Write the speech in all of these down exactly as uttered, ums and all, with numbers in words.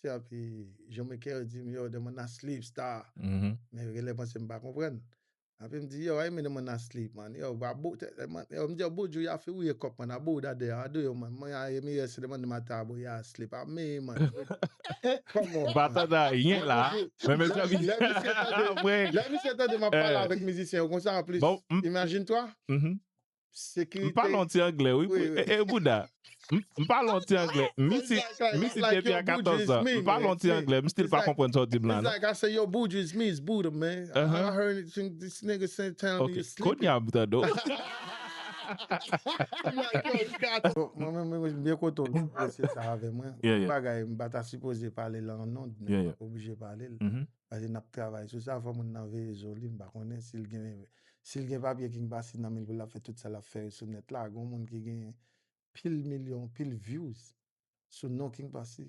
Epi Jamaican yo di m, yo, the man asleep, star. Men yo genlè panse m pa konprann. Epi m di, yo, I mean the man asleep, man. Yo, bra bo, te- te- man, yo, m di, yo, Buju, y a fi wake up, man. A Buju that day, I do, yo, man. Mwen, a, mi yè se the man de matin, bro, y a asleep. A me, man. Come on, M pa tande anyen la. Men mezanmi, Lè misye tande, mwen, lè misye tande m ap pale eh, avèk mizisyen yo konsa, anplis, bon, m, imagine toi, mhm. M sekirite. pale yon ti angle, wi. Wi, wi. E, e bouda. M, m pale yon ti angle. M isi, It's like, m isi like, depi yo, a Buju katòz is an. me, M pale man. yon ti Yeah. angle. M still It's pa like, konprann sa w di m la, it's non. Like I say, yo, Buju is me, is Buddha, man. I, Uh-huh. I heard it, this nigga saying, telling me Ok. you sleeping. Kounye a m tande w. I'm like, yo, you got Bon, mwen menm, mwen, m byen kontan w apresye sa avè mwen. Yeah, yeah. Bagay, m pa ta sipoze pale la an non, men Yeah, m yeah. oblije pale l. Mhm. Paske n ap travay sou sa, fò moun nan veye zo li, m pa konnen si l gen, si l gen papye King Passy nan men l pou l ap fè tout sa l ap fè yo sou nèt la. Gon moun ki gen pil milyon, pil views sou non King Passy.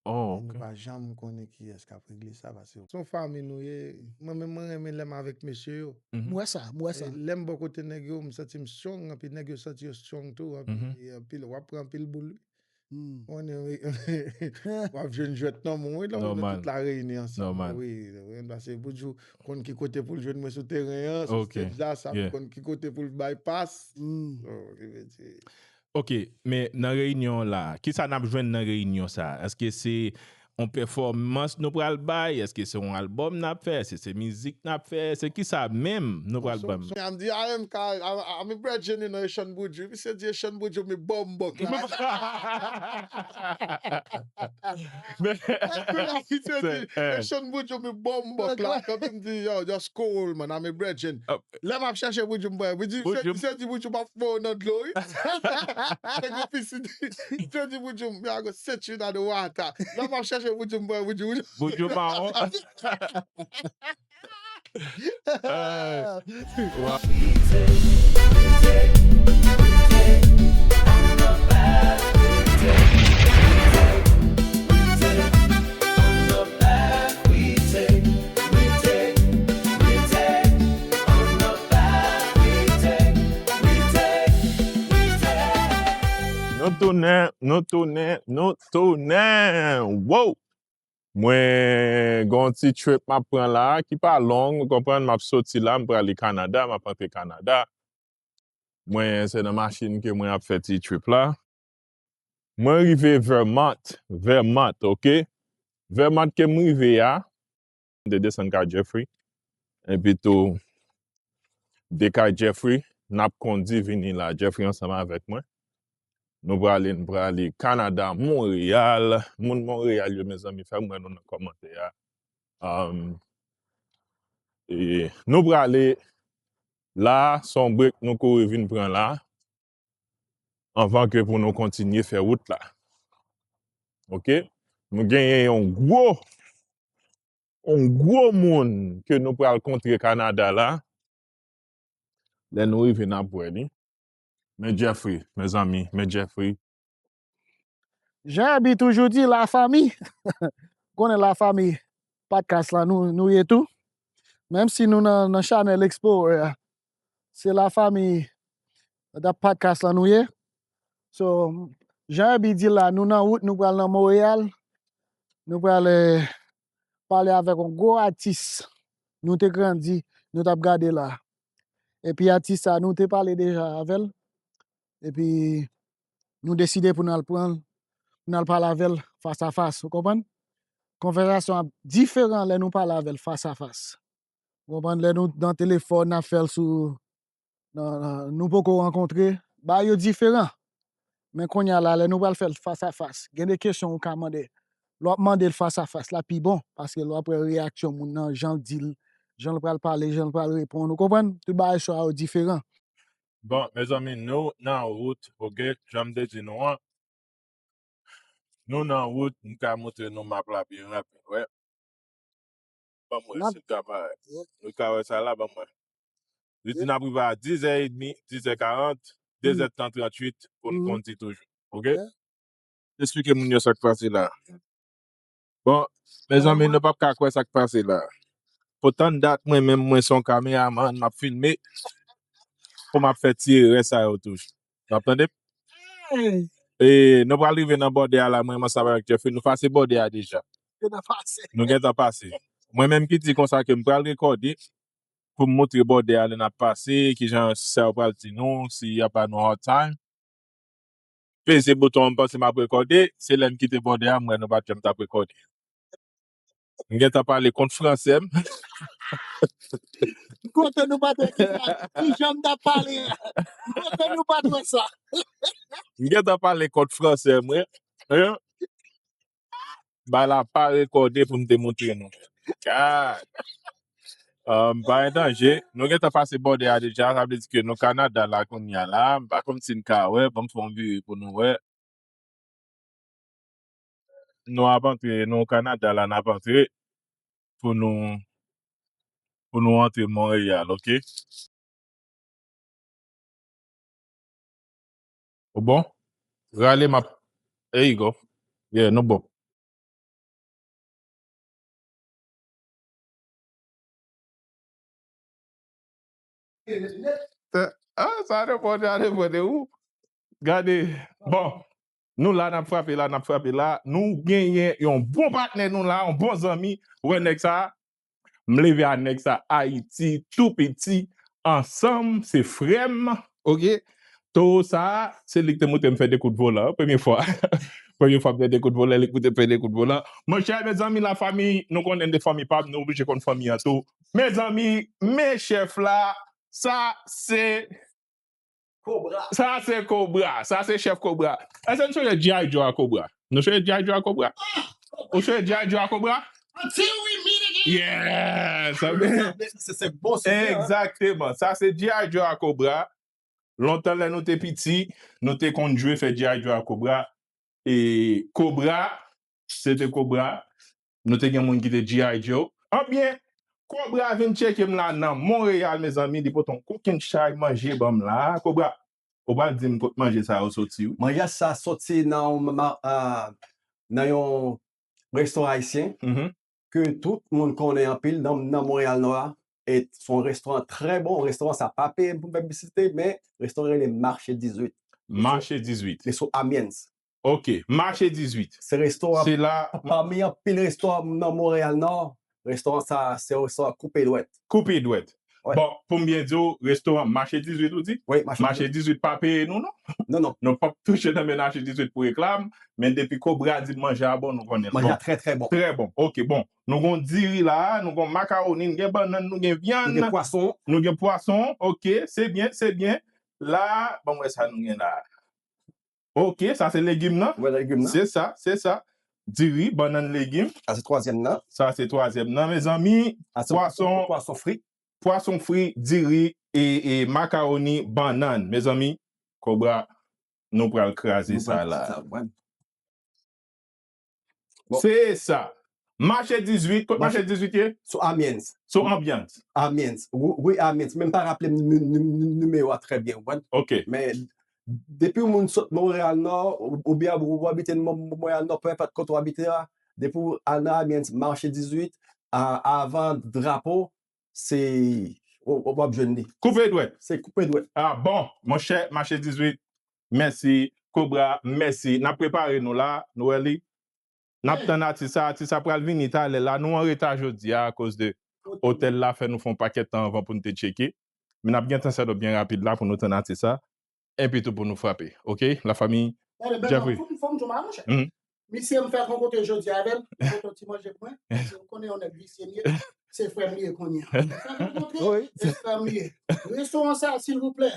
Oh, Nou ok. Pa janm konnen kiyès k ap regle sa, paske se yon fanmi nou ye. Mwen menm, mwen renmen lè m avèk mesye yo. Mhm. M wè sa, m wè E sa. Lè m bò kote nèg yo, m santi m strong, anpi nèg yo santi yo strong tou, Mhm. anpi anpil, w ap pran anpil boul, wi. Hmm. Konnen, wi. W ap jwenn jwèt nan men w, wi, lè w nan Normal. tout la reyini ansanm. Normal. Wi, wi, paske Buju konn ki kote pou l jwenn mwen sou teren an, sou Ok. stage la, sa Yeah. konn ki kote pou l bay pas. Hmm. Oh, li vle di. Ok, men nan reyinyon la, kisa n ap jwenn nan reyinyon sa? Èske se yon pèfòmans nou pral bay? Èske se yon albòm n ap fè? Èske se mizik n ap fè? Se kisa menm nou pral So, ban m? so, I'm the, I am Kyle, I'm, I'm a brethren, you know, Eshan Buju. Misye di Eshan Buju, mi bòmbòk la. Men- Misye di, eh. Eshan Buju, mi bòmbòk la. Epi m di, yo, just cool, man, I'm a brethren. Ah. Lè m ap chèche Buju, m wè, Buju, Buju. Misye di Buju m ap fè w nan dlo, wi. Nèg yo pisi di, Misye di Buju, mi a go set you in the water. Lè m ap chèche Buju, m wè, Buju, Buju. Buju mawon. Eh, wa- Nou tounen, nou tounen, nou tounen. Wow! Mwen gen yon ti trip m ap pran la ki pa long, ou konprann, m ap soti la, m prale Kanada, m ap antre Kanada. Mwen, se nan machin ke mwen ap fè ti trip la. Mwen rive Vermont, Vermont, ok? Vermont ke m rive a, m te desann kay Jeffrey. Epi tou, de kay Jeffrey, n ap kondi vini la. Jeffrey ansanm avèk mwen. Nou prale, nou prale Kanada, Monreyal. Moun Monreyal yo, mezanmi, fè m wè nou nan kòmantè a. Um, e nou prale la, se yon break nou kouri vin pran la. Anvan ke pou nou kontinye fè wout la. Ok? Nou genyen yon gwo, yon gwo moun ke nou pral kontre Kanada la. Lè nou rive, n ap wè li. Men Jeffrey, mezanmi, men Jeffrey. Jan Herby toujou di, lafanmi. Konnen lafanmi podcast la, nou, nou ye tou. Menm si nou nan, nan Channel Explorer a, se lafanmi da podcast la nou ye. So, Jan Herby di la, nou nan wout, nou pral nan Monreyal. Nou pral, eh, pale avèk yon gwo atis. Nou te grandi, nou t ap gade la. Epi atis sa, nou te pale deja avè l. Epi nou deside pou n al pran l, pou n al pale avè l fas a fas, ou konprann? Konvèsasyon ap diferan lè nou pale avè l fas a fas. Ou konprann? Lè nou nan telefòn, n ap fè l sou, nan, nan, nou poko rankontre, bagay yo diferan. Men kounye a la, lè nou pral fè l fas a fas, gen de kesyon ou ka mande. Lè w ap mande l fas a fas la pi bon, paske lè w ap wè reyaksyon moun nan, jan l di l, jan l pral pale, jan l pral reponn, ou konprann? Tout bagay sa yo diferan. Bon, mezanmi, nou nan wout, ok? Jan m te di nou an, nou nan wout, m ka montre nou map la byen rapid, wè. Ban m wè si l ka parèt. Nou ka wè sa la, ban m wè. Li di n ap rive a dizè edmi, dizè karant, dezè tan tranntuit pou n kondi toujou, ok? Eksplike moun yo sa k pase la. Bon, mezanmi, nou p ap ka kwè sa k pase la. Pou tann dat, mwen menm, mwen se yon kameramann, m ap filme, pou m ap fè ti erè sa yo toujou. N ap tande? E, nou pral rive nan bòdè a la, mwen, ansanm avèk Jeffrey, nou pase bòdè a deja. Nou gentan pase. Mwen menm ki di konsa ke m pral rekòde pou m montre bòdè a lè n ap pase, kijan sa yo pral di nou, si y ap ba nou hard time. Peze bouton an, m panse m ap rekòde, se lè m kite bòdè a, m wè nou pa t janm t ap rekòde. M gentan pale kont fransè m. Kote nou pa t wè ki sa, ki jan m t ap pale a? Kote nou pa t wè sa? M gentan pale kont fransè m, wi. Hein? Bagay la pa rekòde pou m te montre nou. God. Um, pa gen danje. Nou gentan pase bòdè a deja, sa vle di ke nou Kanada la kounye a la. M pa konn si n ka wè, ban m fè yon vire pou nou wè. Nou ap antre, nou Kanada la, n ap antre pou nou, pou nou antre Monreyal, oke? Ou bon? Rale m ap, there you go. Yeah, nou bon. Ah, sa depann, sa depann de ou. Gade, bon, nou la, n ap frape la, n ap frape la. Nou genyen yon bon patnè nou la, yon bon zanmi. Ou wè nèg sa, m leve a nèg sa Ayiti, tou piti, ansanm, se frè m, oke? Towo sa, se li ki te montre m fè de kout volan, premye fwa. Premye fwa m fè de kout volan, li ki montre m fè de kout volan. Monchè, mezanmi, lafanmi, nou konnen de fanmi pa m, nou oblije konn fanmi an tou. Mezanmi, men chèf la, sa se Kobra. Sa se Kobra. Sa se chèf Kobra. Èske nou sonje G I Joe a Kobra? Nou sonje G I Joe a Kobra? Ou sonje G I Joe a Kobra? Until we meet again. Yes! Se, se bon souvenir, hein? Egzakteman. Sa se G I Joe a Kobra. Lontan lè nou te piti, nou te konn jwe fè G I Joe a Kobra. E Kobra, se te Kobra. Nou te gen moun ki te G I Joe. Anbyen, Kobra vin tcheke m la nan Monreyal, mezanmi, li pote yon kokennchay manje ban m la. Kobra, ou pral di m kot manje sa yo soti, wi. Manje sa soti nan yon ma-, ah, nan yon restoran ayisyen ke tout moun konnen anpil nan, nan Monreyal Nò a. E se yon restoran trè bon. Restoran sa pa peye m pou m fè piblisite, men restoran rele Mache dizuit. Mache dizuit. Li sou Amiens. Ok, Mache dizuit. Se restoran, se la, pami anpil restoran nan Monreyal Nò, restoran sa, se restoran Koupe Dwèt. Koupe Dwèt. Wi. Bon, pou m byen di w, restoran Mache dizuit, ou di? Wi, Mache dizuit. Mache dizuit pa peye nou, non? Non, non. Nou p ap touche nan men Mache dizuit pou reklam, men depi Kobra di manje a bon, nou konnen l bon. Manje a trè, trè bon. Trè bon. Ok, bon. Nou gon diri la, nou gon makawoni, nou gen bannann, nou gen vyann. Nou gen pwason. Nou gen pwason, ok, se byen, se byen. La, ban m wè sa nou gen la. Ok, sa se legim nan? Wi, legim nan. Se sa, se sa. Diri, bannann, legim. Sa se twazyèm nan. Sa se twazyèm nan, mezanmi. Sa se pwason, pwason fri. Pwason fri, diri, e, e makawoni, bannann. Mezanmi, Kobra, nou pral kraze sa la. Nou pral kraze sa, wi. Bon. Se sa. Mache dizuit, kot Mache dizuit ye? Sou Amiens. Sou Ambiance. Amiens. Wi, wi, Amiens. Men m pa raple m ni-, ni-, ni-, nimewo a trè byen, ou konprann? Ok. Men depi yon moun sot Monreyal Nò, ou, oubyen ou, ou abite nan Mon-, Monreyal Nò, peu importe kote ou abite a, depi w al nan Amiens, Mache dizuit, a, avan drapo, se, w, w ap jwenn li. Koupe dwèt. Se Koupe Dwèt. Ah bon, monchè, Mache dizuit, mèsi. Kobra, mèsi. N ap prepare nou la, nou wè li. N ap tann atis sa, atis sa pral vini talè la. Nou an reta jodi a akoz de otèl la fè nou fè yon pakèt tan anvan pou n te tcheke. Men n ap gentan set up byen rapid la pou nou tann atis sa. Epi tou pou nou frape. Ok? Lafanmi Jeffrey. Fò m, fò m di w bagay, monchè. Mhm. Misye m fèk rankontre jodi avè l, li pote yon ti manje pou mwen. Paske ou konnen yon nèg visye m ye. Se frè m li ye kounye a. Fèk rankontre, wi, se frè m li ye. Restoran sa, silvouplè.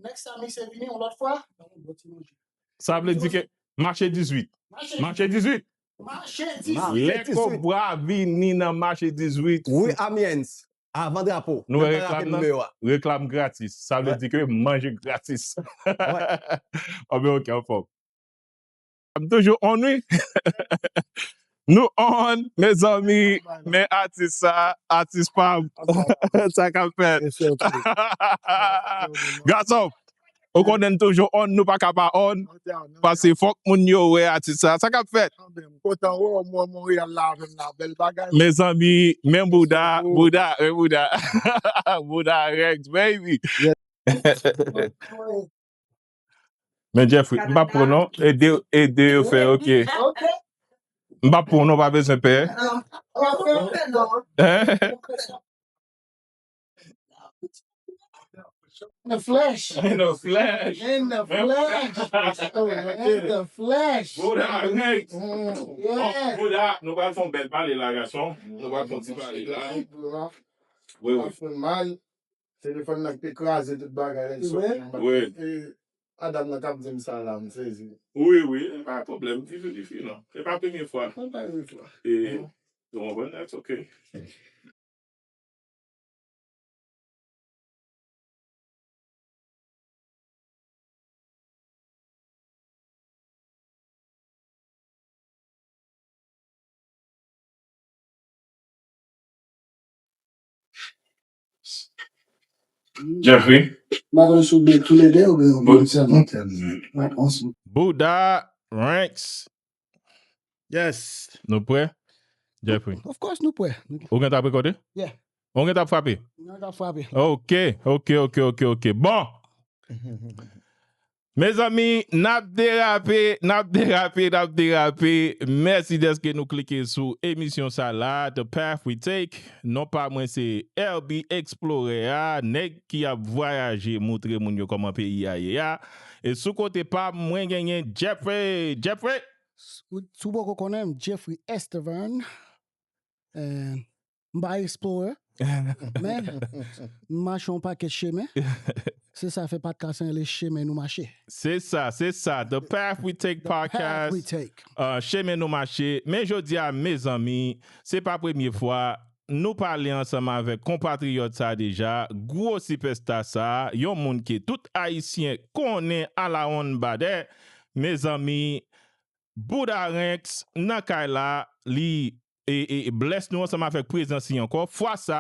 Nèks time misye vini yon lòt fwa, ban m yon bon ti manje. Sa vle di ke Mache dizuit. Mache dizuit. Mache dizuit. Mache dizuit. Lè Kobra vini nan Mache dizuit. Wi, Amiens. Avan drapo. Nou wè reklam nan? Reklam gratis. Sa vle di ke manje gratis. Wi. Anben, ok, anfòm. M toujou on, wi. Nou on, mezanmi, men atis sa, atis pa m. Sa k ap fèt? Gason, ou konnen n toujou on, nou pa ka pa on. Paske fòk moun yo wè atis sa. Sa k ap fèt? Kontan wè w, mwen Monreyal la avè m la, bèl bagay. Mezanmi, men bouda, bouda, men bouda. Bouda Rex, baby. Men Jeffrey, m pa pran non. Ede, ede yo fè, ok. M pa pran non, pa bezwen pè. In the flesh. In the flesh. In the flesh. In the flesh. Bouda, Rex. Mm, yeah. Bouda, nou pral fè yon bèl pale la, gason. Nou pral fè yon ti pale la. Wi, wi. Fè mal. Telefòn nan te kraze tout bagay. Wi. E Adam nan t ap di m sa la, m sezi. Wi, wi, pa pwoblèm. Difi, difi, non. Se pa premye fwa. Mwen pa yon fwa. E, ou konprann? That's ok. Jeffrey. M pa konn si w byen toulede oubyen w byen sèlman tèm. Mwen ansanm. Bouda, Ranks. Yes. Nou prè? Jeffrey. Of course, nou prè. Nou- Ou gen t ap rekòde? Yeah. Ou gen t ap frape? Nou t ap frape. Ok, ok, ok, ok, ok. Bon. Mezanmi, n ap derape, n ap derape, n ap derape. Mèsi dèske nou klike sou emisyon sa la, The Path We Take. Non pa mwen se L B Explorer a, nèg ki ap vwayaje, moutre moun yo kòman peyi a ye a. E sou kote pa m, mwen genyen Jeffrey. Jeffrey! Si w poko konnen m, Jeffrey Estevan. Eh, m pa explorer, men m mache yon pakèt chemen. Se sa fè podcast an rele Chemen Nou Mache. Se sa, se sa. The Path We Take Path We Podcast. Take. Uh, chemen nou mache. Men jodi a, mezanmi, se pa premye fwa. Nou pale ansanm avèk konpatriyòt sa deja, gwo sipèsta sa, yon moun ke tout Ayisyen konnen alawonnbadè. Mezanmi, Bouda Ranks nan kay la, li e, e, e bless nou ansanm avèk prezans li ankò. Fwa sa,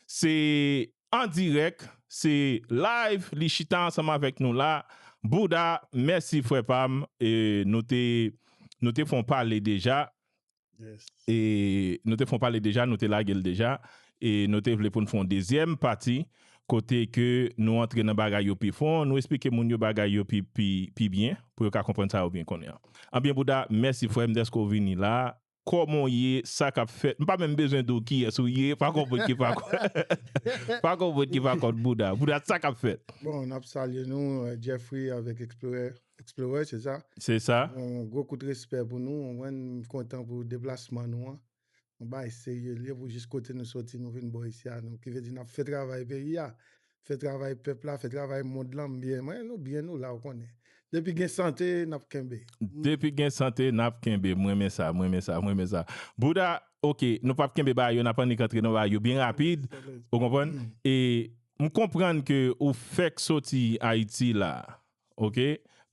se an dirèk, se live, li chita ansanm avèk nou la. Bouda, mèsi frè pa m. E nou te, nou te fè yon pale deja. Yes. E nou te fè yon pale deja, nou te lage l deja. E nou te vle pou n fè yon dezyèm pati kote ke nou antre nan bagay yo pi fon, nou esplike moun yo bagay yo pi, pi, pi byen, pou yo ka konprann sa yo byen konnen an. Anbyen, Bouda, mèsi frè m dèske w vini la. Kòman w ye, sa k ap fèt? M pa menm bezwen di w kiyès ou ye, pa konprann ki pa konn. Pa konprann ki pa konn Bouda. Bouda, sa k ap fèt? Bon, n ap salye nou, eh, Jeffrey avèk Explorer, Explorer, se sa? Se sa. Yon gwo kout respè pou nou. Mwen, m kontan pou deplasman nou an. Yon bagay serye l ye pou jis kote nou soti, nou vin bò isi a, nou, ki vle di n ap fè travay peyi a, fè travay pèp la, fè travay mond lan, m byen, mwen, nou byen, nou la, ou konnen. Depi gen sante, n ap kenbe. Depi gen sante, n ap kenbe. Mwen renmen sa, mwen renmen sa, mwen renmen sa. Bouda, ok, nou p ap kenbe bagay yo, n ap annik antre nan bagay yo byen rapid, ou konprann? E m konprann ke ou fèk soti Ayiti la, ok?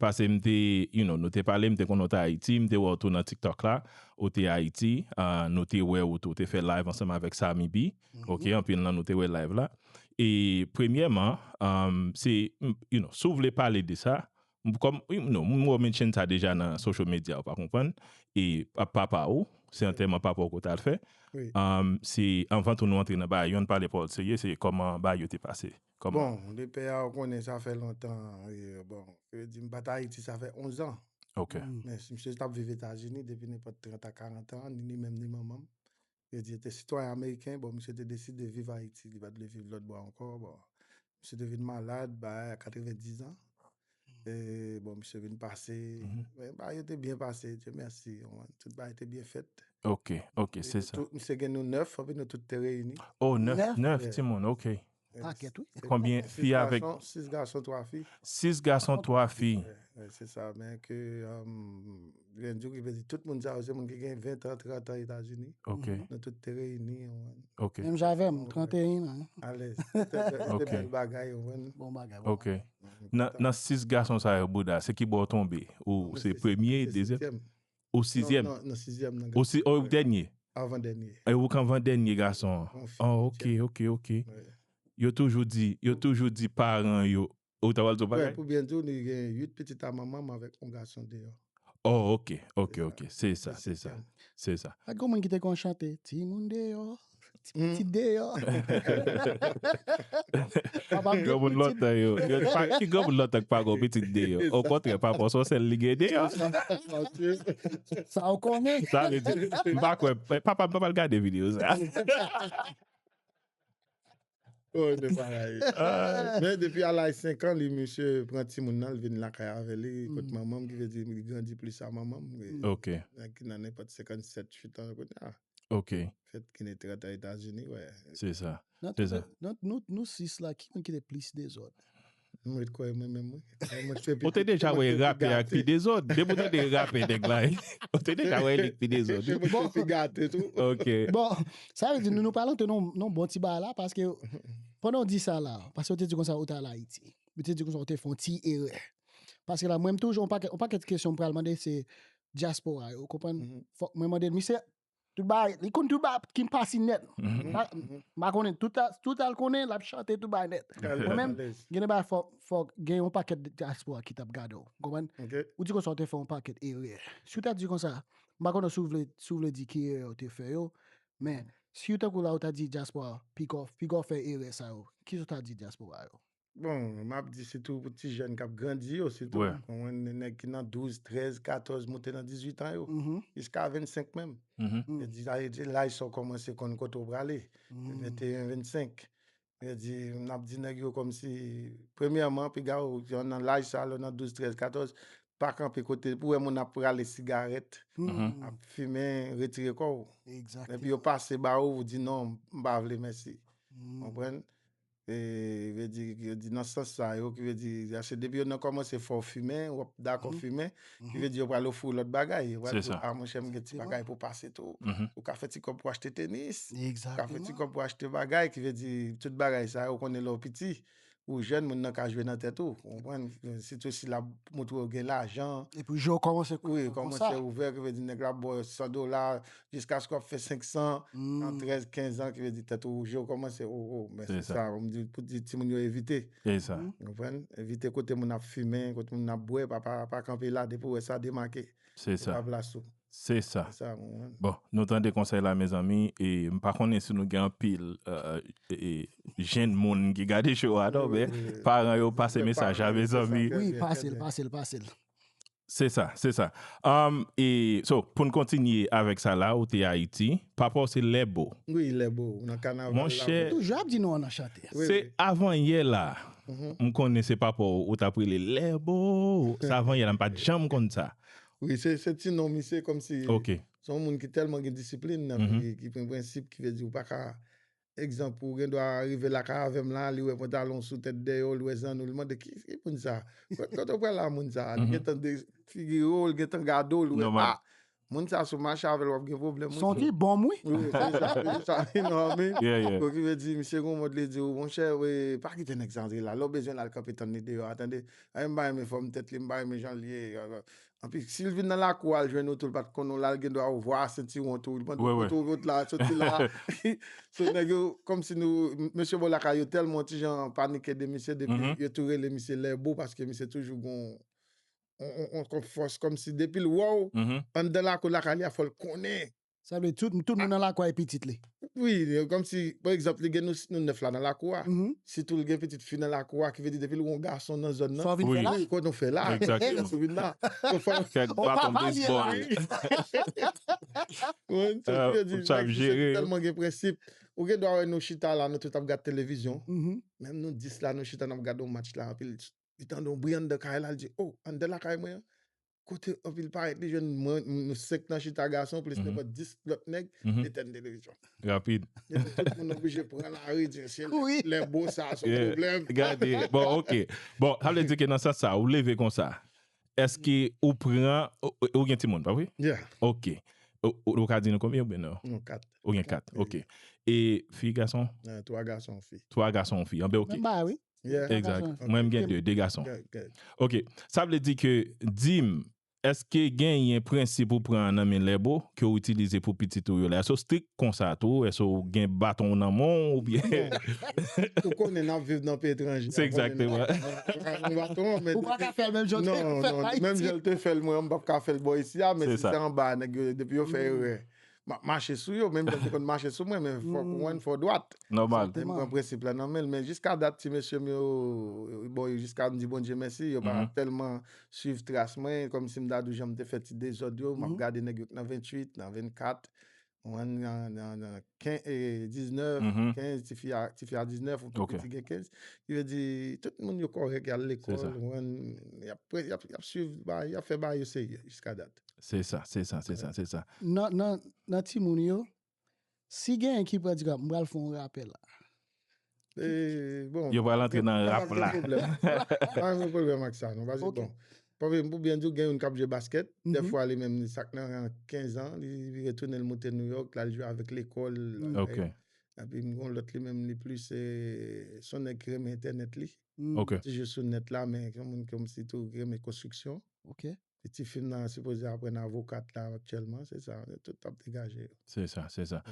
Paske m te, you know, nou te pale, m te konnen w te Ayiti, m te wè w tou nan TikTok la, ou te Ayiti, ah, nou te wè w tou, ou te fè live ansanm avèk Samy B, ok? Anpil nan nou te wè live la. E premyèman, um, se, m- you know, si w vle pale de sa, m- kòm, you know, m wè w mention sa deja nan social media, ou pa konprann, e pa- papa ou, se antèman papa w ke w t al fè. Wi. Um, se anvan tou nou antre nan bagay yo, ann pale pawòl serye, se kòman bagay yo te pase. Kòman? Bon, le pè a, ou konnen sa fè lontan. E, bon, yo di m pa t Ayiti, sa fè onz an. Ok. Men si misye t ap viv Etazini depi nenpòt trant a karant an, ni li menm ni manman m. Yo di yo te sitwayen ameriken, bon, misye te deside viv Ayiti, li pa t vle viv lòt bò ankò. Bon, misye te vin malad, bay, a katrevendiz an. E, bon, misye vin pase. Men bagay yo te byen pase, Dye mèsi. Tout bagay te byen fèt. Ok, ok, se sa. Tout, misye gen nou nèf, epi nou tout te reyini. Oh, nèf, Nèf? nèf Yeah. timoun, ok. Pakèt, wi. Konbyen fi avèk? Sis gason, twa fi. Sis gason, twa fi. Wi, se sa, men ke, um, gen di ki vle di tout moun sa yo, se moun ki gen ven an, trant an Etazini. Ok, Nou tout te reyini, ou konprann? ok. Menm jan avè m, tranteyen an. Alèz. Se te Ok. Bèl bagay, ou konprann? Bon bagay. Ok. Nan, nan sis gason sa yo, Bouda, se ki bò w tonbe? Ou se premye, dezyèm? Ou sizyèm? Non, non, sizyèm nan. Ou si, ou dènye? Avan dènye. E ou k avan dènye gason an? Yon fi, Oh, ok, ok, ok. Wi. Yo toujou di, yo toujou di paran yo, ou ta pral di yon Wi, bagay? pou byen di w, li gen uit pitit a manman m avèk yon gason deyò. Oh, ok, ok, ok. Se sa, se sa. Se sa. Ak yon moun ki te konn chante, timoun deyò. ti pitit deyò. Papa m gen pitit. Granmoun lontan yo. Yo pa, ki granmoun lontan ki pa gen pitit deyò? Okontrè, papa w se yon sèl li gen deyò. Sa w konnen. Sa vle di, m pa kwè, papa m pa pral gade videyo sa. Oh, de bagay. Men depi a laj senk an, li, misye pran timoun nan, li vin lakay avè li, kot manman m, ki vle di, li grandi plis a manman m. Ok. Nèg ki nan nenpòt senkannsèt, uit an, kounye a. Ok. Fèt ki gen trant an Etazini, wè. Se sa. Nan Se sa. Tout, nan, nou, nou sis la, ki moun ki te plis dezòd? Mwen kwè mwen menm, wi. Mwen se Ou te deja wè rapè ak pi dezòd. Depi w tande rapè nèg la, ou te deja wè li pi dezòd. Mwen se pi gate tou. Ok. Bon, sa vle di nou, nou pral antre nan, nan bon ti bagay la, paske pandan w di sa la, paske w te di konsa ou t al Ayiti. Ou te di konsa ou te fè yon ti erè. Paske la, mwen, m toujou, yon pakèt, yon pakèt kesyon m pral mande, se dyaspora yo, ou konprann? Fòk mwen mande l, misye, tout bagay, li konn tout bagay ki pase nèt. M pa, m pa konnen, tout a, tout al konnen, l ap chante tout bagay nèt. Mwen menm, gen de bagay, fòk, fòk gen yon pakèt dyaspora ki t ap gade w, ou konprann? Ou di konsa w te fè yon pakèt erè. Si w ta di konsa, m pa konnen si w vle, si w vle di ki erè w te fè yo, men si w tankou la, w ta di dyaspora, piga w, piga w fè erè sa yo, kisa w ta di dyaspora yo? Bon, m ap di sitou pou ti jèn k ap grandi yo, sitou. Wè. Konprann, nèg ki nan douz, trèz, katòz, moute nan dizuit an yo, jiska vennsenk menm. Vle di, sa vle di, laj sa w kòmanse konn kote w prale. Venteyen, vennsenk. Vle di, m ap di nèg yo kòmsi, premyèman, piga w, nan laj sa, lè w nan douz, trèz, katòz, pa kanpe kote, pou wè moun ap rale sigarèt, ap fimen, retire kò w. Egzakteman. Epi yo pase ba ou, ou di, "Non, m pa vle, mèsi." Konprann? E, vle di, yo di nan sans sa yo, ki vle di, se depi yo nan kòmanse fè w fimen, w ap dakò fimen, ki vle di yo pral ofri w lòt bagay. Yo pral di w, "A, monchè, m gen ti bagay pou pase tou." Ou ka fè ti kòb pou achte tenis, ou ka fè ti kòb pou achte bagay, ki vle di, tout bagay sa yo, ou konnen lè w piti, ou jèn, moun nan ka jwe nan tèt ou, ou konprann? Sitou si l ap montre w gen lajan. Epi je w kòmanse wi, kòmanse ouvè, ki vle di nèg la ba w san dola, jiskaske w ap fè senk san, nan trèz, kenz an, ki vle di tèt ou, je w kòmanse, o, o, men se sa, m di, pou di timoun yo evite. Se sa. Ou konprann? Evite kote moun ap fimen, kote moun ap bwè, pa, pa, pa kanpe la, depi w wè sa, demake. Se sa. Pa plas ou. Se sa. Se sa, mwen. Bon, nou tande konsèy la, mezanmi, e m pa konnen si nou gen anpil, euh, e, jenn moun ki gade show a, non, men paran yo pase mesaj la, mezanmi. Wi, pase l, pase l, pase l. Se sa, se sa. Um, e, so, pou n kontinye avèk sa la, ou te Ayiti, papa w se Lèbo. Wi, Lèbo, nan kanaval la. Monchè, toujou ap di nou an nan chante. Se avanyè la, m konnen se papa w, ou t ap rele Lèbo. Se avanyè la, m pa t janm konn sa. Wi, se, se ti non misye kòmsi se yon moun ki tèlman gen disiplin, ki, ki pran prensip, ki vle di ou pa ka, egzanp, ou gen dwa rive lakay avè m la, li wè pantalon sou tèt dèyè w, li wè zanno w, li mande, "Ki, ki moun sa? Kot, kot w pral la, moun sa?" Li gentan defigire w, li gentan gade w, li wè, a, moun sa, si w mache avè l, w ap gen pwoblèm, wi. Se yon ti bonm, wi. Wi, se sa, se sa, you know what I mean? Yeah, yeah. Donk, ki vle di, misye gon mòd li di w, "Monchè, wi, pa kite nèg sa antre la. Lè w bezwen l, al kanpe tann li deyò a, tande." Ay, m pa renmen fòm tèt li, m pa renmen jan l ye. Anpi, si l vin nan lakou a, l jwenn ou tou, l pa t konn ou la, l gen dwa ouvwa sentiwon tou, li mande kote w la, soti la. So, nèg yo, kòmsi nou, mesye bò lakay yo tèlman ti jan panike de misye, depi yo tou rele misye Lèbo, paske misye toujou gon on, on, on, on fòs kòmsi depi l wè w, anndan lakou lakay li a, fò l konnen. Sa vle tout, tout moun nan lakou a e pitit li. Wi, kòmsi, pa egzanp, li gen nou, nou nèf la nan lakou a. Si tou l gen pitit fi nan lakou a, ki vle di depi l wè yon gason nan zòn nan, sa w vin fè la? Wi, kote w fè la? Egzakteman. Sa w vin la? Kèk baton beysbòl. Wi, sa vle di, nèg misye tèlman gen prensip. Ou gen dwa wè nou chita la, nou tout ap gad televizyon. Menm nou dis la, nou chita, n ap gad yon match la, anpi l tande yon bri anndan kay la, l di, "O, anndan lakay mwen an." Kote anpil parèt, li jwenn mwen, nou senk nan chita gason, plis nenpòt dis lòt nèg, etèn televizyon. Rapid. Epi tout moun oblije pran lari, di, "Se Lèbo sa, se yon pwoblèm." Gade, bon, ok. Bon, sa vle di ke nan sans sa, ou leve konsa. Èske ou pran, ou, ou gen timoun, pa vre? Yeah. Ok. Ou, ou, ou ka di nou konbyen oubyen non? Nou kat. Ou gen kat, ok. E fi, gason? Eh, twa gason, fi. Twa gason, fi. Anben, ok. Menm bagay, wi. Yeah. Egzak. Mwen, m gen de, de gason. Ok. Sa vle di ke, di m, èske genyen prensip ou pran nan men Lèbo ke w itilize pou pitit ou yo la? Èske w strik konsa tou? Èske w gen baton w nan men w oubyen? Ou konnen n ap viv nan peyi etranje. Se egzakteman. Ou pa ka fè l menm jan w te fè l Ayiti. Non, non, menm jan l te fè l, mwen, m p ap ka fè l bò isi a, men si se anba, nèg yo, depi yo fè erè. m ap mache sou yo, menm jan yo te konn mache sou mwen, men fòk ou konprann, fò dwat. Nòmal. Sa te m pran prensip la nan men l, men jiska dat, ti mesye m yo, bon, jiska m di Bondye mèsi, yo pa tèlman swiv tras mwen, kòmsi m ta di w jan m te fè ti dezòd yo, m ap gade nèg yo k nan venntuit, nan vennkat, ou konprann, nan, nan, nan ken-, eh, diznèf, kenz, tifi a, tifi a diznèf, ou pi piti gen kenz. Ki vle di, tout moun yo kòrèk, y al lekòl, ou konprann, y ap, y ap, y ap swiv, y ap fè bagay yo serye jiska dat. Se sa, se sa, se sa, se sa. Nan, nan, nan timoun yo, si genyen ki pran di rap, m pral fè yon rapè la. Eh, bon, yo pral antre nan rap la. Pa gen pwoblèm. Pa gen pwoblèm ak sa, non. Paske, bon, pa vle, pou byen di w, gen youn k ap jwe baskèt. Dèfwa, li menm, li sa k nan kenz an, li, li retounen, l moute New York, l al jwe avèk lekòl. Ok. Epi, m gon lòt, li menm, li plis, eh, se yon nèg ki renmen entènèt li. Ok. Ti jwe sou nèt la, men se yon moun kòmsi tou ki renmen konstriksyon. Ok. Ti fi m nan sipoze aprann avokat la aktyèlman, se sa, tout ap degaje yo. Se sa, se sa.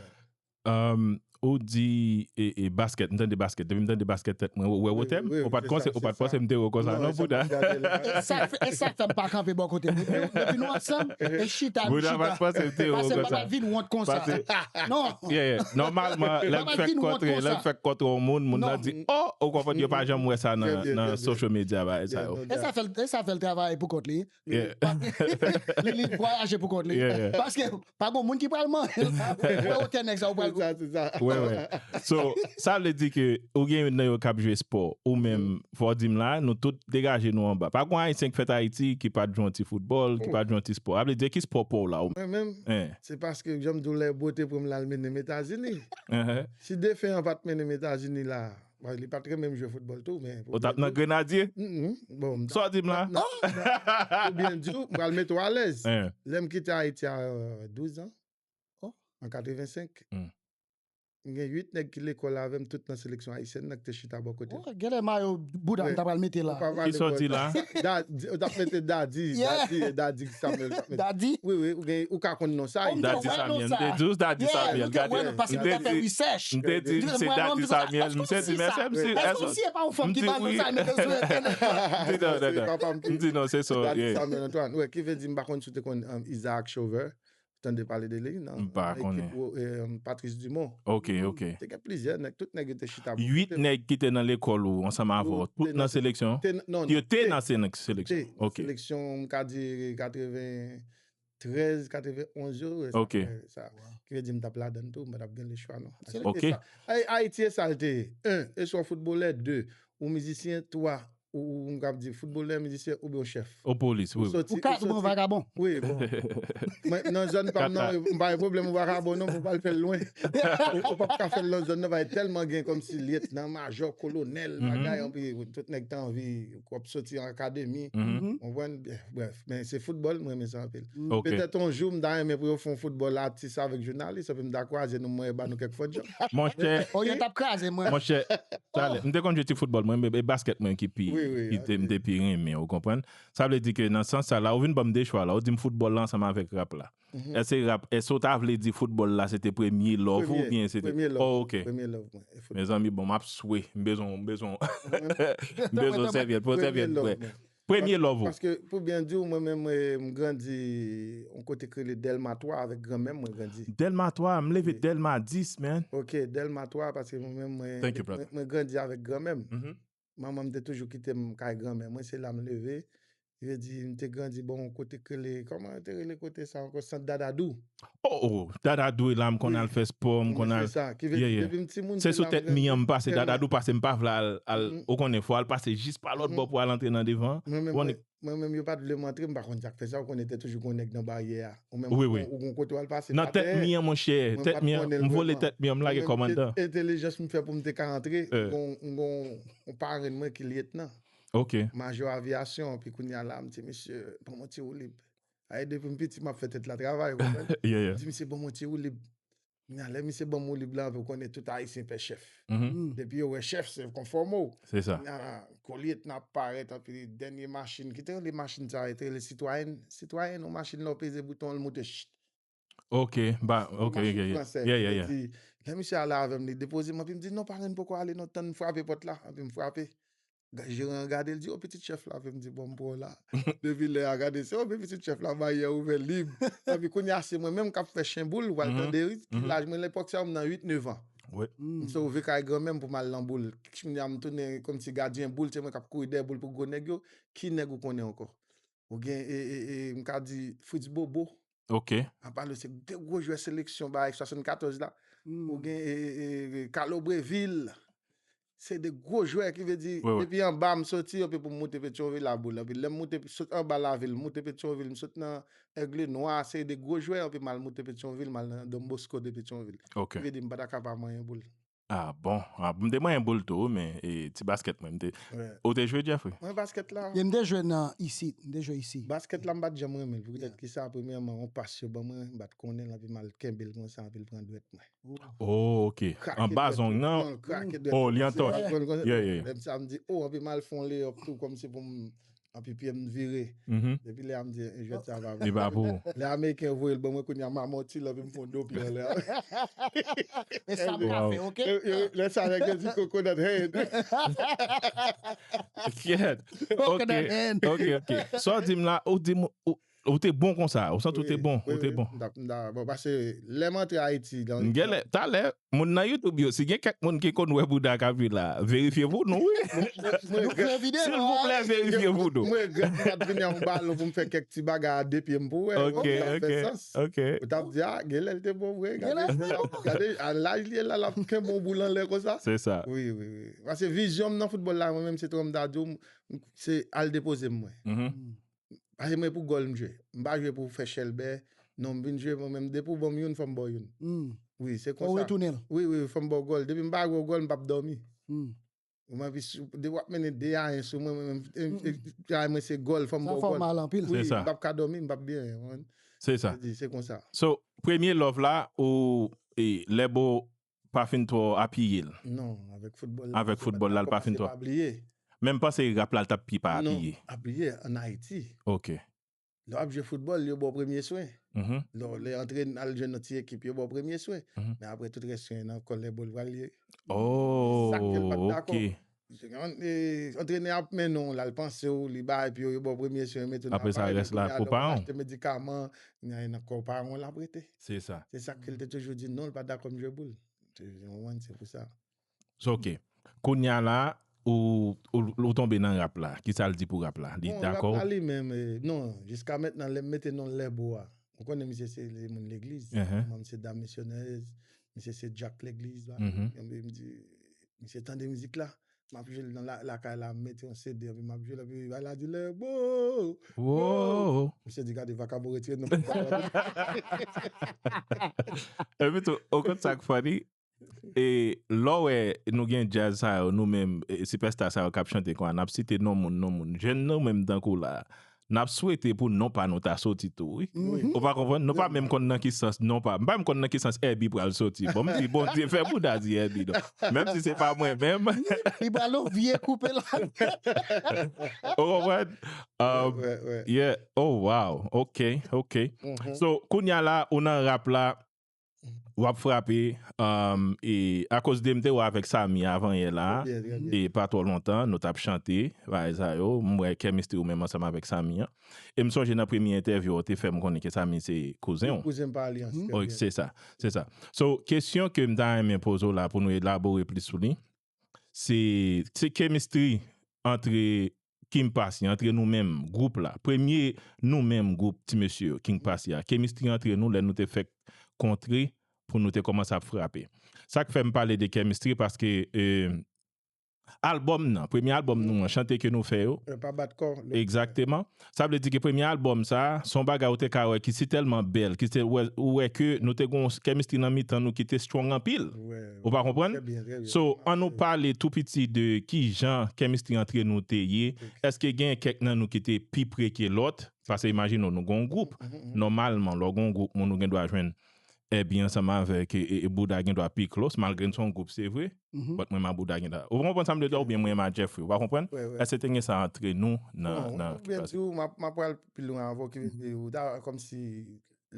Um, ou di, e, e, baskèt, m tande baskèt, depi m tande baskèt tèt mwen wè wotè m, ou pa t konse, ou pa t panse m te wo konsa non, bouda. E sa, e sa k fè m pa kanpe bò kote m. Depi, depi nou ansanm, e chita, nou chita. Bouda pa t panse m te wo konsa. Paske m pa vin wont konsa. Non. Yeah, yeah. Nòmalman, lè m fèk kontre, lè m fèk kontre yon moun, moun nan di, oh, ou konprann, yo pa janm wè sa nan, nan social media, bagay sa yo. E sa fè l, e sa fè l travay pou kont li. Li, li vwayaje pou kont li. Paske pa gon moun ki pral manje l. Ou wè wotè nèg sa, ou pral. Wè, wè. So, sa vle di ke ou gen youn nan yo k ap jwe spò, ou menm, fò w di m la, nou tout degaje nou anba. Pa gon Ayisyen k fèt Ayiti ki pa t jwe yon ti foutbòl, ki pa t jwe yon ti spò. Sa vle di ki spò pa w la, ou menm? Mwen menm, se paske, jan m di w, lè bote pran m l al mennen m Etazini. Si defen an pa t mennen m Etazini la, Bon, li pa t renmen m jwe foutbòl tou, men. Ou t ap nan Grenadye? Bon, sa w di m la? Pou byen di w, m pral mete w alèz. Lè m kite Ayiti a, euh, douz an, an katrevensenk, m gen uit nèg ki lekòl avè m, tout nan seleksyon ayisyèn nan ki te chita bò kote m. Genlè mayo bouda m ta pral mete la. Kisa w di la? Ou t ap mete Dadi, Dadi, Dadi Samuel, t ap mete. Dadi? Wi, wi, ou ka konn non sa. Dadi Samuel, m te di w Dadi Samuel, gade. M te di, m te di se Dadi Samuel, m te di, men se m si, èske si e pa yon fanm ki ba nou sa, mete sou entènèt la. M di non, non, non. M di non, se so, Dadi Samuel Antoine. Wi, ki vle di m pa konn si w te konn, um, Isaac Chauveur. Tande pale de li, non? M pa konnen. Ekip, um, Patrice Dumont. Ok, ok. Te gen plizyè nèg, tout nèg yo te chita bò kote m. Uit nèg ki te nan lekòl ou ansanm avè w, tout nan seleksyon? Yo te nan seleksyon. Ok. Seleksyon, m ka di katreven, trèz, katreven onz yo, e sa fè sa. Ki vle di m t ap ladann tou, m pa t ap gen lechwa non. Ayiti e sa l te ye. En, e swa w foutbolè, de, ou mizisyen, twa, ou, ou m kab di foutbolè, mizisyen, oubyen w chèf. Ou polis, wi. Ou ka tou bon vakabon. Wi, bon. Mwen, nan zòn pa m nan, m pa gen pwoblèm ou vakabon non, pou w pa al fè l lwen. Ou, ou p ap ka fè l nan zòn nan, paske tèlman gen kòmsi lyetnan, majò, kolonèl, bagay, anpi tout nèg t anvi, w ap soti an akademi. Konprann? Brèf, men se foutbòl, mwen renmen sa anpil. Ok. Petèt yon jou, m ta renmen pou yo fè yon foutbòl atis avèk jounalis, epi m ta kwaze nou, mwen ba nou kèk fòdjan. Monchè. Oryant ap kraze mwen. Monchè, talè, m te konn jwe ti foutbòl, mwen, e baskèt mwen ki pi, ki te, m te pi renmen, ou konprann? Sa vle di ke nan sans sa la, ou vin ban m de chwa la, ou di m foutbòl la ansanm avèk rap la. Èske rap, èske w ta vle di foutbòl la se te premye love ou byen se te? Premye love. Oh, ok. Premye love mwen. Mezanmi, bon, m ap swe. M bezwen, m bezwen, m bezwen sèvyèt, pran sèvyèt, premye love mwen. Premye love ou. Paske, pou byen di w, mwen menm, mwen, m grandi yon kote k rele Dèlma twa avèk granmè m, mwen grandi. Dèlma twa, m leve Dèlma dis, man. Ok, Dèlma twa, paske mwen menm, mwen, mwen grandi avèk granmè m. Manman m te toujou kite m kay granmè mwen, se la m leve. Ki vle di, m te grandi bò yon kote k rele, kòman yo te rele kote sa ankò? Sant Dadadou. Oh, oh, Dadadou, e la m konn al fè spò, m konn al. Se sa, ki vle di, depi m timoun, se sou tèt mi an m pase, Dadadou pase, m pa vle al, al, ou konnen, fò al pase jis pa lòt bò pou al antre nan devan. Mwen menm, yo pa t vle m antre, m pa konn sa k fè sa, ou konnen te toujou gon nèg nan baryè a. Ou menm, ou gon kote w al pase. Nan tèt mi an, monchè, tèt mi an, m vole tèt mi an, m lage kòmandan. Entèlijans m fè pou m te ka antre, m gon, m gon yon parenn mwen ki lyetnan. Ok. Majò avyasyon, epi kounye a la, m di, "Mesye, ban m yon ti woulib." Ay, depi m piti, m ap fè tèt la travay, ou konprann? Yeah, yeah. M di, "Mesye, ban m yon ti woulib." Kounye a, lè misye ban m woulib la, ou konnen tout Ayisyen pè chèf. Depi yo wè chèf, se konfòme w. Se sa. Kounye a, kolyetnan ap parèt, epi dènye machin, ki te rele machin sa, yo te rele sitwayèn, sitwayèn, yon machin lè w peze bouton, l moute, chit. Ok, ba, ok, ok, yeah, yeah, yeah. Lè misye ale avè m, li depoze m, epi m di, "Non, parenn, poko ale, non, tann m frape pòt la." Epi m frape. Jeran an gade, l di, "O, pitit chèf la," epi m di, "Bon, m pran w la." Depi lè a, gade, se, "O, men pitit chèf la, baryè ouvè lib." Epi kounye a, se mwen menm k ap fè chen boul, ou pral tande, wi, ki laj mwen, lepòk sa, m nan uit, nèf an. M sove kay granmè m pou m al nan boul. Kounye a, m tounen kòmsi gadyen boul, se mwen k ap kouri dèyè boul pou gwo nèg yo. Ki nèg ou konnen ankò? Ou gen, e, e, e, m ka di, Fritz Bobo. Ok. An pale, se de gwo jwè seleksyon, ba, swasannkatorz la. Ou gen, e, e, e, Carlo Breville. Se de gwo jwè, ki vle di, depi anba m soti, epi pou m moute Petyonvil la boul. Epi lè m moute, sot anba lavil, m moute Petyonvil, m sot nan Aigle Noir, se de gwo jwè, epi m al moute Petyonvil, m al nan Don Bosco de Petyonvil. Ok. Ki vle di, m pa ta ka pa manyen boul. Ah bon, ah, m te manyen boul tou, men e, ti basket mwen, m te... Ou te jwe, Jeffrey? Mwen, basket la. M te jwe nan isit, m te jwe isi. Basket la, m pa t janm renmen l. Poutèt ki sa, premyèman, yon pas yo ban mwen, m pa t konnen l, epi m al kenbe l konsa, epi l pran dwèt mwen. Oh, ok. Anba zong nan. Oh, li antòch. Yeah, yeah. Lè m sa, m di, "Oh," epi m al fè yon layup tou, kòmsi pou m, epi pye m vire. Depi lè a, m di, "Jwèt sa pa pou mwen." Li pa pou ou. Lè Ameriken voye l ban mwen, kounye a, m amòti l, epi m fè yon do pye anlè. E sa m ka fè, ok? Lè sa, nèg yo di coconut head. Kyèt. Ok, ok, ok. Sa w di m la, ou di m, ou, ou te bon konsa, ou santi ou te bon, ou te bon. M ta, m ta, bon, paske lè m antre Ayiti, m genlè, talè, moun nan YouTube yo, si gen kèk moun ki konn wè bouda k ap jwe la, verifye pou nou, wi. Nou fè videyo. Silvouplè, verifye pou nou. Mwen regrèt m pa t vini ak yon balon pou m fè kèk ti bagay a de pye m pou wè. Ok, ok, ok. Ou t ap di, "Ah, genlè l te bon vre, gade, gade, a laj li ye la, l ap kenbe yon boul anlè konsa." Se sa. Wi, wi, wi. Paske vizyon m nan foutbòl la, mwen menm, se tankou m ta di w, se al depoze m mwen. Paske mwen pou gòl m jwe. M pa jwe pou fè chèlbè. Non, m vin jwe mwen menm. Depi w ban m youn, fò m ba w youn. Wi, se konsa. Fò w retounen l. Wi, wi, fò m ba w gòl. Depi m pa ba w gòl, m p ap dòmi. Mwen, epi, depi w ap mennen de a en sou mwen, mwen menm, e, e, travay mwen se gòl, fò m ba w gòl. Sa fè w mal anpil. Wi, m p ap ka dòmi, m p ap byen, w konprann? Se sa. Se konsa. So, premye love la, ou, e, Lèbo pa fin twò apiye l. Non, avèk foutbòl la. Avèk foutbòl la, l pa fin twò. Pa bliye. Men m panse rap la, l t ap pi pa apiye. Non, apiye ann Ayiti. Ok. Lè w ap jwe foutbòl, yo ba w premye swen. Lè w, lè antrenè al jwenn yon ti ekip, yo ba w premye swen. Men apre tout rès swen nan kò Lèbo l pral ye. Oh, ok. Antrenè ap mennen w, l al panse w, li bay, epi yo, yo ba w premye swen, mete w nan aparèy, kounye a lè w achte medikaman, nan kò paran w l ap rete. Se sa. Se sa k fè l te toujou di non, l pa dakò m jwe boul. Ou konprann, se pou sa. So, ok. Kounye a la, ou, ou, ou tonbe nan rap la. Kisa l di pou rap la? Li dakò? Bon, rap la li menm, e, non, jiska mentnan, lè m mete non Lèbo a, ou konnen misye se moun legliz. Manm se dam misyonèz, misye se djak legliz la. Ebyen, m di, "Misye tande mizik la, m ap jwe l nan la, lakay la, m mete yon C D, epi m ap jwe l, epi bay la di, 'Lèbo! Wo!'" Misye di, "Gade, vakabon retire non m nan pawòl." Epi tou, ou konn sa k funny? E lè w wè nou gen djaz sa yo, nou menm, e, sipèsta sa yo k ap chante konsa, n ap site non moun, non moun. Jèn nou menm tankou la, n ap swete pou non pa nou ta soti tou, wi. Ou pa konprann? Nou pa menm konn nan ki sans non pa. M pa menm konn nan ki sans Herbie pral soti. Bon, m di, Bondye fè bouda di Herbie, non. Menm si se pa mwen menm. Li pral yon vye koupe la. Ou konprann? Um, yeah. Oh, wow. Ok, ok. So, kounye a la, ou nan rap la, w ap frape, um, e akoz de m te wè avèk Samy avan yè la, e pa twò lontan, nou t ap chante, bagay sa yo, m wè chemistry ou menm ansanm avèk Samy an. E m sonje nan premye entèvyou w te fè m konnen ke Samy se kouzen w. Kouzen m pa li an. Se sa, se sa. So, kesyon ke m ta renmen poze w la pou nou elabore plis sou li, se, se chemistry antre King Passy, antre nou menm gwoup la. Premye nou menm gwoup ti mesye yo, King Passy a. Chemistry antre nou lè nou te fèk kontre pou nou te kòmanse ap frape. Sa k fè m pale de chemistry, paske, e, albòm nan, premye albòm nou an, chante ke nou fè yo. Lè pa bat kò. Egzakteman. Sa vle di ke premye albòm sa, se yon bagay ou te ka wè ki si tèlman bèl, ki se wè, ou wè ke nou te gon chemistry nan mitan nou ki te strong anpil. Ou pa konprann? So, ann nou pale tou piti de kijan chemistry antre nou te ye. Èske gen kèk nan nou ki te pi pre ke lòt? Paske imajine w, nou gon gwoup. Nòmalman, lè w gon gwoup, moun ou gen dwa jwenn Herbie ansanm avèk, e, e, e Bouda gen dwa pi close, malgre n se yon gwoup, se vre. But mwen m a Bouda gen dwa. Ou konprann sa m vle di a, oubyen mwen m a Jeffrey, ou pa konprann? Èske te gen sa antre nou nan, nan ki pase? Ou byen di w, m ap, m ap pral pi lwen avè w, ki vle di, ou ta, kòmsi,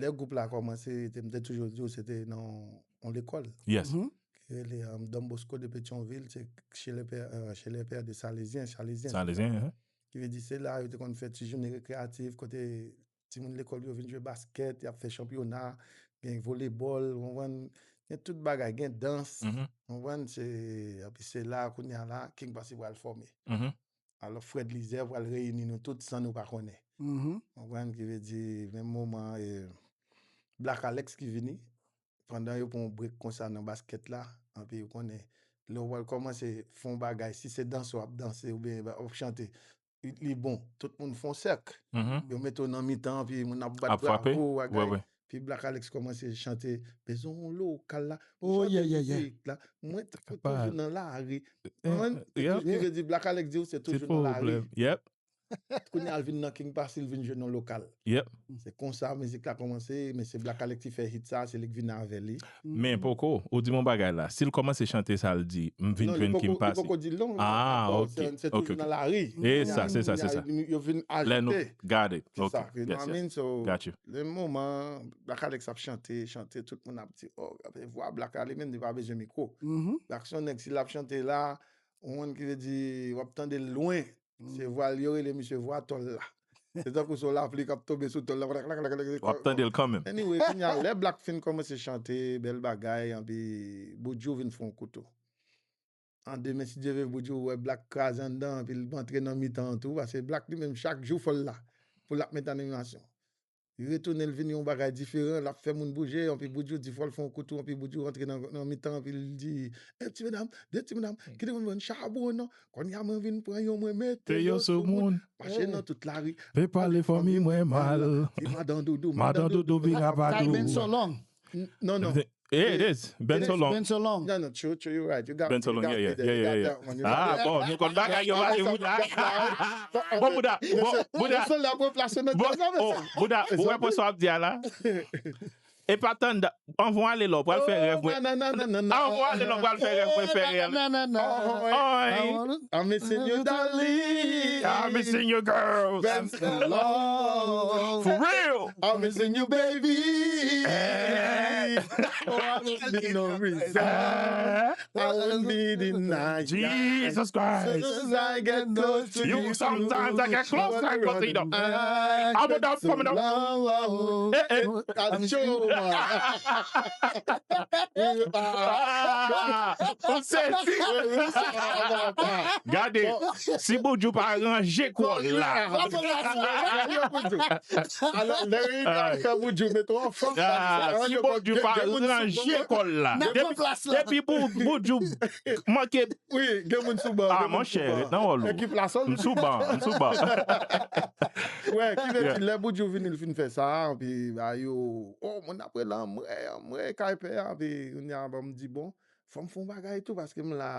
lè gwoup la kòmanse, te, m te toujou di w, se te nan yon lekòl. Yes. yo rele um, Don Bosco de Petyonvil, se chez le père, euh, chez le père de Salezyen, Salezyen. Salezyen, hein? Ki vle di se la yo te konn fè ti jounen rekreyatif kote timoun lekòl yo vin jwe baskèt, y ap fè chanpyona, gen volebòl, ou konprann? Gen tout bagay, gen dans, Mhm, ou konprann? Se, epi se la, kounye a la, King Passy pral fòme. mhm. Alò, Fred Lizè pral reyini nou tout san nou pa konnen. Mhm. Ou konprann? Ki vle di, menm moman, e, Black Alex ki vini, pandan yo pran yon break konsa nan baskèt la, anpi ou konnen, lè w pral kòmanse fè yon bagay, si se danse w ap danse oubyen w ap chante, li bon, tout moun fè yon sèk. Mhm. Yo mete w nan mitan, anpi moun ap bat Ap frape. bravo, Wè, bagay. wè. Pi Black Alex kòmanse chante, bezwen yon lokal la. Oh, Chante yeah, yeah, yeah. mizik la. Mwen, t- Kapab. toujou nan lari. Eh, Mwen, yeah. Toujou, ki vle di Black Alex di w se Se toujou nan lari. Pwoblèm. Yep. Kounye a l vin nan King Passy, l vin jwe nan lokal. Yep. Se konsa mizik la kòmanse, men se Black Alex ki fè hit sa, se li k vin avè li. Men poko, ou di m yon bagay la. Si l kòmanse chante sa, l di, m vin Non, li jwenn poko, King li Passy. poko di l non. Ah, Ankò, ok, se, se ok, toujou ok. nan lari. E sa, se sa, se Kounye a, sa. Yo vin Lè nou ajoute. got it. Se Ok, sa, you know yes, what I mean? yes. So, Got you. le moman, Black Alex ap chante, chante, tout moun ap di, oh, gade vwa Black Alex, menm li pa bezwen mikwo. Mhm. Black se yon nèg, si l ap chante la, ou konn ki vle di, w ap tande l lwen. Se vwa l yo rele misye vwa tòl la. Se tankou se yon lapli k ap tonbe sou tòl la. Klak, klak, klak, klak, klak. W ap tande l kanmenm. Anyway, kounye a, lè Black fin kòmanse chante, bèl bagay, anpi Boudjou vin fè yon kouto. An demen, si Dye vle, Boudjou wè Black kraze anndan, anpi l antre nan mitan an tou, paske Black li menm, chak jou, fò l la, pou l ap met animasyon. Li retounen, l vin yon bagay diferan, l ap fè moun bouje, anpi Boudjou di fò l fè yon kouto, anpi Boudjou antre nan, nan mitan, anpi l di, e ti medam, de ti medam, kite mwen jwenn chabon non, kounye a mwen vin pran yon, mwen mete Te yo sou moun. Mache nan tout lari. Pe pale fanmi mwen mal. Di madan doudou, Madan doudou vin rapadou. Been so long. N- Non, non. Eh, it is. Been so long. Been so long. Non, non, true, true, you right. You got, Been so you long, got yeah, yeah, me there, yeah, you yeah, got yeah. that one, you got Ah, that. bon, nou konn bagay yo pase Bouda. Bon, Bouda, bon, Bouda. Listen, la pou plas nan Bon, tèt la, men oh, sa. Bouda, ou wè pwen sa w ap di a la? E pa tann, anvan w ale lò, pral fè rèv mwen. Non, non, non, non, non. Anvan w ale lò, pral fè rèv mwen, fè rèv. Non, non, non. Oh, Ay. I'm missing you, darling. I'm missing you, girls. Been so long. For real. I'm missing you, baby. Eh. Oh, I don't need no reason. Eh. I don't need it now. Jesus Christ. Soon as I get close to You you, sometimes I get close, I go see them. I I'm get down, so I'm down. long. Eh, eh. Attention. Ah, ou sezi. Gade, si Boudjou pa ranje kòl la. Alò, lè yo fè Boudjou, mete w anfòm. Ah, si Boudjou pa ranje kòl la. Nan plas la. Depi Bou- Boudjou manke. Wi, gen moun sou ban. Ah, monchè, ret nan wòl ou. Ekip la sòl. M sou ban, m sou ban. Wè, ki vle di, lè Boudjou vini, l fin fè sa, anpi ba yo, oh, moun ap rele anmwey, anmwey, kay pè a, anpi kounye a, bon, m di, bon, fò m fè yon bagay tou, paske m la,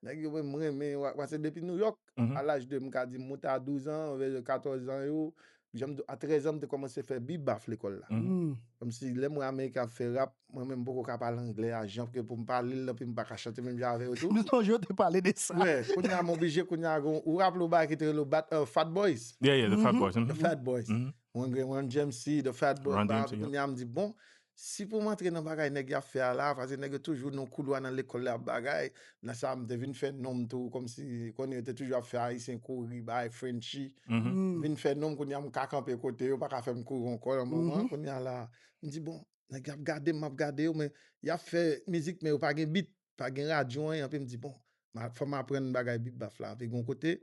nèg yo, mwen, m renmen, wa- paske depi New York, Mhm. a laj de, m ka di, m monte a douz an, vè katòz an yo, jan m di, a trèz an, m te kòmanse fè bebop lekòl la. Mhm. Kòmsi, lè m wè Ameriken ap fè rap, mwen menm, m poko ka pale anglè a jan ke pou m pale l, anpi m pa ka chante menm jan avè yo tou. Nou sonje w te pale de sa. Wè, kounye a, m oblije, kounye a, gon- ou raple w bagay ki te rele Bat- euh, Fat Boys? Yeah, yeah, the Fat Boys. The Mhm. Fat Boys. Mhm. Mwen gen Run D M C, The Fat Boys, Run ba, D M C, yeah. Kounye a, m di, bon, si pou m antre nan bagay nèg y ap fè a la, paske nèg yo toujou nan koulwa nan lekòl la ap bagay, nan sa a, m te vin fè non m tou, kòmsi, konnen yo te toujou ap fè Ayisyen kouri, bay Frenchie. Mhm. M vin fè non m, kounye a, m ka kanpe kote yo, pa ka fè m kouri ankò nan moman. Kounye a la, m di, bon, nèg y ap gade m, m ap gade yo, men y ap fè mizik, men yo pa gen beat, pa gen radyo, anyen, anpi m di, bon, ma- fò m aprann bagay bebop la. Anpi gon kote,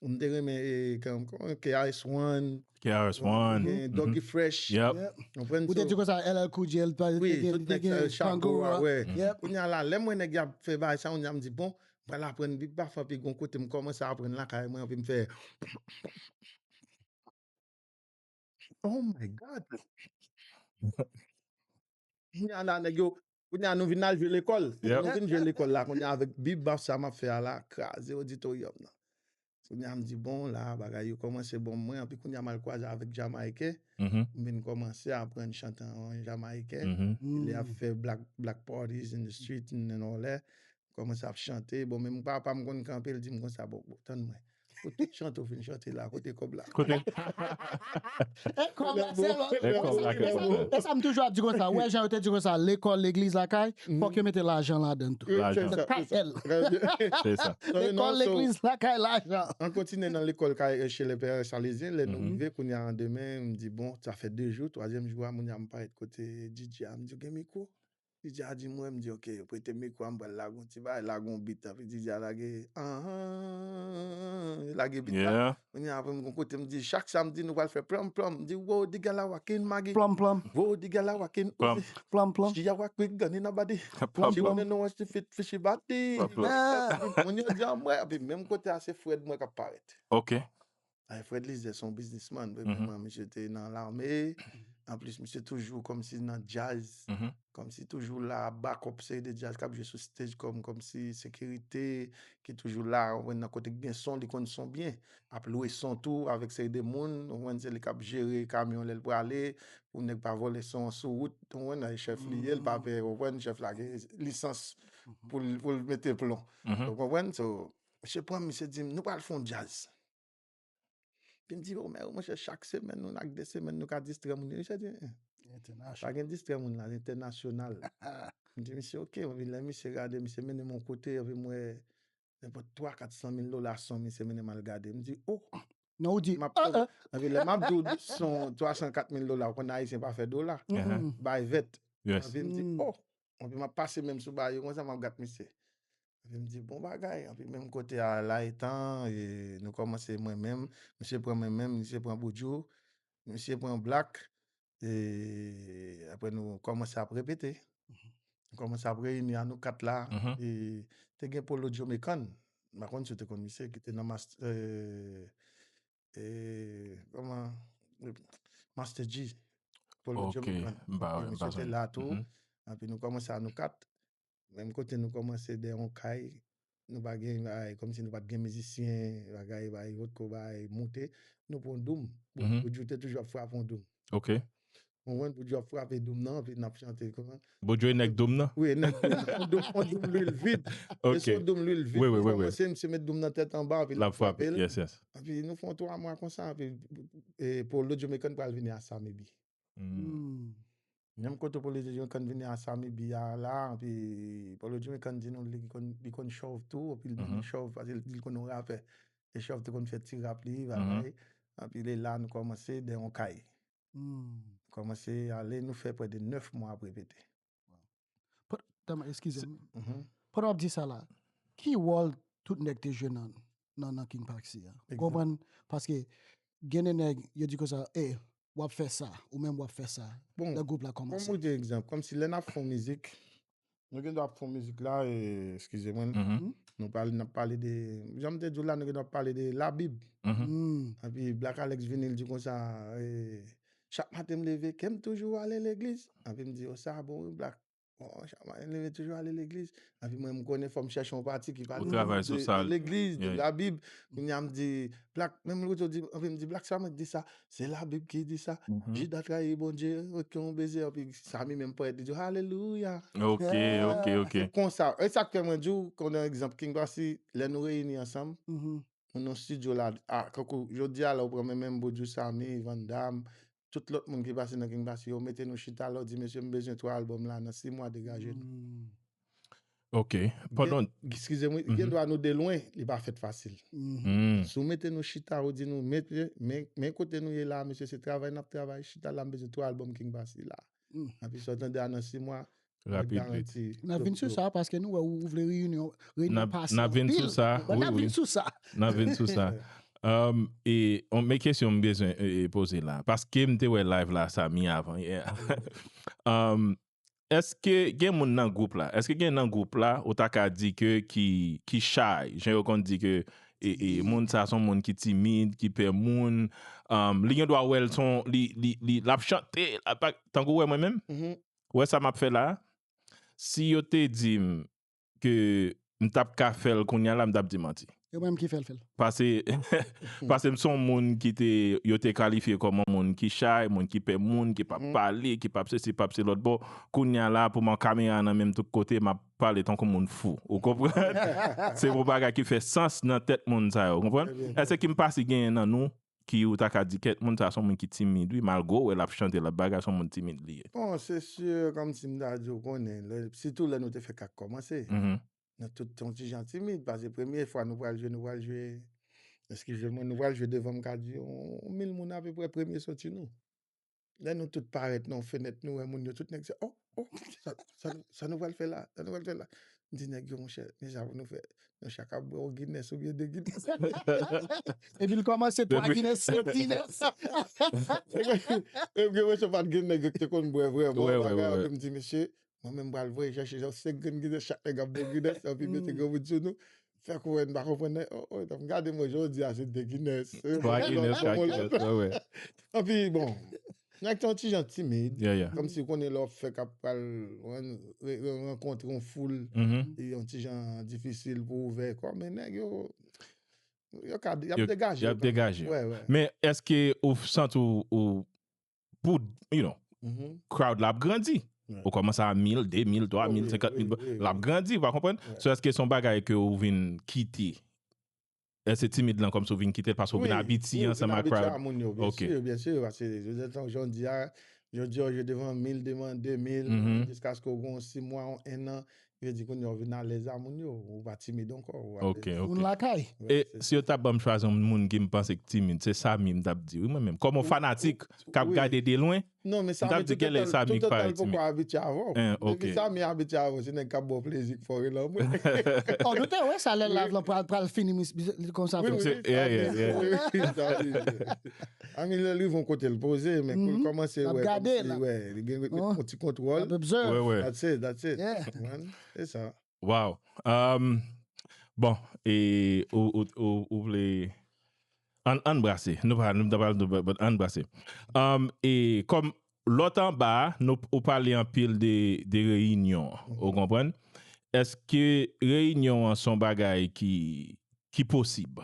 m te renmen, e, kòm, kòm K R S One, K R S One. gen Dougie Fresh. Yep. Konprann? Ou te di konsa, L L Cool J, L pa Wi, te tout nèg sa yo, Shango, Kangura. Wè. Yep. Kounye a la, lè m wè nèg y ap fè bagay sa, kounye a m di, bon, m pral aprann bebop, anpi gon kote m kòmanse aprann lakay mwen, anpi m fè, oh my God. Kounye a la, nèg yo, kounye a nou vin al jwe lekòl. Yep. Nou vin jwe lekòl la, kounye a avèk bebop sa m ap fè a la, kraze oditoryòm nan. Kounye a m di, bon, la, bagay yo kòmanse bon mwen, anpi kounye a m al kwaze avèk Jamayiken. Mhm. M vin kòmanse aprann chante an jamayiken. Mhm. Li ap fè black, black parties in the street and, and all that. Kòmanse ap chante. Bon, men papa m konn kanpe, l di m konsa, bon, bon, tann mwen. Pou tout chante ou fin chante la, kote kòb la? Kote? E kòb la, se lòt. E sa m toujou ap di konsa. Ou wè jan yo te di konsa, lekòl, legliz, lakay, fòk yo mete lajan ladan tou. Lajan. Katèl. Lekòl, legliz, lakay, lajan. An kontinye nan lekòl kay chez les pères Salésiens, lè nou rive kounye a an demen, m di bon, sa fè de jou, twazyèm jou a, moun ya m parèt kote DJ a, m di gen mikwo. DJ a di mwen, m di ok, yo prete mikwo a, m pral lage yon ti bagay, lage yon beat, anpi DJ a lage anhan, lage beat la. Kounye a apre m gon kote m di chak samdi nou pral fè plòm plòm, m di wo diga la wakin magi. Plòm plòm. Wo diga la wakin. Plòm plòm. She a wa quick gun in a body. She wanna know what she fit fishy body. Moun yo di an mwen, epi menm kote a se Fred mwen k ap parèt. Ok. Ay, Fred Lizè se yon biznismann, vrèman, misye te nan lame. Anplis, misye toujou kòmsi nan djaz. Kòmsi toujou la ap bakòp seri de djaz k ap jwe sou stage kòm, kòmsi sekirite ki toujou la, ou konprann, nan kote k gen son, li konn son byen. Ap lwe son tou avèk seri de moun, ou konprann, se li k ap jere kamyon lè l prale, pou nèg pa vòlè son an sou wout, ou konprann, e chèf li ye, l pa pè, ou konprann, chèf la gen lisans pou l pou l mete plon. Ou konprann? So, misye pran m, misye di m, nou pral fè yon djaz. Epi m di, o mè, monchè, chak semèn, yon ak de semèn, nou ka distrè moun yo. Misye di, pa gen distrè moun la, entènasyonal. M di, misye, ok. Epi lè misye gade, misye mennen m yon kote, epi m wè nenpòt twa, kat san mil dola son, misye mennen m al gade. M di, o! Non, ou di, M ap epi lè m ap di w son twa san kat mil dola, ou konn Ayisyen pa fè dola. Bay vèt. Epi m di, o! Epi m ap pase men m sou ba yo, konsa m ap gad misye. Epi m di, bon bagay. Epi menm kote a la etan, e, nou kòmanse mwen menm, misye pran mwen menm, misye pran Boudjou, misye pran Black, e, apre nou kòmanse ap repete. Nou kòmanse ap reyini a nou kat la, e, te gen Polo Joe Mekan, m pa konn si w te konn misye, ki te nan Master, e, e, kòman, Master G. Polo Joe Mekan. Epi misye te la tou, epi nou kòmanse a nou kat. Menm kote nou kòmanse dèyè yon kay, nou pa gen bagay, kòmsi nou pa t gen mizisyen, bagay, bagay, vòdko, bagay, moute, nou pran yon doum. Boudjou te toujou ap frape yon doum. Ok. Ou konprann? Boudjou ap frape doum nan, epi n ap chante, kòman? Boudjou e nèg doum nan? Wi, e nèg doum nan. Yon doum, yon doum lwil vid. Ok. Se yon doum lwil vid. Wi, wi, wi, wi. Kòmanse, misye met doum nan tèt anba, epi l ap frape l. Yes, yes. Epi nou fè yon twa mwa konsa, epi, e, Polo Joe Mekan pral vini a Samibi. Menm kote Polo Joe Mekan vini a Samibi a la, epi Polo Joe Mekan di nou li konn, li konn chòv tou, epi l byen chòv, paske li konn yon rapè. E chòv te konn fè ti rap li, bagay. Epi lè la nou kòmanse dèyè yon kay. Kòmanse ale, nou fè prè de nèf mwa ap repete. Eskize m. Pandan w ap di sa la, ki wòl tout nèg te jwe nan, nan, nan King Paxi a? Konprann? Paske gen de nèg, yo di konsa, e, w ap fè sa, ou menm w ap fè sa. Lè gwoup la kòmanse. Bon, pou m di egzanp, kòmsi lè n ap fè yon mizik, nou gen dwa ap fè yon mizik la, e, eskize mwen, nou pale, n ap pale de, jan m te di w la, nou gen dwa ap pale de Labib. Epi Black Alex vini, l di konsa, e, chak maten m leve, ke m toujou ale legliz. Epi m di, o, sa bon wi, Black. Bon, chak maten m leve toujou ale legliz. Epi mwen, m konnen fò m chèche yon pati ki pale de legliz, de Labib. Kounye a m di, Black, menm lòt jou di, anfen, m di, Black, sa mwen di sa, se Labib ki di sa. Jida trayi Bondye, ok, yon beze, epi Samy menm parèt, li di, alelouya. Ok, ok, ok. Se konsa. E sa k fè mwen di w, kon yon egzanp, King Paxi, lè nou reyini ansanm, nou nan estidyo la, a, kankou, jodi a la, ou pran menm, menm Boudjou, Samy, Van Damme, tout lòt moun ki pase nan King Paxi, yo mete nou chita la, yo di, mesye, m bezwen twa albòm la nan sis mwa, degaje nou. Ok. Pandan. Eskize m, wi, gen dwa nou de lwen, li pa fèt fasil. Si w mete nou chita, ou di nou, mete, men, men kote nou ye la, mesye, se travay n ap travay, chita la, m bezwen twa albòm King Paxi la. Epi sa w tande a nan sis mwa, rapid vit. N ap vin sou sa, paske nou wè ou vle reyinyon, reyinyon pase. N ap vin sou sa, wi, wi. N ap vin sou sa. Um, e, on, men kesyon m bezwen e, e, poze la. Paske m te wè live la, Samy, avan yè. Um, èske gen moun nan gwoup la? Èske gen nan gwoup la, ou ta ka di ke ki, ki shy? Jan yo konn di ke e, e, moun sa se yon moun ki timid, ki pè moun. Um, li gen dwa wè l se yon, li, li, li, l ap chante, l ap, tankou wè mwen menm. Ou wè sa m ap fè la? Si yo te di m ke m t ap ka fè l kounye a la, m t ap di manti. E mwen menm ki fè l fè l. Pase, pase m se yon moun ki te, yo te kalifye kòm yon moun ki chay, moun ki pè moun, ki p ap pale, ki p ap sesi, p ap se lòt bò. Kounye a la, pou mwen kamera nan menm tout kote, m ap pale tankou moun fou. Ou konprann? Se yon bagay ki fè sans nan tèt moun sa yo. Ou konprann? Èske Kim Passy genyen nan nou ki ou ta ka di kèt moun sa se yon moun ki timid, wi, malgre w wè l ap chante, l ap bagay, se yon moun timid li ye. Bon, se si, kòmsi m ta di w konnen, lè- sitou lè nou te fèk ak kòmanse. Nan tout yon ti jan timid, paske premye fwa nou pral jwe, nou pral jwe, eskize mwen, nou pral jwe devan m ka di yon mil moun apeprè premye soti nou. Lè nou tout parèt nan fenèt, nou wè moun yo, tout nèg se, oh, oh, sa, sa, sa nou pral fè la, sa nou pral fè la. M di nèg yo, monchè, men sa pou nou fè. Nou chak ap bwè yon Guinness oubyen de Guinness. Epi l kòmanse twa Guinness, sèt Guinness. Epi mwen se pa t gen nèg yo ki te konn bwè vrèman. Wè, wè, bagay wè, yo, wè. Epi m di, mesye, mwen menm m pral voye chèche yon senk grenn Guinness, chak nèg ap bwè Guinness, epi mete grenn bout sou nou. Fè kouwè n pa konprann nan, oh, oh, m gade mwen jodi a se de Guinness. Twa Guinness, kat Guinness, wè, wè. Epi bon, nèg te yon ti jan timid. Yeah, yeah. Kòmsi w konnen lè w ap fèk ap pral rann- re- re- rankontre yon foul, Mhm. e yon ti jan difisil pou ouvè kò, men nèg yo, yo ka, y ap Yo- degaje. y ap degaje. Wè, wè. Men èske ou santi ou, ou pou, you know, Mhm. crowd la ap grandi? Wè. Ou kòmanse a mil, de mil, twa mil, Wi, senkant mil, wi, wi, l ap wi. Grandi, ou pa konprann? Wè. So èske se yon bagay ke ou vin kite? Èske timid lan kòmsi ou vin kite l paske ou vin Wi, abitye wi, ansanm vin a abitye crowd? a moun yo, byen Ok. Sir, byen sir, paske jodi a, jodi a, jodi a, jodi a, de mil, de mil, Mhm. jiskaske w gen yon sis mwa, yon en an, yo di kounye a w vin alèz a moun yo, ou pa timid ankò. Ou Ok, alèz. ok. Moun lakay. E si yo t ap ban m chwazi yon moun ki m panse ki timid, se Samy m t ap di, wi, mwen menm. Kòm yon fanatik k ap Wi. Gade de lwen, Non, men m t ap di, "Kèlè Samy ki parèt timid?" Poko abitye avè w. Eh, ok. Depi Samy abitye avè w, se nèg k ap ba w plezi k fè w rele anmwe. Oh, nou te wè sa lè live lan pral, pral fini, mis- li konsa. Wi, Fò- wi, Se- yeah, yeah, yeah. Samy, Samy. Ami lè li yon kote l poze, men kou l Mhm. kòmanse L ap wè gade, kòmsi, l ap- wè, li gen Oh. yon ti kontwòl. Ap observe. Wè, wè. That's it, that's it. Yeah. Man, se sa. Wow. Um, bon, e ou, ou, ou, ou vle. Ann, ann brase. Nou pa, nou pa, nou pa, but ann brase. Um, e kòm lòt anba a, nou, ou pale anpil de, de reyinyon. Ou konprann? Èske reyinyon an se yon bagay ki, ki posib?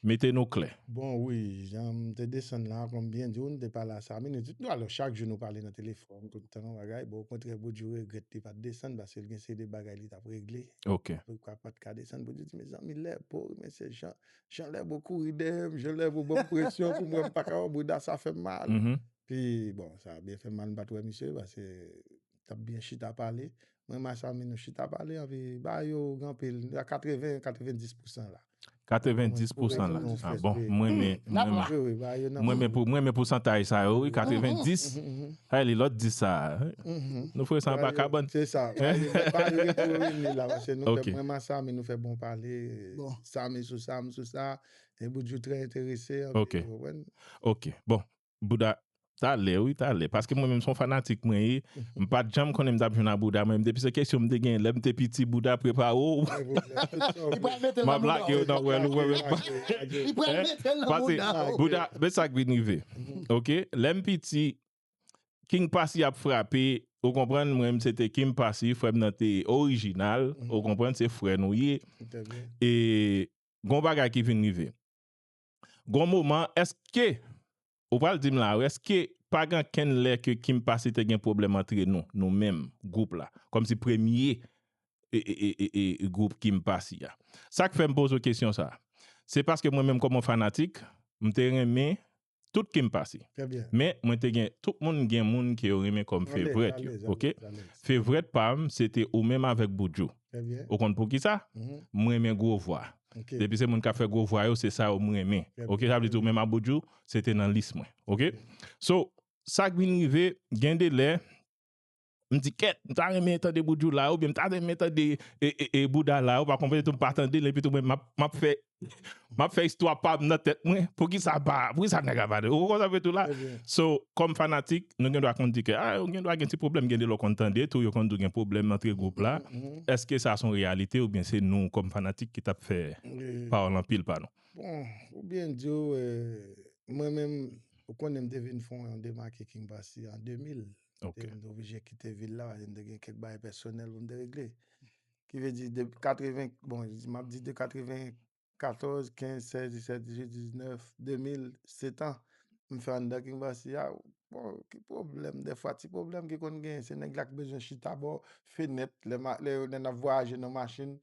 Mete nou klè. Bon, wi, jan m te desann la, kòm byen di w, nou te pale a Samy, nou di, nou, alò, chak jou nou pale nan telefòn, tout tan, bagay. Bon, okontrè, Boudjou regrèt li pa t desann, paske l gen seri de bagay li t ap regle. Ok. Pou pa, pa t ka desann, Boudjou di, mezanmi, Lèbo, men se jan, jan Lèbo kouri dèyè m, jan Lèbo ban m presyon pou mwen, m pa ka wè bouda, sa fè m mal. Mhm. Pi, bon, sa byen fè m mal, m pa t wè misye, paske t ap byen chita pale. Mwen, Masami, nou chita pale, anpi, ba yo, gen anpil, a katreven, katrevendis pousan la. Katrevendis pousan la. Ah, bon, mwen, men, N ap la. Wi, wi, ba yo nan mwen, men pou, mwen, men pousantaj sa yo, wi, katrevendis. Mhm, mhm, Ay, li lòt dis sa. mhm. Nou fè sa anba kabann. Se sa. Ba yo, ba yo retounen la, paske nou Ok. fè, mwen, Masami, nou fè bon pale. Bon. Sami sou sa, m sou sa. E Boudjou trè enterese. Ok. Ou konprann? Ok. Bon, Bouda, talè, wi, talè. Paske mwen menm, se yon fanatik mwen ye. M pa t janm konnen m t ap jwenn a Bouda. Mwen, depi se kesyon m te gen, lè m te piti, Bouda prepare w. Li pral mete l M nan ap lage bouda. w nan wè l, ou wè, wè. Li pral mete l nan Pase, bouda. Bouda, men sa k vin rive. Ok? Lè m piti, King Passy ap frape, ou konprann, mwen, m se te King Passy, frè m nan te orijinal, ou konprann, se frè nou ye. Trè byen. E, gon bagay ki vin rive. Gon moman, èske, ou pral di m la, èske pa gen kenn lè ke King Passy te gen pwoblèm antre nou, nou menm, gwoup la? Kòmsi premye e, e, e, e, e, gwoup King Passy a. Sa k fè m poze w kesyon sa a, se paske mwen menm kòm yon fanatik, m te renmen tout King Passy. Trè byen. Men, mwen te gen, tout moun gen moun ke yo renmen kòm Alèz, favorite yo, alèz, ok? Alèz. Favorite pa m, se te ou menm avèk Boudjou. Trè byen. Ou konn poukisa? Mhm. M renmen gwo vwa. Ok. Depi se moun k ap fè gwo vwa yo, se sa yo m renmen. Trè Ok, byen. Sa vle di ou menm a Boudjou, se te nan lis mwen. Ok? So, sa k vin rive, gen de lè, m di, "Kèt, m ta renmen tande Boudjou la, oubyen m ta renmen tande e, e, e, Bouda la," ou pa konprann, tou m pa tande l, epi tou mwen, m ap, m ap fè, m ap fè istwa pa m nan tèt mwen, poukisa pa, poukisa nèg la pa tande, ou konprann sa m vle di w la? Trè byen. So, kòm fanatik, nou gen dwa konn di ke, ah, ou gen dwa gen ti pwoblèm, gen de lè w konn tande tou, yo konn di w gen pwoblèm antre gwoup la. Mhm. Èske sa se yon reyalite oubyen se nou kòm fanatik ki t ap fè Wi. pawòl anpil pa nou? Bon, ou byen di w, eh, mwen menm, ou konnen m te vin fè yon demake King Passy an de mil. Ok. Te, m te oblije kite vil la, paske m te gen kèk bagay pèsonèl pou m te regle. Ki vle di, de katreven, bon, m ap di de katreven katòz, kenz, sèz, disèt, dizuit, diznèf, de mil, sèt an. M fè anndan King Bossy a. Bon, ki pwoblèm? Dèfwa, ti pwoblèm ki konn genyen, se nèg la ki bezwen chita bò fenèt, lè, lè, lè n ap vwayaje nan machin.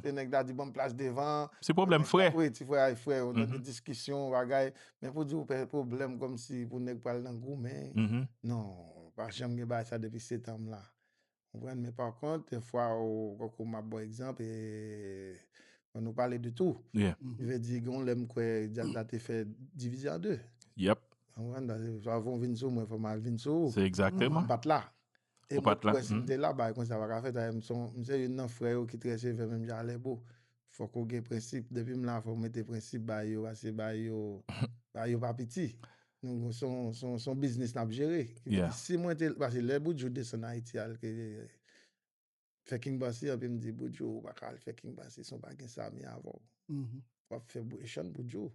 Se nèg la di, "Ban m plas devan." Ti pwoblèm frè. Wi, ti frè ak frè, yon diskisyon, bagay. Men pou di w pè pwoblèm kòmsi pou nèg pral nan goumen. Non, pa janm gen bagay sa depi sèt an m la. Konprann? Men pa kont, dèfwa, ou, ou, ou m ap ba w egzanp, e, bon, nou pale de tou. Vle di, gen yon lè m kwè djaz la te fè divize an de. Konprann? Paske fò w vin sou mwen, fò m al vin sou ou. Se egzakteman. M pa t la. E mwen kwè si m te la, bagay konsa pa ka fèt. M se youn nan frè yo ki trè sevè menm jan a Lèbo. Fòk ou gen prensip. Depi m la, fò m mete prensip ba yo, paske ba yo, ba yo pa piti. Nou, se yon, se yon, se yon biznis n ap jere. Ki vle di, si mwen te, paske lè Boudjou desann Ayiti al ke fè King Bossy, anpi m di, "Boudjou, ou pa ka al fè King Bossy san w pa gen Samy avè w. W ap fè Echann Boudjou."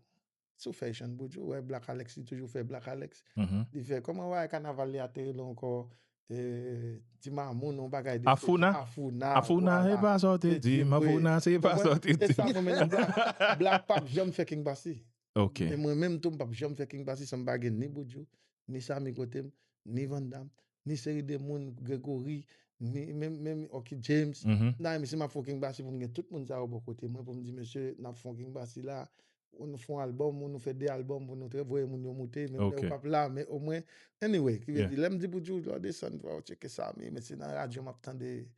Si w fè Echann Boudjou, wè Black Alex, li toujou fè Black Alex. Li fè, kòman w wè kanaval li a te rele ankò? Ti Mamoun, yon bagay de Afouna. Afouna, Afouna, se pa sa w te di m, Afouna, se pa sa w te di m. E sa, mwen menm, Black, Black p ap janm fè King Bossy. E mwen menm tou, m p ap janm fè King Bossy san m pa gen ni Boudjou, ni Samy kote m, ni Van Damme, ni seri de moun, Gregory, ni menm, menm Oky James. M ta renmen si m ap fè King Bossy pou m gen tout moun sa yo bò kote mwen, pou m di, "Mesye, n ap fè King Bossy la, nou fè yon albòm, nou fè de albòm pou nou voye moun yo moute, menm lè yo p ap la, men omwen." Anyway, ki vle di, lè m di Boudjou, lè w desann, fò w tcheke Samy, men se nan radyo m ap tande.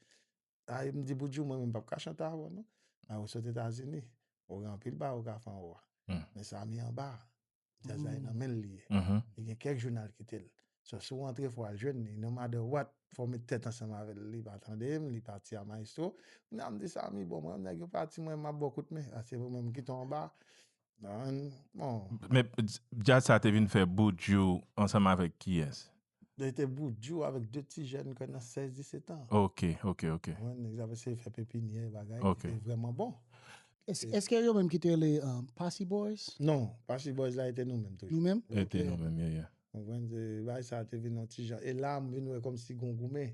A, m di Boudjou, mwen menm m p ap ka chante avè w, non. A, ou sot Etazini, ou gen anpil bagay ou ka fè anwo a. Men Samy anba, djaz la e nan men l li ye. Li gen kèk jou n al kite l. So, si w antre, fò w al jwenn li. No matter what, fò w met tèt ansanm avè l. Li pa tande m, li pati a Maestro. Kounye a m di Samy, bon, mwen, nèg yo pati, mwen, m ap ba w kout men. A, se mwen menm m kite w anba. Bon. Men dj-, djaz sa te vin fè Boudjou ansanm avèk kiyès? Li te Boudjou avèk de ti jèn kwè nan sèz, disèt an. Ok, ok, ok. Mwen, nèg sa ap eseye fè pepinyè bagay ki te vrèman bon. Èske yo menm ki te rele Passy Boys? Non, Passy Boys la e te nou menm toujou. Nou menm? E te nou menm, yeah, yeah. Konprann, se bagay sa te vin yon ti jan. E la, m vin wè kòmsi gon goumen.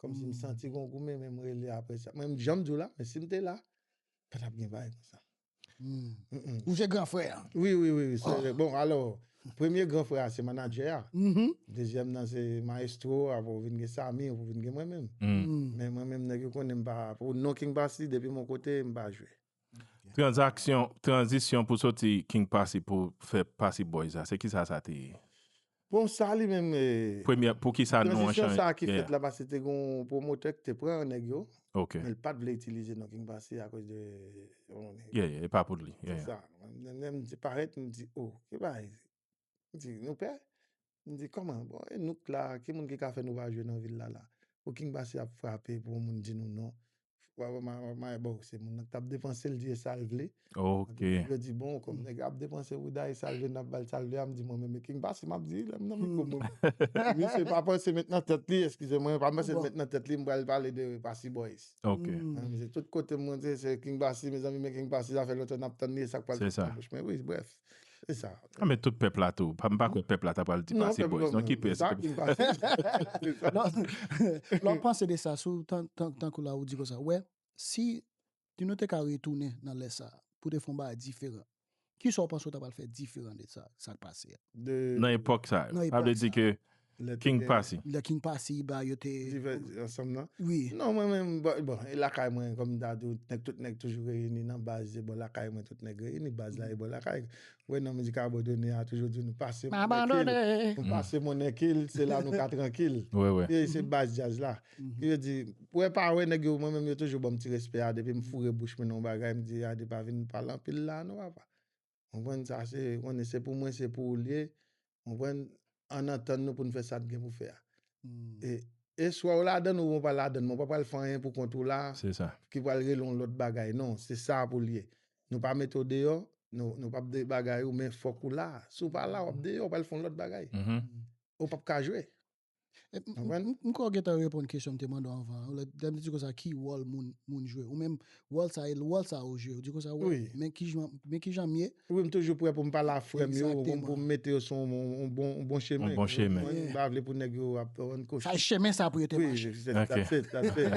Kòmsi m santi gon goumen, men m rele apre sa. Mwen, jan m di w la, men si m te la, pa t ap gen bagay konsa. Ou se gran frè a. Wi, wi, wi, wi. Bon, alò, premye gran frè a se manadjè a. Dezyèm nan se Maestro, apre w vin gen Samy, ou vin gen mwen menm. Men mwen menm, nèg yo konnen m pa, pou non King Passy, depi m yon kote, m pa jwe. Tranzaksyon, tranzisyon pou soti King Passy pou fè Passy Boys la, se kisa sa te ye? Bon, sa li menm, eh, premye, pou ki sa non an tranzisyon chanje? Sa ki fèt la, paske te gen yon pwomotè ki te pran nèg yo, men l pa t vle itilize non King Passy akoz de, yon nèg. Yeah, yeah, e pa pou li. Yeah, yeah. Se sa. Mwen menm, m di parèt, m di, "Oh, ki bagay?" M di, "Nou pè?" M di, "Kòman? Bon, e nou k la, ki moun ki ka fè nou pa jwe nan vil la, la? Pou King Passy ap frape, pou yon moun di nou non." Bon, se moun nan k t ap depanse l, di e sa l vle. Ok. Yo di, "Bon, kòm nèg ap depanse pou Daï sa l vle, n ap ba l sa l vle a," m di, "Mwen menm, e King Passy m ap di, lè m nan mikwo mwen." Misye pa panse met nan tèt li, eskize mwen, pa panse met nan tèt li, m pral pale de Passy Boys. Ok. Se tout kote mwen, se, se King Passy, mezanmi, men King Passy, sa fè lontan n ap tann li, e sa k pral sot nan bouch mwen. Wi, brèf, se sa. A, men tout pèp la tou. M pa kwè pèp la ta pral di Passy Boys. Non, ki pèp? Lè w panse de sa, sou tankou la ou di konsa, wè, si nou te ka retounen nan lè sa, pou te fè yon bagay diferan, kisa w panse w ta pral fè diferan de sa, sa k pase a? Nan epòk sa, sa vle di ke King Passy. Lè King Passy, ba yo te ansanm nan? Wi. Non, mwen menm, bon, bon, e lakay mwen, kòm m ta di w, nèg, tout nèg toujou reyini nan baz, se bò lakay mwen, tout nèg reyini, baz la e bò lakay. Wè, nan mizik abandone a, toujou di nou pase Monnen Kil. Nou pase Monnen Kil, se la nou ka trankil. Wi, wi. E se baz djaz la. Ki vle di, wè pa wè, nèg yo, mwen menm, yo toujou ban m ti respè a, depi m foure bouch mwen nan yon bagay, m di, "Ade, pa vin pale anpil la, non, papa." Konprann sa, se, konnen se pou mwen, se pou ou l ye. Konprann, ann antann nou pou n fè sa n gen pou fè a. E, e swa w ladann ou w pa ladann, men w pa pral fè anyen pou kont ou la, ki pral rele yon lòt bagay. Non, se sa pou l ye. Nou pa mete w deyò, nou, nou p ap debagay ou, men fòk ou la. Si w pa la, w ap deyò, w pral fè yon lòt bagay. Ou p ap ka jwe. M kwè w gentan reponn kesyon m te mande w anvan an. Lè m te di konsa, ki wòl moun, moun jwe? Ou menm, wòl sa, e wòl sa ou jwe. Ou di konsa, wè, men ki jan, men ki jan m ye. Wi, m toujou prè pou m pale a frè m yo, pou m mete yo sou yon bon, yon bon chemen. Yon bon chemen. M pa vle pou nèg yo ap rann kochon. Sa e chemen sa pou yo te mache. Wi, that's it, that's it.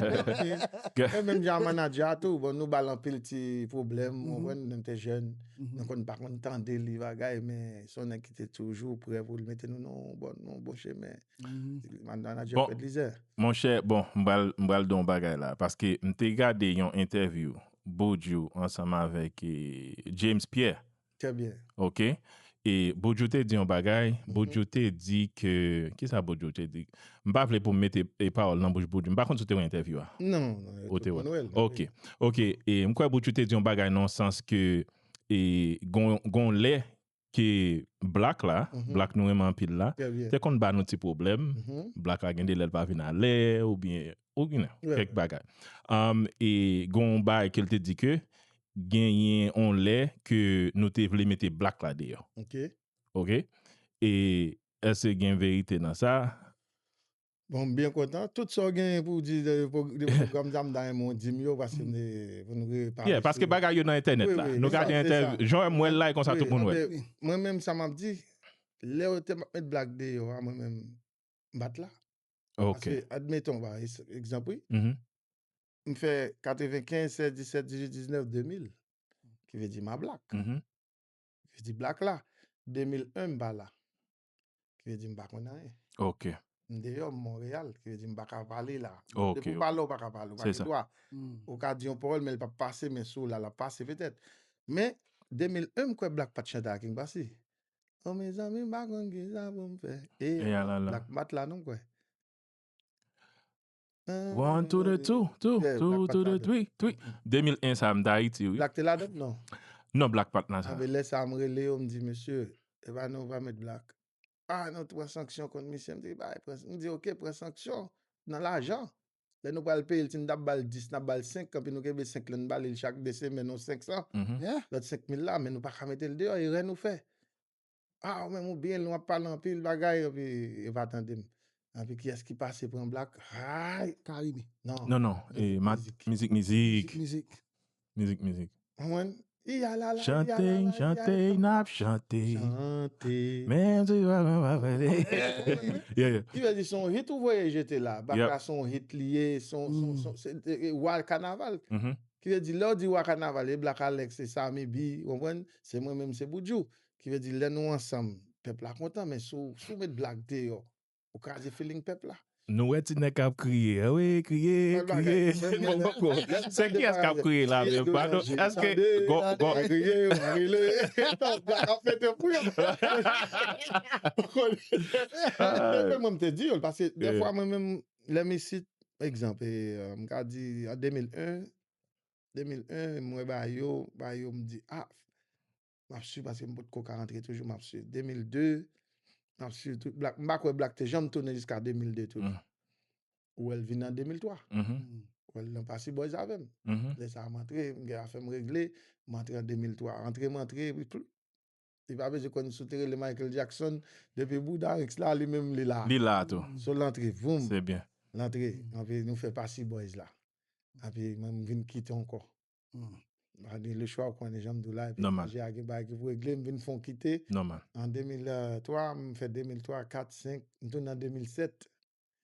Mwen menm jan manadjè a tou, bon, nou ba l anpil ti pwoblèm, ou konprann, nou te jèn, nou konn pa konn tande li bagay, men se yon nèg ki te toujou prè pou l mete nou nan yon bon, nan yon bon chemen. Manadjè Fred Lizè. Monchè, bon, m pral, m pral di w yon bagay la, paske m te gade yon entèvyou Boudjou ansanm avèk eh, James Pierre. Très bien. Ok. E Boudjou te di yon bagay, Boudjou te di ke, kisa Boudjou te di? M pa vle pou m mete e pawòl nan bouch Boudjou. M pa konn si w te wè entèvyou a. Non, non, Ou te wè. Ok. Ok. E m kwè Boudjou te di yon bagay nan sans ke e gon, gon lè ke Black la, Black nou renmen anpil la, te konn ba nou ti pwoblèm. Black la gen de lè l pa vin alè, oubyen, oubyen kèk bagay. Um, e gon bagay ke l te di ke genyen on lè ke nou te vle mete Black la deyò. Ok. Ok? E èske gen verite nan sa? Bon, m byen kontan. Tout sa w genyen pou w di de, de pwogram sa, m ta renmen w di m yo, paske m te, pou nou repale. Yeah, paske bagay yo nan entènèt la. Nou gade entèvyou. Jan m wè l la, e konsa tout moun wè. Mwen menm, sa m ap di, lè yo te met Black deyò a, mwen menm, m pa t la. Ok. Paske, admeton, pa egzanp, wi. M fè katrevenkenz, sèz, disèt, dizuit, diznèf, de mil. Ki vle di m a Black. Ki vle di Black la. De mil en, m pa la. Ki vle di m pa konn anyen. Ok. M deyò, m Monreyal, ki vle di m pa ka pale la. Ok. Depi w pa la, w pa ka pale, w pa gen dwa. Ou ka di yon pawòl, men l p ap pase, men si w la, l ap pase petèt. Men, de mil en, m kwè Black pa t chante a King Passy. O mezanmi, m pa konn kisa pou m fè. E Black m pa t la non, m kwè. One to the two, two, two to the three, three. De mil en sa, m t Ayiti, wi. Black te ladan, non? Non, Black pa t nan sa. Anben lè sa, m rele yo, m di, mesye, e pa nou pa met Black. A, nou pran sanksyon kont misye. M di, bay, pran, m di, ok, pran sanksyon nan lajan. Lè nou pral peye l, si n t ap ba l dis, n ap ba l senk, anpi nou kenbe senk lan, n bale l chak de semèn, yon senk san. Lòt senk mil la, men nou pa ka mete l deyò, erè nou fè. A, ou menm ou byen lwen, w ap pale anpil bagay, epi yo pa tande m. Epi kiyès ki pase pran Black? Ay! Karimi. Non. Non, non. E, mizik, mizik. Mizik, mizik. Mizik, mizik. Konprann? Iyalala, chante, chante, n ap chante. Chante. Menm si pa mwen pa pale. Yeah, yeah. Ki vle di se yon hit ou voye jete la. Black la se yon hit li ye, se yon, se yon, se, e, e, wa kanaval. Ki vle di, lè w di wa kanaval, e Black Alex, e Sammy B, ou konprann? Se mwen menm, se Boudjou. Ki vle di, lè nou ansanm, pèp la kontan, men si w, si w met Black deyò, ou kraze feeling pèp la. Nou wè ti nèg k ap kriye, wi, kriye, kriye. Bon, bon, bon. Se kiyès k ap kriye la menm? Padon, èske gon, gon, kriye, rile. Black ap pete pou yo. Mwen, m te di yo, paske dèfwa mwen menm, lè m isit, egzanp, e, e, m ka di, an de mil en, de mil en, m wè bagay yo, bagay yo, m di, a, m ap swiv paske m potko ka rantre toujou, m ap swiv. De mil de, m ap swiv tout Black. M pa kwè Black te janm tounen jiska de mil de tou. Ou wè l vin an de mil twa. Ou wè l nan Passy Boys avè m. Lè sa a, m antre, m gen afè m regle, m antre an de mil twa. Antre m antre, epi li pa bezwen konn si w te rele Michael Jackson, depi bouda Rex la, li menm li la. Li la tou. So l antre, voum. Se byen. L antre, anpi nou fè Passy Boys la. Anpi mwen, m vin kite ankò. Pa gen lechwa, ou konnen jan m di w la, epi maji a gen bagay ki pou regle, m vin fè yon kite. Nòmal. An de mil twa, m fè de mil twa, kat, senk, m tounen an de mil sèt.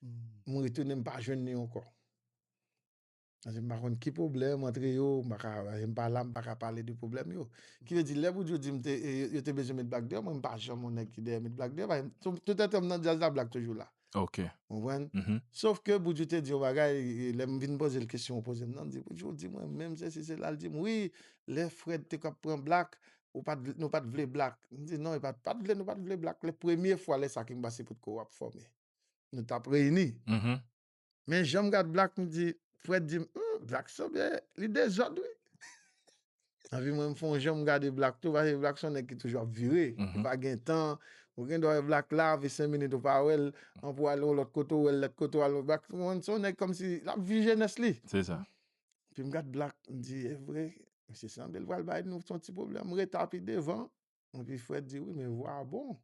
M retounen, m pa jwenn li ankò. Paske m pa konn ki pwoblèm antre yo, m pa ka, m pa la, m pa ka pale de pwoblèm yo. Ki vle di, lè Boudjou di m te, e, yo, yo te bezwen met Black deyò, mwen, m pa janm yon nèg ki dèyè met Black deyò, paske tout, tout etan m nan djaz la, Black toujou la. Ok. Ou konprann? Sof ke Boudjou te di yon bagay, e, lè m vin poze l kesyon, ou poze m nan, m di, Boudjou, di mwen, menm sesi, sela, l di m, wi, lè Fred te k ap pran Black, ou pa t, nou pa t vle Black. M di, non, e pa t, pa t vle, nou pa t vle Black. Lè premye fwa, lè sa King Passy potko ap fòme. Nou t ap reyini. Men jan m gad Black, m di, Fred di m, hmm, Black sanble, li dezòd, wi. Anpi mwen, m fè yon jan m gade Black tou, paske Black se yon nèg ki toujou ap vire. Li pa gen tan. Ou gen dwa wè Black la, anpi senk minit ou pa wè l, anpi w al yon lòt kote, ou wè l lòt kote, w al yon Black. Se yon nèg kòmsi l ap viv jenès li. Se sa. Epi m gad Black, m di, e vre, misye sanble l pral bay nou yon ti pwoblèm. M rete a pi devan. Epi Fred di, wi, men vwa a bon.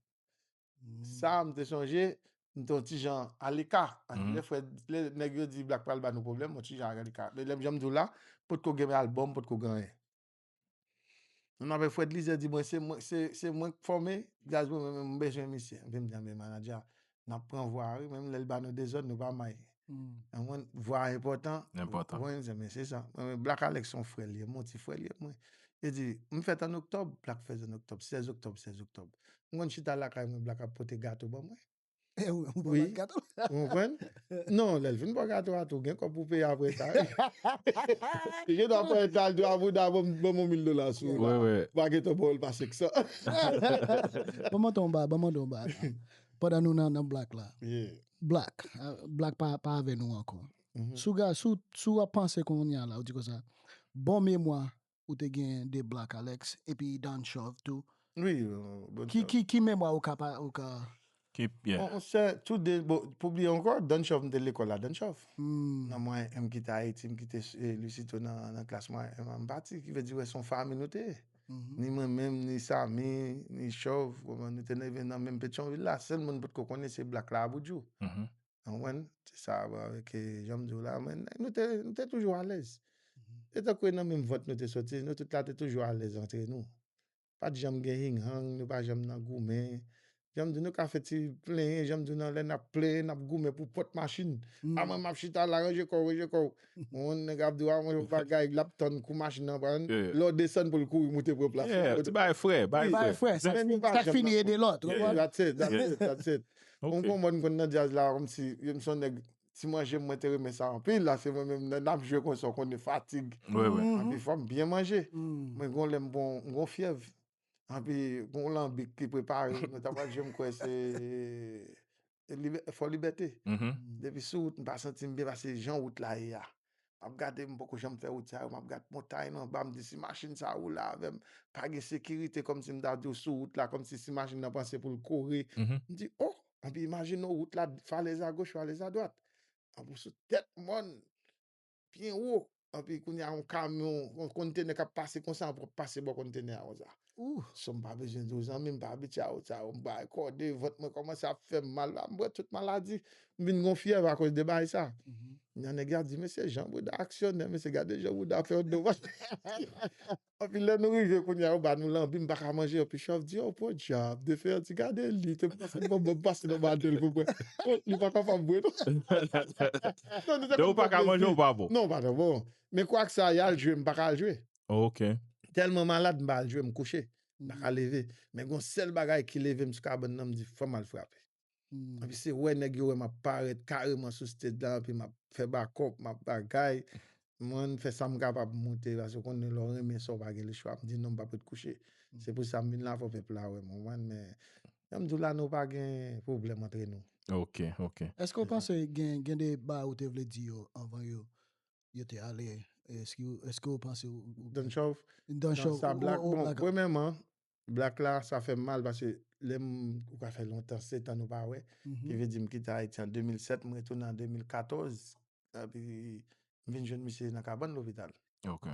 Sa, m te sonje, m te yon ti jan aleka. Lè frè, lè nèg yo di Black pral ba nou pwoblèm, yon ti jan aleka. Men lè m, jan m di w la, potko gen albòm, potko gen anyen. Mwen apre Fred Lizè di mwen, se mwen, se, se mwen k fòme djaz mwen, men m bezwen misye. Epi m di, men manadjè, n ap pran vwa a, wi, menm lè l ba nou dezòd, nou pa may. Konprann? Vwa a enpòtan. Enpòtan. Konprann? Se, men se sa. Mwen, men Black Alex se yon frè l ye, m, yon ti frè l ye mwen. Li di, m fèt an oktòb, Black fèt an oktòb, sèz oktòb, sèz oktòb. M konn chita lakay mwen, Black ap pote gato ban mwen. Ou pran gato. Ou konprann? Non, lè l fin pran gato a tou, gen kòb pou peye apre sa. Li gen dwa pran tal tou, apre ta ban m, ban m yon mil dola sou ou la. Pa gen tan ba w l pase k sa. Ban m mande w yon ba, ban m mande w yon ba. Pandan nou nan, nan Black la. Black, ah, Black pa, pa avè nou ankò. Si w ga-, si w, si w ap panse kounye a la, ou di konsa, bon memwa ou te gen de Black Alex, epi Don Chove tou. Wi, euh, Don Ki, Chove. Ki, ki memwa ou ka pa, ou ka Ki, yeah. On, on sè, tou de, bon, pou bliye ankò, Don Chove, m te lekòl a Don Chove. Nan mwen, m kite Ayiti, m kite, eh, Lusito nan, nan klas mwen, m pati, ki vle di, wè, se yon fanmi nou te ye. Ni mwen menm, ni Samy, ni Chove, konprann, nou te leve nan menm Petyonvil la. Sèl moun potko konnen se Black la Aboudjou. Konprann? Se sa, bon, avèk, eh, jan m di w la, men nou te, nou te toujou alèz. Se tankou e nan menm vant nou te soti, nou tout la te toujou alèz antre nou. Pa t janm gen hing-hang, nou pa janm nan goumen. Jan m di w, nou ka fè ti plenyen, jan m di w, nan lè n ap plenyen, n ap goumen pou pòt machin. A mwen, m ap chita la, ranje kò w, ranje kò w. Yon nèg ap di w, a mwen, yon bagay, l ap tann kou machin nan pran. Lè w desann pou l kouri moute pran plas la. Yeah, ti bagay frè, bagay frè. Bagay frè, sa fini ede lòt, ou konprann? That's it, that's it, that's it. Yon konmò n konn nan djaz la, kòmsi, m se yon nèg, ti manje m, mwen te renmen sa anpil, la, se mwen menm, n ap jwe konsa, w konnen fatig. Anpi fò m byen manje. Mwen gon lè m gon, m gon fyèv. Anpi gon lanbik ki prepare, nou ta pral jwe, m kwè se, se Libè-, Fò Libète. Depi sou wout, m pa santi m byen, paske jan wout la ye a. M ap gade, m poko janm fè wout sa yo, m ap gade montay nan anba, m di si machin sa woule avè m, pa gen sekirite, kòmsi m ta di w sou wout la, kòmsi si machin nan panse pou l kore. M di, oh, anpi imajine w wout la, falèz agoch, falèz adwat. Anpi w sou tèt mòn, byen wo. Anpi kounye a, yon kamyon, yon kontenè k ap pase konsa, anpi w ap pase bò kontenè a konsa. So, m pa bezwen di w, zanmi, m pa abitye a wout sa yo, m bay kòde, vant mwen kòmanse ap fè m mal, m pran tout maladi, m vin gon fyèv akoz de bagay sa. Nan nèg yo ap di, mesye, jan bouda aksyonè, mesye, gade jan bouda fè yon do. Anpi lè nou rive kounye a, yo ba nou lanbi, m pa ka manje, anpi Chove di, oh, podyab, de fè ti gade li, te pase nan bò m, pase nan maten l pou mwen. Oh, li pa kapab bwè, non. Non, nou te Donk ou pa ka manje, ou pa bon. Non, pa nan bon. Men kwak sa, y al jwe, m pa ka al jwe. Ok. Tèlman malad, m pa al jwe, m kouche. M pa ka leve. Men gon sèl bagay ki leve m sou kabann nan, m di, fò m al frape. Anpi se wè nèg yo wè m ap parèt kareman sou stage la, anpi m ap fè bakòp, m ap bagay. Mwen, m fè sa m kapab moute, paske w konnen lè w renmen sa, w pa gen lechwa. M di, non, m p ap ret kouche. Se pou sa m vin la, fò pèp la wè m, w konprann, men jan m di w la, nou pa gen pwoblèm antre nou. Ok, ok. Èske w panse gen, gen de bagay ou te vle di yo anvan yo, yo te ale? Èske, èske w panse ou, ou Don Chove? Don Chove, sa, ou, Black, ou, ou bon, Black. Premyèman, Black la, sa fè m mal paske lè m, ou ka fè lontan, sèt an nou pa wè. Ki vle di m kite Ayiti an de mil sèt, m retounen an de mil katòz. Epi m vin jwenn misye nan kabann lopital. Ok.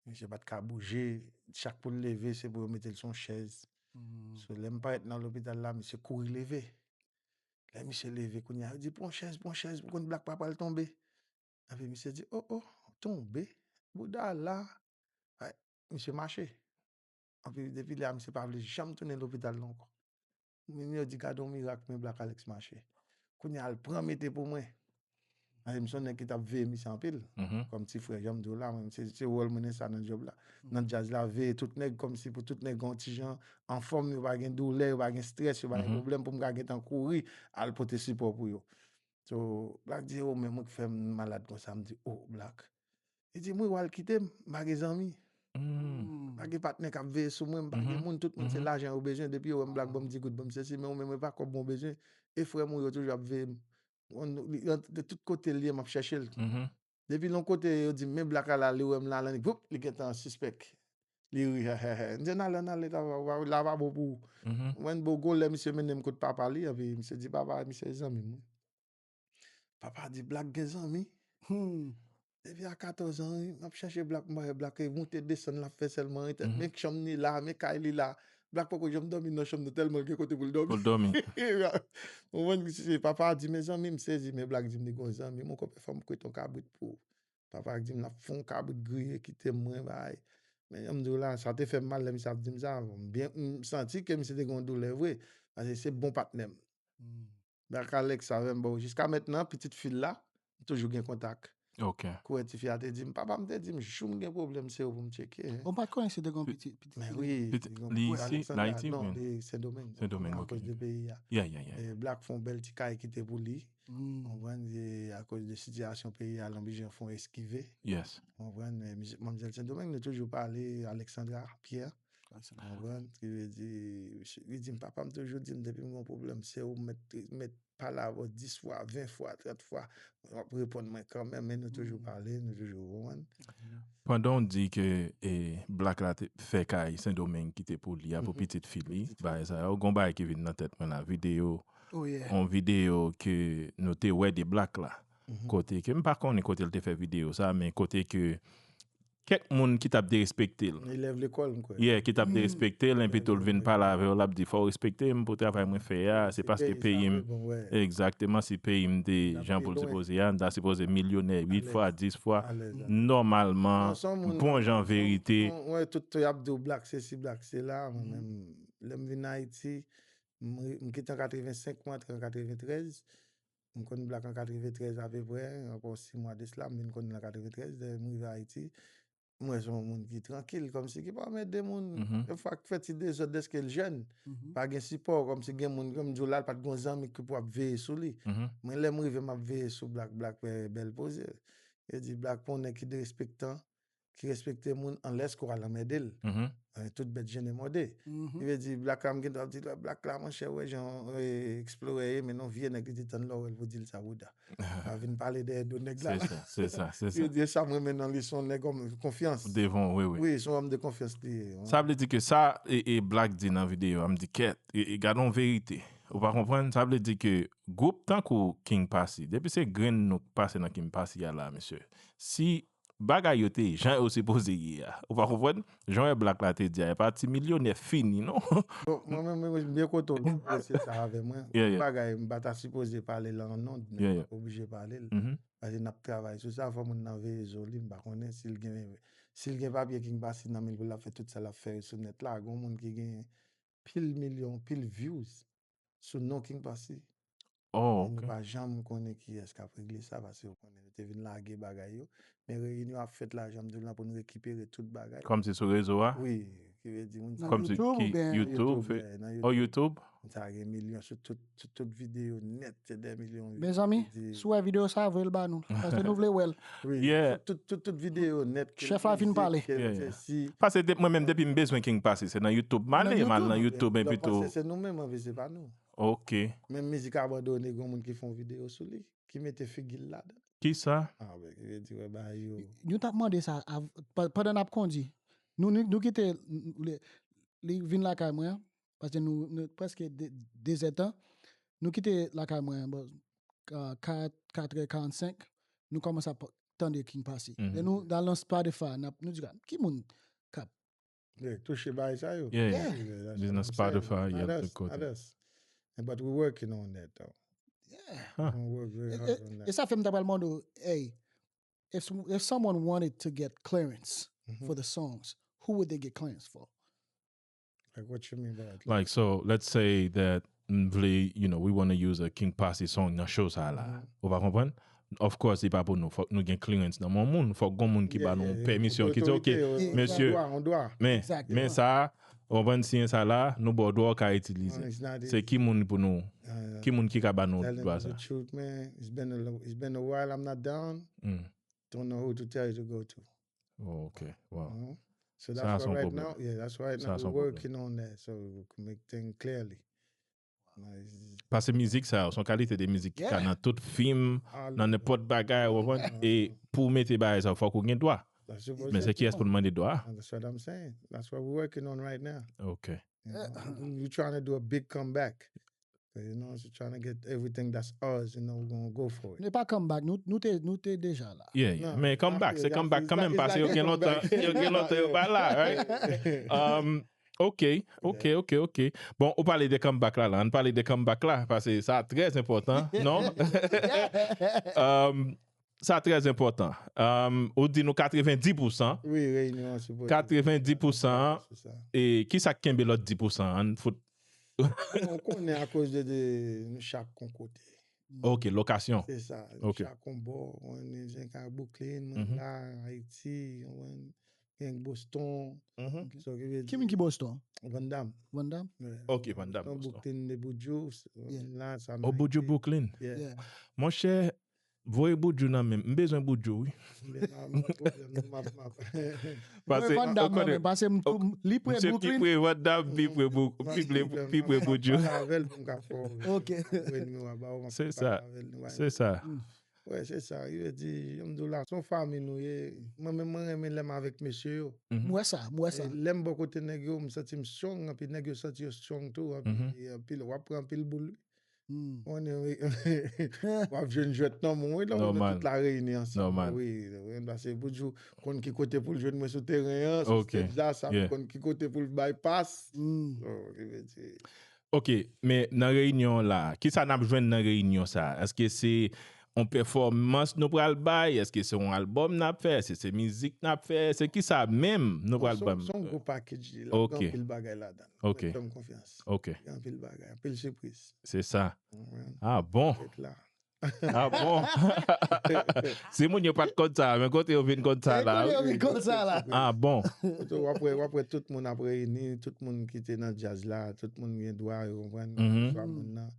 Misye pa t ka bouje, chak pou l leve, se pou yo mete l sou yon chèz. So, lè m parèt nan lopital la, misye kouri leve. Lè misye leve, kounye a, yo di, pran chèz, pran chèz, ou konn Black pa pral tonbe. Epi misye di, oh, oh, tonbe, bouda la. Ay, misye mache. Anpi depi lè a, misye pa vle janm tounen lopital la ankò. Moun yo di, gade yon mirak, men Black Alex mache. Kounye a, l pran mete pou mwen. Paske m se yon nèg ki t ap veye misye anpil. Kòm ti frè, jan m di w la, mwen, se, se wòl mwen nan sa, nan djòb la. Nan djaz la, veye tout nèg, kòmsi pou tout nèg gon ti jan anfòm, yo pa gen doulè, yo pa gen estrès, yo pa gen pwoblèm, pou m ka gentan kouri, al pote sipò pou yo. So, Black di, oh, men mwen k fè m malad konsa, m di, oh, Black. Li di, mwen, w al kite m, m pa gen zanmi. M pa gen patnè k ap veye sou mwen, m pa gen moun, tout moun se lajan yo bezwen, depi yo wè m Black, ban m di goud, ban m sesi, men ou menm, e pa kòb mwen w bezwen. E frè m ou yo toujou ap veye m. Bon, li, de tout kote l ye, m ap chèche l. Depi l yon kote, yo di m, men Black la, li wè m la, li, gwoup, li gentan sispèk. Li ri, hè, hè, hè. M di, n ale, n ale, la pa, la pa bon pou ou. Mwen, bon, gon lè misye mennen m kot papa li, epi misye di, papa, misye zanmi m, wi. Papa di, Black gen zanmi. Depi a katòz an, wi, m ap chèche Black, m pa wè Black, e moute desann l ap fè sèlman, wi, tèt, men chanm li la, men kay li la. Black poko janm dòmi nan chanm nan tèlman l gen kote pou l dòmi. Pou l dòmi. Ou konprann, se papa a di, mezanmi, m sezi, men Black di m li gon zanmi, mon konpè, fò m kwete yon kabrit pou ou. Papa a di m l ap fè yon kabrit griye, kite m, mwen, bay. Men jan m di w la, sa te fè m mal lè misye ap di m sa. M byen, m santi ke misye te gen yon doulè vre, paske se bon patnè m. Black Alex avè m, bon, jiska mentnan, pitit fi l la, m toujou gen kontak. Ok. Kouwè tifi a te di m, papa m te di m, jou m gen pwoblèm, se ou pou m tcheke. Ou pa t konnen si te gen pitit pitit. Men wi, Pitit- li gen Li pou isi, Alexandra, Ayiti, non, men- li Sendomeng. Sendomeng, ok. Akoz de peyi a. Yeah, yeah, yeah. E Black fè yon bèl ti kay kite pou li. Mm. Konprann, e akoz de sitiyasyon peyi a, l oblije fè yon eskive. Yes. Konprann, men miz- manmzèl Sendomeng, nou toujou pale, Alexandra Pierre. Konprann, ki vle di, li di m, papa m toujou di m, depi m gen yon pwoblèm, se ou mèt, mèt pale avè w dis fwa, ven fwa, trant fwa, w ap reponn mwen kanmenm, men nou toujou pale, nou toujou konprann. Pandan w di ke e, Black la te fè kay Sendomeng kite pou li a pou pitit fi li, bagay sa yo, gon bagay ki vin nan tèt mwen la, videyo, Oh yeah. yon videyo ke nou te wè de Black la. Kote ke, m pa konnen kote l te fè videyo sa, men kote ke kèk moun ki t ap derespekte l. Elèv lekòl, m kwè. Yeah, ki t ap derespekte l, enpi tou l vin pale avè w, l ap di, fò w respekte m pou travay mwen fè a, se paske peyi m. Egzakteman, si peyi m te jan pou l sipoze a, m ta sipoze milyonè uit fwa, dis fwa. Nòmalman, bon jan verite. Mwen tout y ap di w Black sesi, Black sela, mwen menm, lè m vin Ayiti, m kite an katrevensenk, mwen antre an katreventrèz. M konn Black an katreventrèz apeprè, ankò sis mwa de sela, m vin konn l an katreventrèz, lè m rive Ayiti. M wè se yon moun ki trankil, kòmsi ki pa anmède moun. Yon fwa k fè ti dezòd dèske l jèn, pa gen sipò, kòmsi gen moun, kòm di w la, l pa t gen yon zanmi ki pou ap veye sou li. Mwen, lè m rive, m ap veye sou Black, Black fè bèl poze. Yo di, Black pa yon nèg ki derespektan, ki respekte moun, anlès ke w al anmède l. Tout bèt jennen mòde. Li vle di, Black la, m gentan ap di, Black la, monchè, wè jan eksplorè ye, men non vye nèg li di tann lè w wè l pou di l sa bouda. Pa vin pale dèyè do nèg la. Se sa, se sa, se sa. Yo di sa m renmen nan li, se yon nèg òm konfyans. Devan, wi, wi. Wi, se yon òm de konfyans li ye. Sa vle di ke sa e, e Black di nan videyo a, m di kèt, e, e gade yon verite. Ou pa konprann? Sa vle di ke gwoup tankou King Passy, depi se grenn nou k pase nan King Passy a la, mesye. Si bagay yo te jan yo sipoze ye a. Ou pa konprann? Jan wè Black la te di a, e pa ti milyonè fini, non? Bon, mwen menm, mwen byen kontan w apresye sa avè mwen. Yeah, yeah. Bagay, m pa ta sipoze pale l an non, Yeah, yeah. oblije pale l. Mhm. Paske n ap travay sou sa, fò moun nan veye zo li, m pa konnen si l gen, si l gen papye King Passy nan men l pou l ap fè tout sa l ap fè yo sou nèt la. Gon moun ki gen pil milyon, pil views sou non King Passy. Oh, Nou ok. pa janm konnen kiyès k ap regle sa, paske yo konnen nou te vin lage bagay yo. Men reyinyon ap fèt la, jan m di w lan, pou nou rekipere tout bagay. Kòmsi sou rezo a? Wi, ki vle di moun Nan sa Kòmsi YouTube ki oubyen- YouTube? eh, nan Oh, YouTube? Sa gen milyon sou tout, tout, tout videyo nèt, se dè milyon. Mezanmi, si w wè videyo sa, voye l ba nou. Paske nou vle wè l. Wi, Yeah. tout, tout, tout videyo nèt. Chèf la fin pale. Yeah, yeah. Paske de- mwen menm depi m bezwen King Passy, se nan YouTube m ale, m al nan YouTube epi tou. Se nou menm, anvi se pa nou. Ok. Menm mizik abandone, gen moun ki fè yon videyo sou li, ki mete figi l ladan. Kisa? Ah, ben, ki vle di, wè, ba yo. Nou t ap mande sa av- pa- pandan n ap kondi. Nou, nou, nou kite n- li, li vin lakay mwen, paske nou, nou prèske de, dezèdtan. Nou kite lakay mwen, bon, ka- kat, katrè karannsenk, nou kòmanse ap tande King Passy. Mhm. Lè nou al nan Spotify, n ap, nou di, ki moun k ap Yeah, touche bagay sa yo. Yeah, yeah. Yeah, that's Li what nan I'm saying. Spotify, y ap Not tout us, kote. Not us. And but we working on that though. Yeah. Huh. We work very E, hard e, on e that. sa fè m ta pral mande w, hey, if, some- if someone wanted to get clearance Mhm. for the songs, who would they get clearance for? Like, what you mean by that? Like, so, let's say that m vle, you know, we wanna use a King Passy song nan show sa la. Mhm. Ou pa konprann? Of course, li pa pou nou. Fòk nou gen clearance nan men moun. Fòk gon moun ki Yeah, ba nou yeah, yeah. Pèmisyon, ki di, ok, Otorite yo, Yeah. mesye, dwa, on dwa. men, Exactement. men sa, ou konprann, si sa la, nou ba w dwa w ka itilize. It's not Se easy. Ki moun pou nou, Uh, ki moun ki ka ba nou Telling dwa you sa? The truth, man. It's been a lo- it's been a while. I'm not down. Mm. Don't know who to tell you to go to. Oh, ok, wow. Mhm. So Sa that's se why yon right pwoblèm. Now, yeah, that's why right Sa now se yon we're pwoblèm. Working on that so we can make things clearly. Like, it's Paske mizik sa yo, se yon kalite de mizik ki ka Yeah. Nan tout fim, all nan nenpòt bagay, ou konprann? E pou w mete bagay sa yo, fòk ou gen dwa. That's supposed Men se kiyès pou n mande dwa? And that's what I'm saying. That's what we're working on right now. Ok. You know? We're trying to do a big comeback. So, you know, so trying to get everything that's ours, you know, we're gonna go for it. Nou pa comeback, nou, nou te, nou te deja la. Yeah, yeah. Non, Men comeback, it's se like- comeback it's kanmenm, like- paske yo it's gen like a lontan, comeback. Yo gen lontan yo pa la, right? Um, Ok, ok, ok, ok. Bon, ou pale de comeback la, la. Ann pale de comeback la, paske sa trè enpòtan, non? Um, sa trè enpòtan. Um, ou di nou katrevendis pousan. Wi, reyinyon an sipoze. Katrevendis pousan. Se sa. E ki sa k kenbe lòt dis pousan? Ann fout. Bon, ou konnen akoz de, de nou chak yon kote. Ok, lokasyon. Se sa. Ok. Chak yon bò, mwen gen ka Brooklyn, mwen Mhm. la, Ayiti, mwen gen Boston. Mhm. So, ki vle Ki moun ki Boston? Van Damme. Van Damme? Yeah. Ok, Van Damme, Boston, Boston. Brooklyn, de Boudjou, Yeah. la, sa. O Boudjou Brooklyn. Yeah. Yeah. Monchè, voye Boudjou nan men m. M bezwen Boudjou, wi. Men pa, pa pwoblèm, non, m ap, m ap. Pase, Van Damme ou konnen, nan men, pase m tou, li pre misye pi Brooklyn. pre Van Damme, pi pre Bou-, pi pre, pi pre Boudjou. Avèl pou m ka fè w. Ok. Mwen nimewo a ba w, m ap Se pale sa. Avèl, nou va Se sa. Wè, se sa. Yo di, yo m di w la, se yon fanmi nou ye. Mwen menm, mwen renmen lè m avèk mesye yo. M wè sa, m wè sa. E lè m bò kote nèg yo, m santi m strong, anpi nèg yo santi yo strong tou. Anpi, Mhm. e anpil, w ap pran anpil boul. Hmm. Mwen, w ap jwenn jwèt nan moun, wi, lè w nan Normal. tout la reyini ansanm. Normal. Wi, wi, paske Boudjou konn ki kote pou l jwenn mwen sou teren an, sou Ok. stage la, sa Yeah. konn ki kote pou l bay pas. Hmm. So, ki vle di, Ok, men nan reyinyon la, kisa n ap jwenn nan reyinyon sa? Èske se yon pèfòmans nou pral bay? Èske se yon albòm n ap fè? Èske se mizik n ap fè? Se kisa menm nou pral se ban? se yon gwo package li la. Ok. Gen anpil bagay ladan. Ok. Fè m konfyans. Ok, Gen anpil bagay, anpil sipriz. se sa. Mwen, Ah bon? Ret la. Ah bon? Si moun yo pa t konn sa, men kote yo vin konn sa la? Kote yo vin konn sa la? Ah bon? Kote w ap wè, w ap wè tout moun ap reyini, tout moun ki te nan djaz la, tout moun gen dwa, yo konprann. Mhm. Swa moun nan,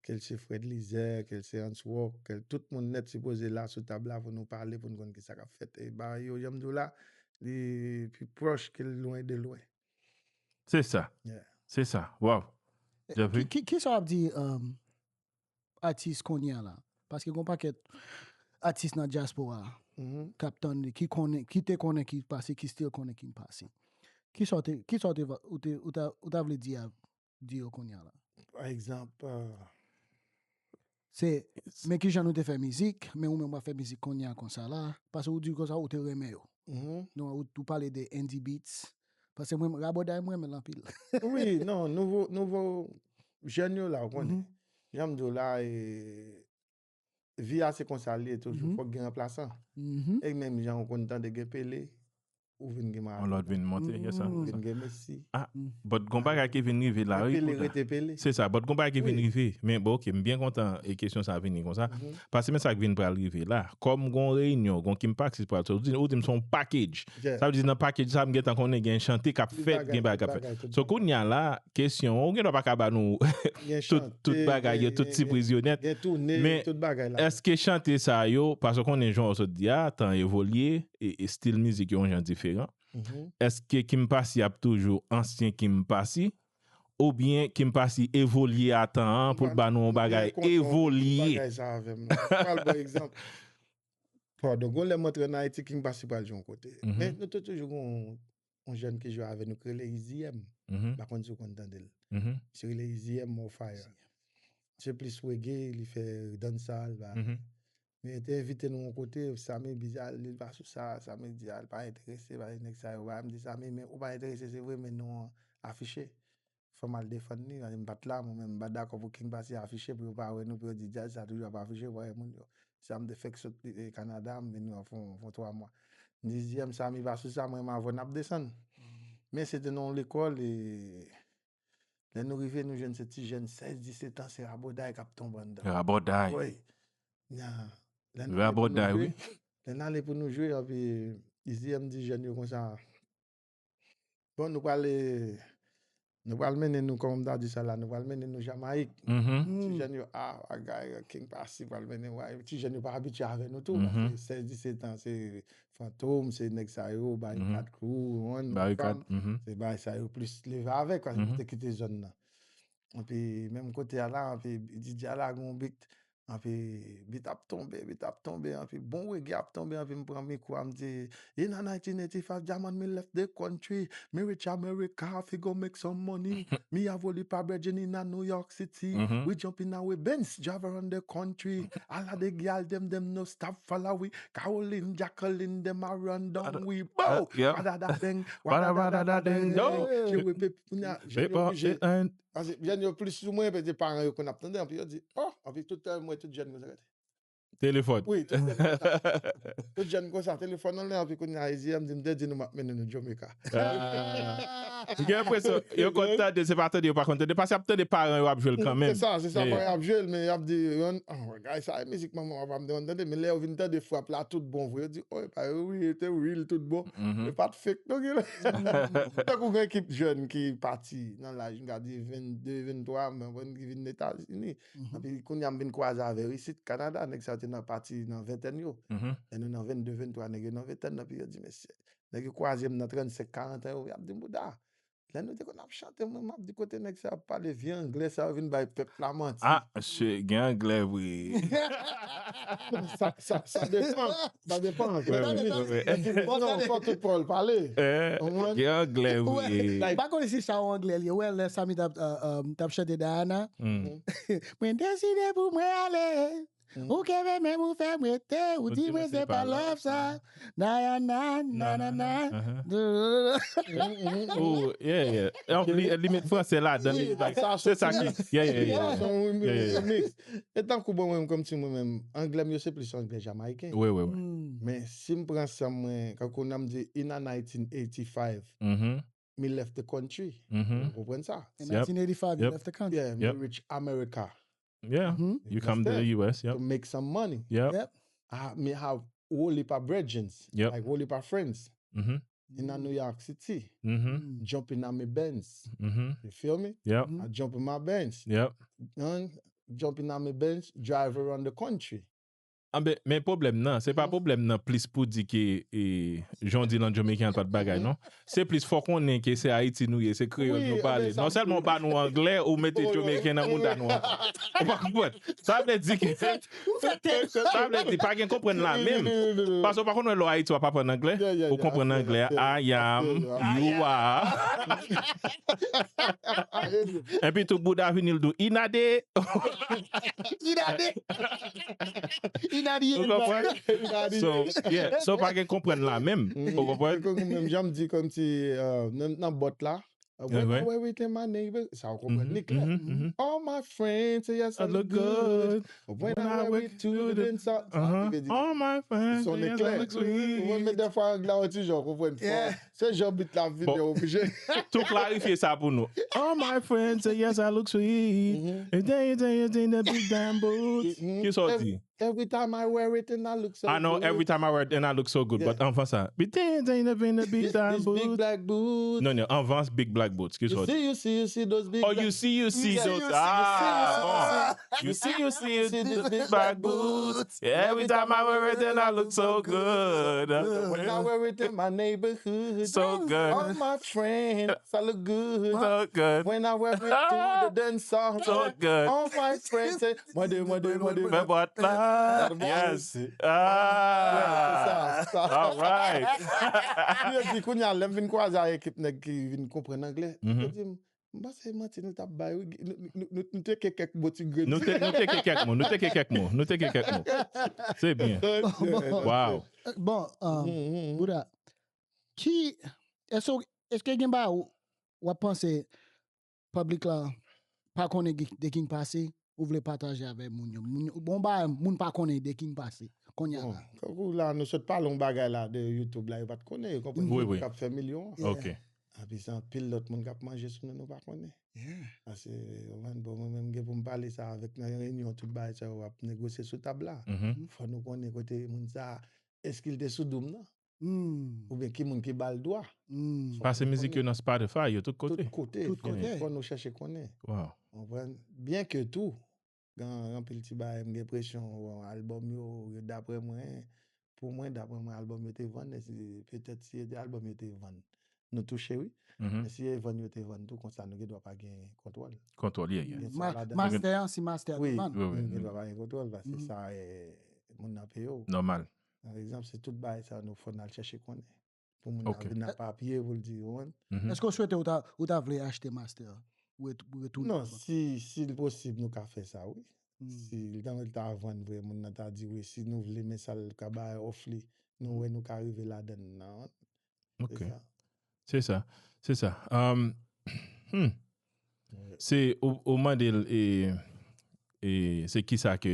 ke l se Fred Lizè, ke l se Hans Rock, ke l, tout moun nèt sipoze la sou tab la pou nou pale, pou nou konn kisa k ap fèt. E ba yo, jan m di w la, li pi pwòch ke l lwen de lwen. Se sa. Yeah. Se sa. Waw. Jeffrey? Ki, ki, ki sa w ap di um, atis kounye a la? Paske gon pakèt atis nan dyaspora Mhm. k ap tann li, ki konnen, ki te konnen ki pase, ki still konnen ki pase. Ki sa w te, ki sa w te, va- ou te, ou ta, ou ta vle di a, di yo kounye a la? Pa egzanp, euh, Se, men ki jan nou te fè mizik, men ou menm w ap fè mizik kounye a konsa la, paske ou di konsa ou te renmen yo. mhm. Non, ou, ou pale de Indie Beats. Paske mwen, Rabòday mwen renmen l anpil. Wi, non, nouvo, nouvo jèn yo la, ou konnen. Mhm. Jan m di w la, e, vi a se konsa l ye toujou, Mhm. fòk gen ranplasan. Mhm. E menm jan ou konn tande gen Pele, ou vin gen On Maradona. lòt vin monte, yes sir. Ou Mm. Vin gen Messi. But gon bagay ki vin rive la, Men wi, Pele poutan. Rete Pele. Se sa, but gon bagay ki vin Wi. Rive. Men bon, ok, m byen kontan e kesyon sa vini konsa. Mhm. Paske men sa k vin pral rive la. Kòm gon reyinyon, gon King Paxis pral soti, ou di m se yon package. Yeah. Sa vle di nan package sa, m gentan konnen gen chante k ap Tout fèt, bagay, gen bagay k ap tout fèt. bagay, tout So bagay. Kounye a la, kesyon, ou gen dwa pa ka ba nou Gen tout, tout chante, bagay yo, gen- tout sipriz yo nèt. Gen toune, Men tout bagay la. Èske chante sa yo, paske w konnen jan w sot di a, tan evolye, e, e stil mizik yo yon jan diferan. Mhm. Èske King Paxis ap toujou ansyen King Paxis? Oubyen King Paxis evolye a tan an pou l ba nou yon bagay Byen kontan evolye? Bagay sa avè m. Mwen pral ba egzanp. Padon, gon lè m antre an Ayiti, King Paxis pral jwe yon kote. Mhm. Men nou te toujou gon yon jèn ki jwe avè nou, ki rele Easy M. Mhm, Pa konn si w konn tande l. mhm, Se rele Easy M More Fire. Se plis reggae, li fè dancehall, ba. mhm. Men te envite nou yon kote, Samy Bizal, li pa sou sa, Samy di, ah, li pa enterese, pa nèg sa yo, ba, m di, Samy, men ou pa enterese, se vre, men non an afiche. Fò m al defann li, m pa t la, mwen menm, m pa dakò pou King Paxis afiche, pou yo pa wè nou, pou yo di, djaz sa toujou ap afiche, pou wè moun yo. Sa m te fèk sot e, Kanada, m vin fon, fon twa mwa. M di, Easy M, Samy pa sou sa, mwen, m avè w n ap desann. Men se te nan yon lekòl, e lè nou rive, nou jwenn se ti jèn sèz, disèt an, se rabòday k ap tonbe anndan. Rabòday. Wi. Nan, lè n ale pou nou Rabòday, jwe, wi. Lè n ale pou nou jwe, anpi Easy M di jèn yo konsa, bon, nou pral, nou pral mennen nou, kòman m ta di sa la, nou pral mennen nou Jamayik. Mhm. Ti jèn yo, ah, bagay, King Paxis pral mennen, wa, ti jèn yo pa abitye avè nou tou, Mhm. paske sèz, disèt an, se Fantom, se nèg sa yo, Barikat Mhm. Crew, One, Barikat. Fam, Mhm. se bagay sa yo plis leve avèk, paske Mhm. nou te kite zòn nan. Epi, menm kote a la, epi, D J a la, gon bit, Anpi bit ap tonbe, bit ap tonbe, anpi bon reggae ap tonbe, anpi m pran mikwo a, m di, "In a nineteen eighty-five, Diamond, mi left the country, mi reach America, fi go make some money, mi have whole heap a bredren in a New York City, we jump in a we Benz, drive around the country, all a the gyal dem, dem no stop follow we, Caroline, Jacqueline, dem a run down we, bow, wadada bang, wadada bang." She we pe, kounye a, jèn yo oblije, paske jèn yo plis sou mwen, paske paran yo konn ap tande, anpi yo di, "Oh," anpi tout tan, mwen, tout jèn konsa, gade. Telefòn. Wi, tout jèn konsa. Tout jèn konsa, telefòn nan lè, anpi kounye a, Easy M di, "M te di nou m ap mennen nou Jamaica." Ah. M gen enpresyon, yo konn tande, se pa tande, yo pa konn tande, paske y ap tande paran yo ap jwe l kanmenm. Se sa, se sa, paran yo ap jwe l, men y ap di, "Oh, bagay sa, e mizik manman w ap, m te konn tande," men lè yo vin tande frap la tout bon vre, yo di, "Oh, e pa wi, e te real tout bon." E pa t fake, non, gen la. Tankou gen ekip jèn ki pati nan laj, m ka di vennde, venntwa, men ki vin Etazini. Epi kounye a m vin kwaze avè yo isit, Kanada, nèg sa yo te nan pati nan ventèn yo. Lè nou nan vennde, venntwa, nèg yo nan ventèn nan, epi yo di, "Mesye," nèg yo kwaze m nan trannsenk, karant an, yo ap di m, "Bouda, lè nou te konn ap chante, mwen, m ap di kote nèg sa ap pale, vye anglè sa yo vin bay pèp la manti." Ah, shit, gen anglè vre. Sa, sa, sa depan. Sa depan. Wi, wi, wi, wi. Non, fò tout pawòl pale. Eh, gen anglè vre. M pa konnen si sa yon anglè li ye. Ou wè lè Samy t ap, euh, euh, t ap chante Diana. Mwen deside pou mwen ale. Ou kenbe men m, ou fè m rete, ou di mwen se pa love sa. Diana, nanana. Oh, yeah, yeah. An li, li met fransè ladan, li, like, se sa ki, yeah, yeah, yeah. Sa se yon remix. E tankou bon, mwen menm, kòmsi mwen menm, anglè m yo se plis anglè jamayiken. Wi, wi, wi. Men si m pran san mwen, kankou nan m di, in a nineteen eighty-five, mi left the country. Ou konprann sa? In nineteen eighty-five, you left the country. Yeah, mi reach America. Yeah, you come to the U S, yep. To make some money. Yep. Ah, mi have whole heap a bredrens, like, whole heap a friends. In a New York City. Jump in a mi Benz. You feel me? Yep. I jump in my Benz. Yep. And jump in a mi Benz, drive around the country. Ah, ben, men pwoblèm nan, se pa pwoblèm nan plis pou di ke, e, jan w di lan Jamaican pa t bagay, non. Se plis fò konnen ke se Ayiti nou ye, se kreyòl nou pale. Non sèlman w ba nou anglè, ou mete Jamaican nan mouda nou ankò. Ou pa konprann? Sa vle di ke, sa vle di, pa gen konprann la menm. Paske w pa konn wè lè w Ayiti w ap aprann anglè. Ou konprann anglè. I am, you are. Epi tou bouda vini l di w, inade. Inade. Inade. Ou konprann? So, yeah. So, pa gen konprann la menm. Ou konprann? Menm jan m di kòmsi, euh, nan, nan bòt la. When I wear it in my neighbor, sa w konprann li klè. All my friends say yes, I look good. When I wear it to the dance, all my friends say yes, I look sweet. Ou konprann, men dèfwa anglè an ti jan, ou konprann? Se jan bit la vini, oblije. Tou klarifye sa pou nou. All my friends say yes, I look sweet. And then you think the big damn boots. Ki sa w di? Every time I wear it and I look so good. I know every time I wear it and I look so good, but anvan sa, but then you think the big damn boots. Big black boots. Non, non, anvan big black boots. Ki sa w di? You see, you see, you see those big black. Oh, you see, you see those. Ah, bon. You see, you see, you see these big black boots. Every time I wear it, then I look so good. When I wear it in my neighborhood, so good. All my friends, I look good. So good. When I wear it to the dance hall, so good. All my friends say, mande, mande, mande. Men bòt la. Yes. Ah. All right. Yo di, kounye a, lè m vin kwaze ak ekip nèg ki vin konprann anglè, yo di m, M panse manti nou t ap bay, wi. Nou, nou, nou, nou teke kèk mo ti grenn. Nou te, nou teke kèk mo, nou teke kèk mo, nou teke kèk mo. Se byen. Wow. Bon, um, Bouda, ki, èske, èske gen bagay w, w ap panse piblik la pa konnen de, de King pase, ou vle pataje avèk moun yo? Moun yo, bon, bagay moun pa konnen de King pase, kounye a la. Bon, tankou la, nou sot pale yon bagay la de YouTube la, yo pa t konnen, yo konprann, wi, wi, k ap fè milyon. Ok. Epi se anpil lòt moun k ap manje sou nou, nou pa konnen. Paske, ou konprann, bon, mwen menm, gen pou m pale sa avèk nan reyinyon, tout bagay sa yo ap negosye sou tab la. Fò nou konnen kote moun sa, èske l te sou Doom nan? Oubyen ki moun ki ba l dwa? Paske mizik yo nan Spotify, yo tout kote. Tout kote. Tout kote. Fò nou chèche konnen. Wow. Ou konprann? Byenke tou, gen anpil ti bagay, m gen enpresyon, bon, albòm yo, yo daprè mwen, pou mwen, daprè mwen, albòm yo te vann, e si, petèt si yo te albòm yo te vann nou touche, wi. Men si e vann yo te vann tou, konsa nou gen dwa pa gen kontwòl. Kontwòl, yeah, yeah. Gen sa ladan. Master an, si master a te vann. Wi, gen dwa pa gen kontwòl, paske sa, eh, moun nan peye w. Nòmal. Pa egzanp, se tout bagay sa nou fò n al chèche konnen. Pou moun nan vin ap papye pou l di, ou konprann? Èske w swete ou ta, ou ta vle achte master? Ou ret- ou retounen Non, ankò? Si, si l posib, nou ka fè sa, wi. Si l ta, l ta vann vre, moun nan ta di, wi, si nou vle, men sa l ka bay òf li, nou wè nou ka rive ladan l nan. Ok. Se sa. Se sa. Um, hmm. Se, ou, ou mande l, e, e, se kisa ke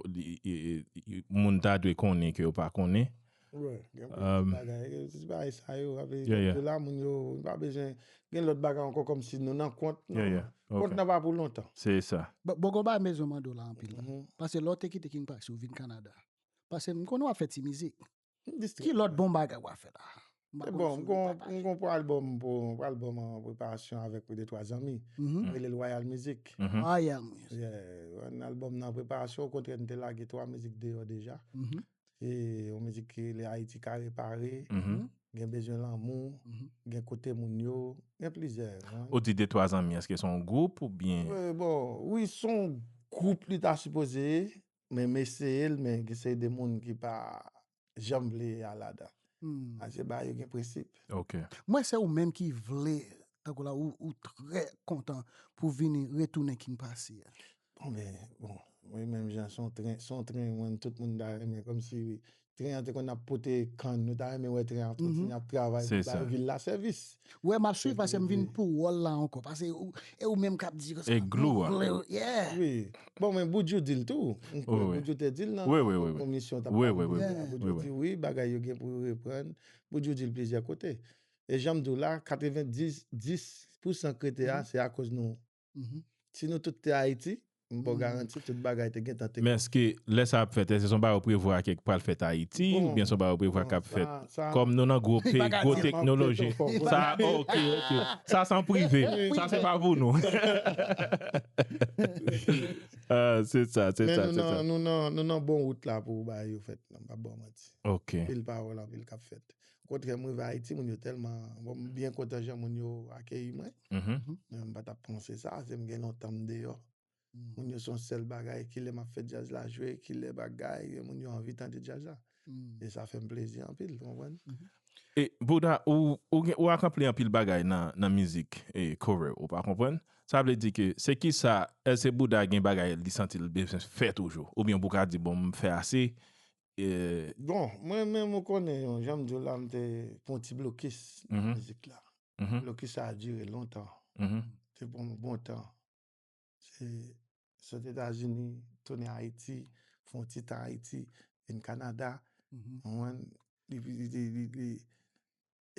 li- e, e, moun ta dwe konnen ke yo pa konnen. Wi, gen bagay, gen ti bagay sa yo, ape la moun yo, pa bezwen, gen lòt bagay ankò kòmsi nou nan kont, non. Kont nan pa pou lontan. Se sa. Bon, bon, gon bagay m bezwen mande w la anpil. Paske lè w te kite King Paxi, ou vin Kanada. Paske m konnen w ap fè ti mizik. Ki lòt bon bagay w ap fè la? Bon, m gon, m gon pou albòm, pou, pou albòm an preparasyon avèk de twa zanmi. M rele l Royal Music. Royal Music. Yeah, yon albòm nan preparasyon, okontrè, m te lage twa mizik deyò deja. E yon mizik ki rele Ayiti ka repare, gen bezwen lanmou, gen kote moun yo, gen plizyè. Ou di de twa zanmi, èske se yon gwoup oubyen? Wi, bon, wi, se yon gwoup li ta sipoze ye, men m eseye l, men gen seri de moun ki pa janm vle al ladan. Paske bagay yo gen prensip. Ok. Mwen, se ou menm ki vle, tankou la, ou, ou trè kontan pou vini retounen King Paxi a. Bon, ben, bon, mwen menm jan, se yon tren, se yon tren, mwen, tout moun ta renmen, kòmsi tren an te konn ap pote kann, nou ta renmen wè tren an kontinye ap travay pou bay vil la sèvis. Wè, m ap swiv paske m vin pou wòl la ankò. Paske ou, e ou menm k ap di konsa. E glou a. Yeah. Wi. Bon, men Boudjou di l tou. M kwè Boudjou te di l nan komisyon t ap pale de sa. Boudjou di wi, bagay yo gen pou yo reprann. Boudjou di l plizyè kote. E jan m di w la, katrevenndis, dis pousan k rete a, se akoz nou. Si nou tout te Ayiti, m ba w garanti tout bagay te gentan te. Men èske lè sa ap fèt, èske se yon bagay ou prevwa ke pral fèt Ayiti, oubyen se yon bagay ou prevwa k ap fèt? Kòm nou nan gwo peyi, gwo teknoloji. Sa, ok, ok. Sa se an prive. Sa se pa pou nou. Ah, se sa, se sa, se sa. Nou nan, nou nan bon wout la pou bagay yo fèt. M p ap ba w manti. Ok. Anpil pawòl, anpil k ap fèt. Okontrè, m rive Ayiti, moun yo tèlman, bon, m byen kontan jan moun yo akeyi mwen. Men m pa t ap panse sa, se m gen lontan m deyò. Moun yo se yon sèl bagay, kilè m ap fè djaz la jwe, kilè bagay, moun yo anvi tande djaz la. E sa fè m plezi anpil, ou konprann? E Bouda, ou, ou, gen- ou akonpli anpil bagay nan, nan mizik e cover, ou pa konprann? Sa vle di ke se kisa, èske Bouda gen bagay li santi l bezwen fè toujou? Oubyen Bouda di, bon, m fè ase, e Bon, mwen menm ou konnen, jan m di w la, m te pran ti blokis nan mizik la. Blokis sa a dire lontan. Te pran m bon tan. Se sot Etazini, tounen Ayiti, fè yon ti tan Ayiti, vin Kanada. Ou konprann? Li, li, li, li, li,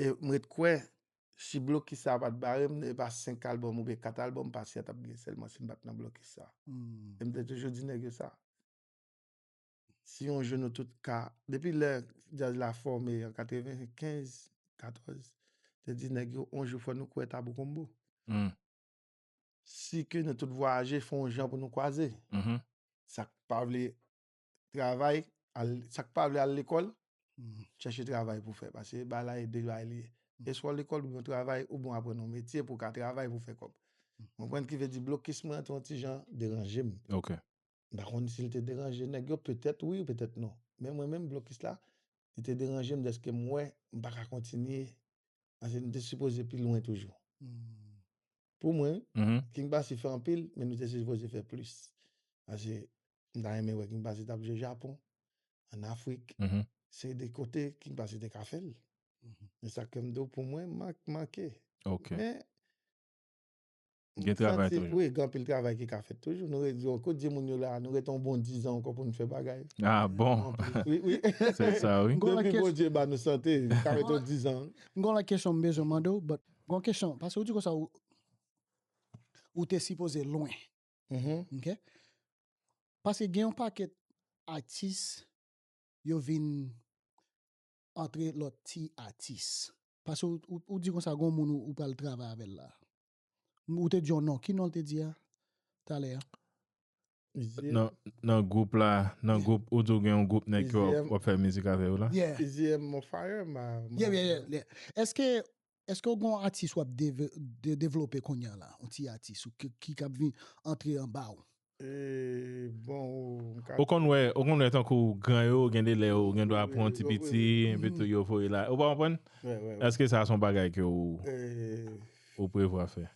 e m ret kwè, si blokis sa a pa t bare m, e pa senk albòm oubyen kat albòm, Paxi a t ap gen sèlman si m pa t nan blokis sa. E m te toujou di nèg yo sa. Si yon jou nou tout ka, depi lè djaz la fòme an katrevenkenz, katòz, te di nèg yo, yon jou fò nou kwè Tabou Combo. Si ke nou tout vwayaje, fè yon jan pou nou kwaze. Sa k pa vle travay, al, sa k pa vle al lekòl, chèche travay pou fè. Paske bagay la e de bagay li ye. E swa w lekòl oubyen w travay, oubyen w aprann yon metye pou w ka travay pou fè kòb. Ou konprann? Ki vle di blokis mwen an te yon ti jan deranje m. Ok. M pa konn si l te deranje nèg yo, petèt wi, petèt non. Men mwen menm, blokis la, li te deranje m dèske m wè m pa ka kontinye. Paske m te sipoze pi lwen toujou. Pou mwen, King Paxi fè anpil, men nou te sipoze fè plis. Paske m ta renmen wè King Paxi t ap jwe Japon, ann Afrik. Se de kote King Paxi te ka fè l. E sa ke m di w, pou mwen, m manke. Ok. Men, Gen travay toujou. Wi, gen anpil travay ki ka fèt toujou. Nou ret, yo ko di moun yo la, nou ret yon bon dizan ankò pou nou fè bagay. Ah bon. Wi, wi. Se sa, wi. Depi Bondye ba nou sante, ka ret yon dizan. M gon lòt kesyon m bezwen mande w, but gon kesyon, paske ou di konsa ou, ou te sipoze lwen. Ok? Paske gen yon pakèt atis yo vin antre lòt ti atis. Paske ou, ou, ou di konsa gon moun ou, ou pral travay avè l la. Ou te di yon non. Ki non l te di a? Talè a. Nan, nan gwoup la, nan gwoup, ou di w gen yon gwoup nèg ki w ap fè mizik avè yo la? Yeah. Easy M on fire, ma. Yeah, yeah, yeah, yeah. Èske, èske w gen yon atis w ap deve- de- devlope kounye a la? Yon ti atis ou ki, ki k ap vin antre anba w? E, bon, m ka Ou konn wè, ou konn wè tankou gran yo, gen de lè yo gen dwa pran yon ti piti, epi tou yo voye la. Ou pa konprann? Wè, wè, wè. Èske sa se yon bagay ke ou, E, ou prevwa fè?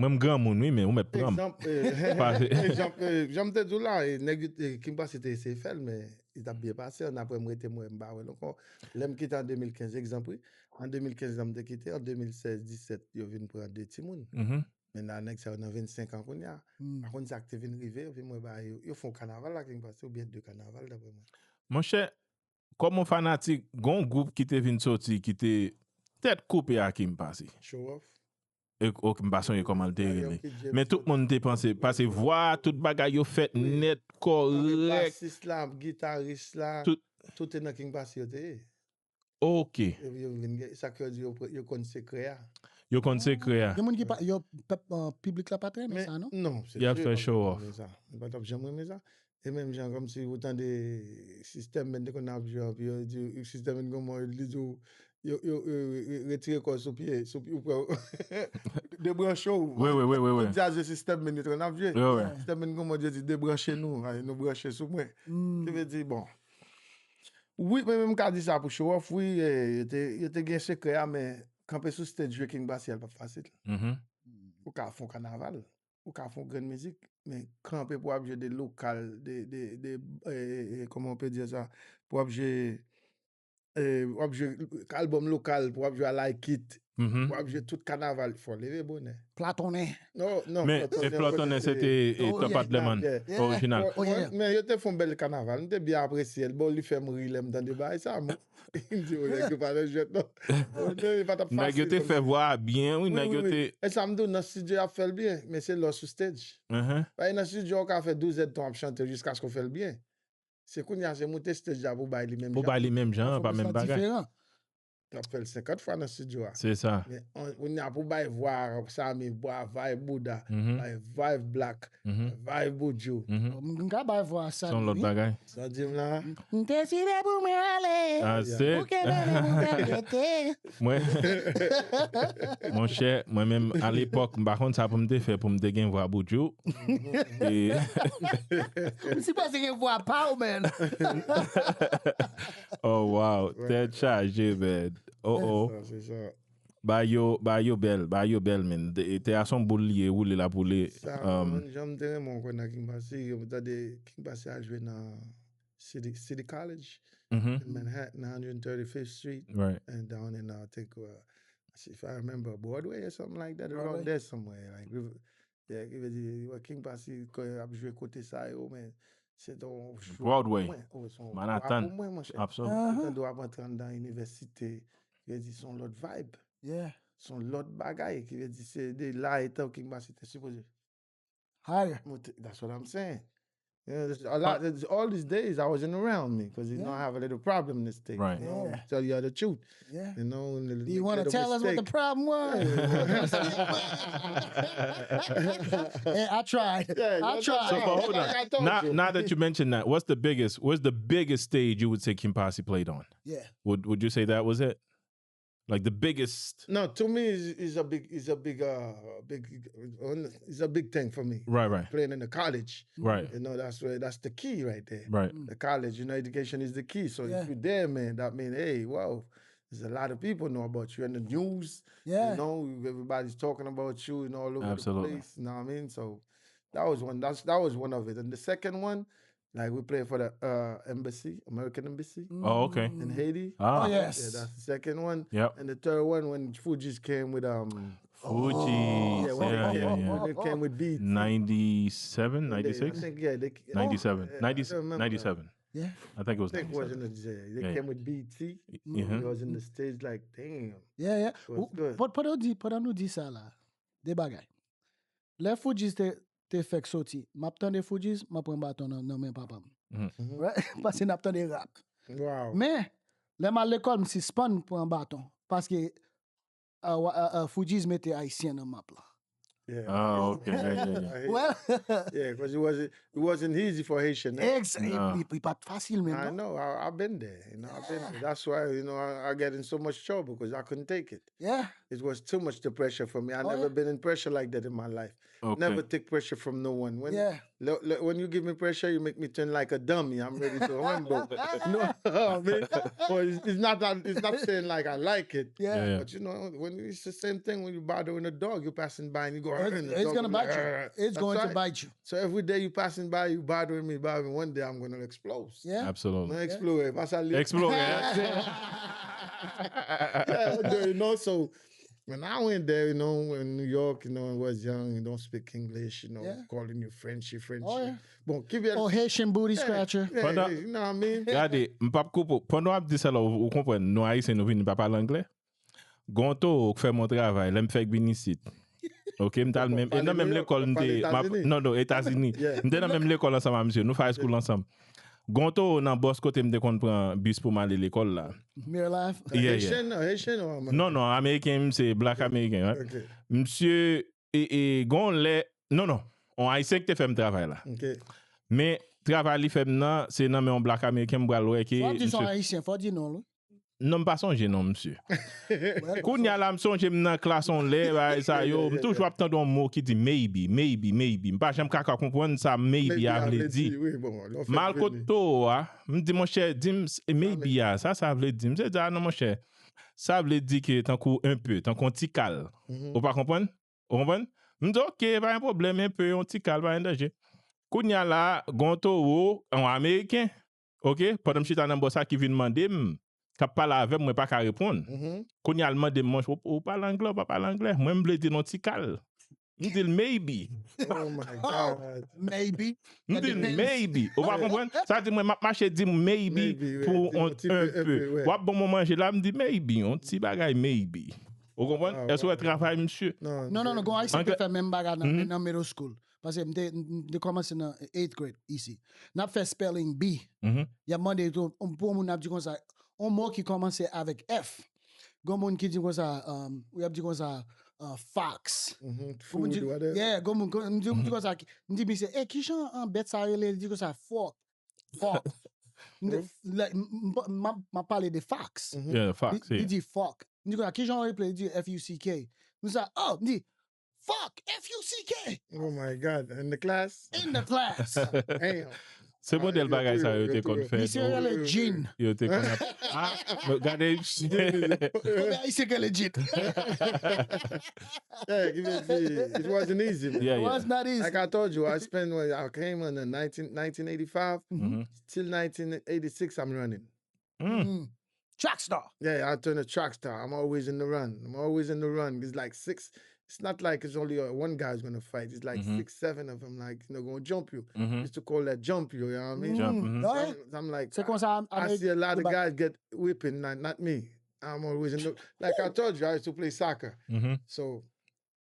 Mwen, m granmoun, wi, men ou mèt pran m. Egzanp, eh, Pase- egzanp, eh, jan m te di w la, eh, nèg yo, eh, King Passy te eseye fè l, men li t ap byen pase, annapre m rete mwen, m pa wè l ankò. Lè m kite an de mil kenz, egzanp, wi. An de mil kenz, lè m te kite, an de mil sèz disèt, yo vin pran de timoun. Mhm. Men la, nèg sa yo nan vennsenk an kounye a. Hmm. Pa konn sa k te vin rive, epi mwen ba yo, yo fè yon kanaval la, King Passy, oubyen de kanaval, daprè mwen. Monchè, kòm yon fanatik, gon gwoup ki te vin soti, ki te tèt koupe a King Passy. Show off. E, ok, m pa sonje kòman l te Dayè, rele. P J M Men tout moun te panse, pase vwa, tout bagay yo fèt Wi. nèt, kòrèk. Basis la, gitaris la, Tout- tout te nan King Passy yo te ye. Ok. Epi yo vin gen, sa k yo di, yo, pre- yo konn sekrè a. Yo konn sekrè a. Gen moun ki pa, yo, pèp, uh, piblik la pa t renmen Men, sa, non? non, se Y ap sure, fè yo pa t show ap off. Renmen sa. Yo pa t ap janm renmen sa. E menm jan kòm si ou tande System Band te konn ap jwe anpi yo di System Band gon mò li di w, yo, yo, yo, yo retire kò sou pye, sou pye, ou pran debranche w. Wi, wi, wi, wi, wi. Tout djaz yo System Band yo te konn ap jwe. Wi, wi. Yeah. System Band gon mò yo di debranche nou, ay, nou branche sou mwen. Hmm. Ki vle di, bon. Wi, men menm ka di sa pou show off, wi, eh, yo te, yo te gen sekrè a, men kanpe sou stage jwe King Passy a l p ap fasil. Mhm. Ou ka fè yon kanaval, ou ka fè yon grenn mizik, men kanpe pou w ap jwe de lokal, de, de, de, eh, eh, eh, comment on peut dire ça, pou w ap jwe, eh, w ap jwe album lokal, pou w ap jwe I Like It, Mhm. pou w ap jwe tout kanaval, fò leve bonè. Platonnen. Non, non, Men e Platonnen se te e Oh, Top yeah, Atleman, yeah, yeah. orijinal. Oh, yeah. Men yo te fè yon bèl kanaval, m te byen apresye l. Bon, li fè m ri lè m tande bagay sa, men m di, o, nèg yo pa nan jwèt, non. Bon, li pa t ap fasil. Nèg yo te fè vwa a byen, wi, Wi, nèg wi, yo wi. te. E sa m di w, nan studio y ap fè l byen, men se lè w sou stage. Mhm. Paske nan studio w ka fè douz èdtan w ap chante jiskaske w fè l byen. Se kounye a se moute stage la pou bay li menm Pou jan. bay li menm jan, pa Pèfòmans menm la bagay. Diferan. T ap fè l senkant fwa nan studio a. Se sa. Men an- kounye a pou bay vwa Samy, vwa vibe Bouda, Mhm. bay vibe Black, Mhm. vibe Boudjou. Mhm. M ka bay vwa sa. Se yon lòt bagay. Sa di m la. M te si de pou mwen ale. Ah, Pou se. ke mwen mwen rete. Mwen, monchè, mwen menm, alepòk, m pa konn sa pou m te fè pou m te gen vwa Boudjou. E, M sipoze gen vwa pa w, man. Oh, wow. Tèt chaje, man. Oh, oh. Se sa, se sa. Ba yo, ba yo bèl, ba yo bèl, men. Te, te a son boul li ye, woule la poule. Sa, Um, mwen, jan m te renmen w kwè nan King Passy, yo tande King Passy a jwe nan City, City College, mhm. in Manhattan, one thirty-fifth Street, Right. and down in, I think, uh, if I remember, Broadway or something like that, around Broadway. There somewhere. Like, River- yeah, ki vle di, wè King Passy, kò ap jwe kote sa yo, men se ton Broadway. Mwen, oh, se yon Manhattan. Pou mwen, monchè. Absol. Aha. Tande w ap antre anndan inivèsite, ki vle di se yon lòt vibe. Yeah. Se yon lòt bagay, ki vle di se de la etan King Passy te sipoze. Higher. Mwen te- That's what I'm saying. You know, there's a lot, there's- all these days I wasn't around me because you know I Yeah. have a little problem in this thing. Right. You know, Yeah. Tell you the truth. Yeah. You know, and Do you want to tell us what the problem was? Yeah, I tried. Yeah, I you tried. So, know, but hold like I on. told Now, you. Now that you mentioned that, what's the biggest, what's the biggest stage you would say King Passy played on? Yeah. Would Would you say that was it? Like the biggest? No, to me, it's, it's a big, it's a big, uh, big, it's a big thing for me. Right, right, Playing in the college, right, you know, that's where that's the key right there. Right. The college, you know, education is the key. So Yeah. If you're there, man, that mean, hey, wow, there's a lot of people know about you in the news. Yeah. You know, everybody's talking about you and all over Absolutely. The place. You know what I mean? So that was one. That's that was one of it. And the second one, like we played for the uh, embassy, American embassy Oh, okay. in Haiti. Ah. Oh, yes. Yeah, that's the second one. Yep. And the third one when Fugees came with um. Fugees. Yeah, when, Yeah, they, yeah, came, yeah. When they came with B E T. Ninety-seven, When they- ninety-six? I think, yeah, they, Ninety-seven. I Ninety, don't remember. Ninety-seven. Yeah. I think it was I think it was ninety-seven. in the, they Yeah, came with B E T. Yeah. It was in the stage like, damn. Yeah, yeah. It was good. Pandan nou di, pandan nou di sa la, de bagay. Lè Fugees te, te fèk soti, m ap tande Fugees, m ap pran baton nan, nan men papa m. Mhm. Mhm. Right? Paske n ap tande rap. Wow. Men, lè m al lekòl, m sispann pran baton. Paske uh, wa- uh, uh, Fugees mete Ayisyen nan map la. Yeah. Ah, ok. Yeah, yeah, yeah. Well, Yeah, because it wasn't it wasn't easy for Haitian. Eh? Ex, e, e, e pa t fasil menm I non. Know. I, I've been there. You know, I've been there. That's why you know I, I get in so much trouble because I couldn't take it. Yeah. It was too much the pressure for me. I Oh, never yeah. Been in pressure like that in my life. Ok. Never take pressure from no one. When Yeah. le- le- when you give me pressure, you make me turn like a dummy. I'm ready to rumble. No, I mean, well, it's, it's not that- it's not saying like I like it. Yeah. Yeah, yeah. But you know, when it's the same thing when you bothering a dog, you're passing by and you go. It's, "Arr," and the it's dog gonna will be like, bite you. "Arr." It's That's going to right. Bite you. So every day you passing by, you bothering me, bothering me. One day I'm gonna explode. Yeah. Absolutely. Mwen eksplore, pa sa li. Explore. Yeah, you know, so when I went there, you know, in New York, you know, I was young, you don't speak English, you know, Yeah. Calling you Frenchie, Frenchie. Oh, yeah. Bon, ki byen. Oh, Haitian booty scratcher. Yeah, Pandan- you know what I mean? Gade, m p ap koupe w. Pandan w ap di sa la, ou, ou konprann, nou Ayisyen, nou vini pa pale anglè. Gon towo k fè m yon travay, lè m fèk vin isit. Ok, m t al menm, e nan menm lekòl m te, m ap- non, non, Etazini. Yeah. M te nan menm lekòl ansanm a misye, nou fè high school ansanm. Gon towo nan bòs kote m te konn pran bis pou m ale lekòl la. Mere Life. Yeah, yeah. Haitian, no, Haitian or American? Non, non, Ameriken, m se black American, right? Ok, Misye, e, e, gon lè, non, non, on Ayisyen ki te fè m travay la. ok. Men, travay li fè m nan, se nan men on black Ameriken m pral wè ke Fò di son misye- Ayisyen, fò di non, wi. Non, m pa sonje non, misye. Well, Kounye a la, m sonje m nan klas on lè, bagay sa yo, m toujou ap tande on mo ki di maybe, maybe, maybe. M pa janm ka ka konprann sa maybe a vle di. Wi, bon, lè w fè M al vini. kot towo a, m di, monchè, di m, s- e maybe a, sa sa vle di? M se di, a non, monchè, sa vle di ke tankou un peu, tankou on ti kal. Mhm. Ou pa konprann? Ou konprann? M di, ok, pa gen pwoblèm, un peu, on ti kal, pa gen danje. Kounye a la, gon towo, on Ameriken, ok, pandan m chita nan bò sa ki vin mande m, k ap pale avè m, mwen pa ka reponn. Mhm. Kounye a l mande m, monchè, ou, ou pale anglè, ou pa pale anglè? Mwen, m vle di l on ti kal. M di l maybe. Oh my God. Maybe. M di l maybe. Ou pa konprann? Sa di mwen, m ap mache di m maybe Maybe, wi, pou di on on ti peu, un un peu. peu, wi. W ap ban mwen manje la, m di maybe, on ti bagay maybe. Ou konprann? Ah, Èske w wè wow. Travay, misye? Non, non, non, gon Ayisyen te Anglè- fè menm bagay nan, Mhm. Nan middle school. Paske m te, m te kòmanse nan eighth grade isi. N ap fè spelling bee. Mhm. Y ap mande tou, on, pou moun ap di konsa, on mo ki kòmanse avèk F. Gon moun ki di konsa, um, y ap di konsa, uh, fox. Mhm, Gon moun di, food, whatever. Yeah, gon moun, gon- m di, m di konsa, m di misye, e, ki jan an bèt sa rele? Li di konsa, fork. Fork. M di, like, m, m, m, m ap pale de fox. Mhm. Yeah, fox, Li, yeah. Li di fuck. M di konsa, ki jan w rele? Li di F U C K. M di sa, oh, m di, fuck, F U C K. Oh my God, in the class? In the class. Damn. Se modèl bagay sa yo te konn fè. Misye rele Jean. Yo te konn ap. Ah, men gade. Konbyen Ayisyen ki rele Jean? Yeah, give it, it wasn't easy, man. Yeah, It yeah. Was not easy. Like I told you, I spent when I came in the nineteen, nineteen eighty-five Mhm. till nineteen eighty-six, I'm running. Mm. Mm. Track star. Yeah, I turned a track star. I'm always in the run. I'm always in the run. It's like six. It's not like it's only uh, one guy's gonna fight. It's like Mhm. Six, seven of them, like, you know, gonna jump you. Mhm. Used to call that jump you, you know what I mean? Jump, Mm. mhm. Oh, yeah. I'm, I'm like, Se konsa. I see a lot of guys get whipping, not, not me. I'm always in the, like I told you, I used to play soccer. Mhm. So,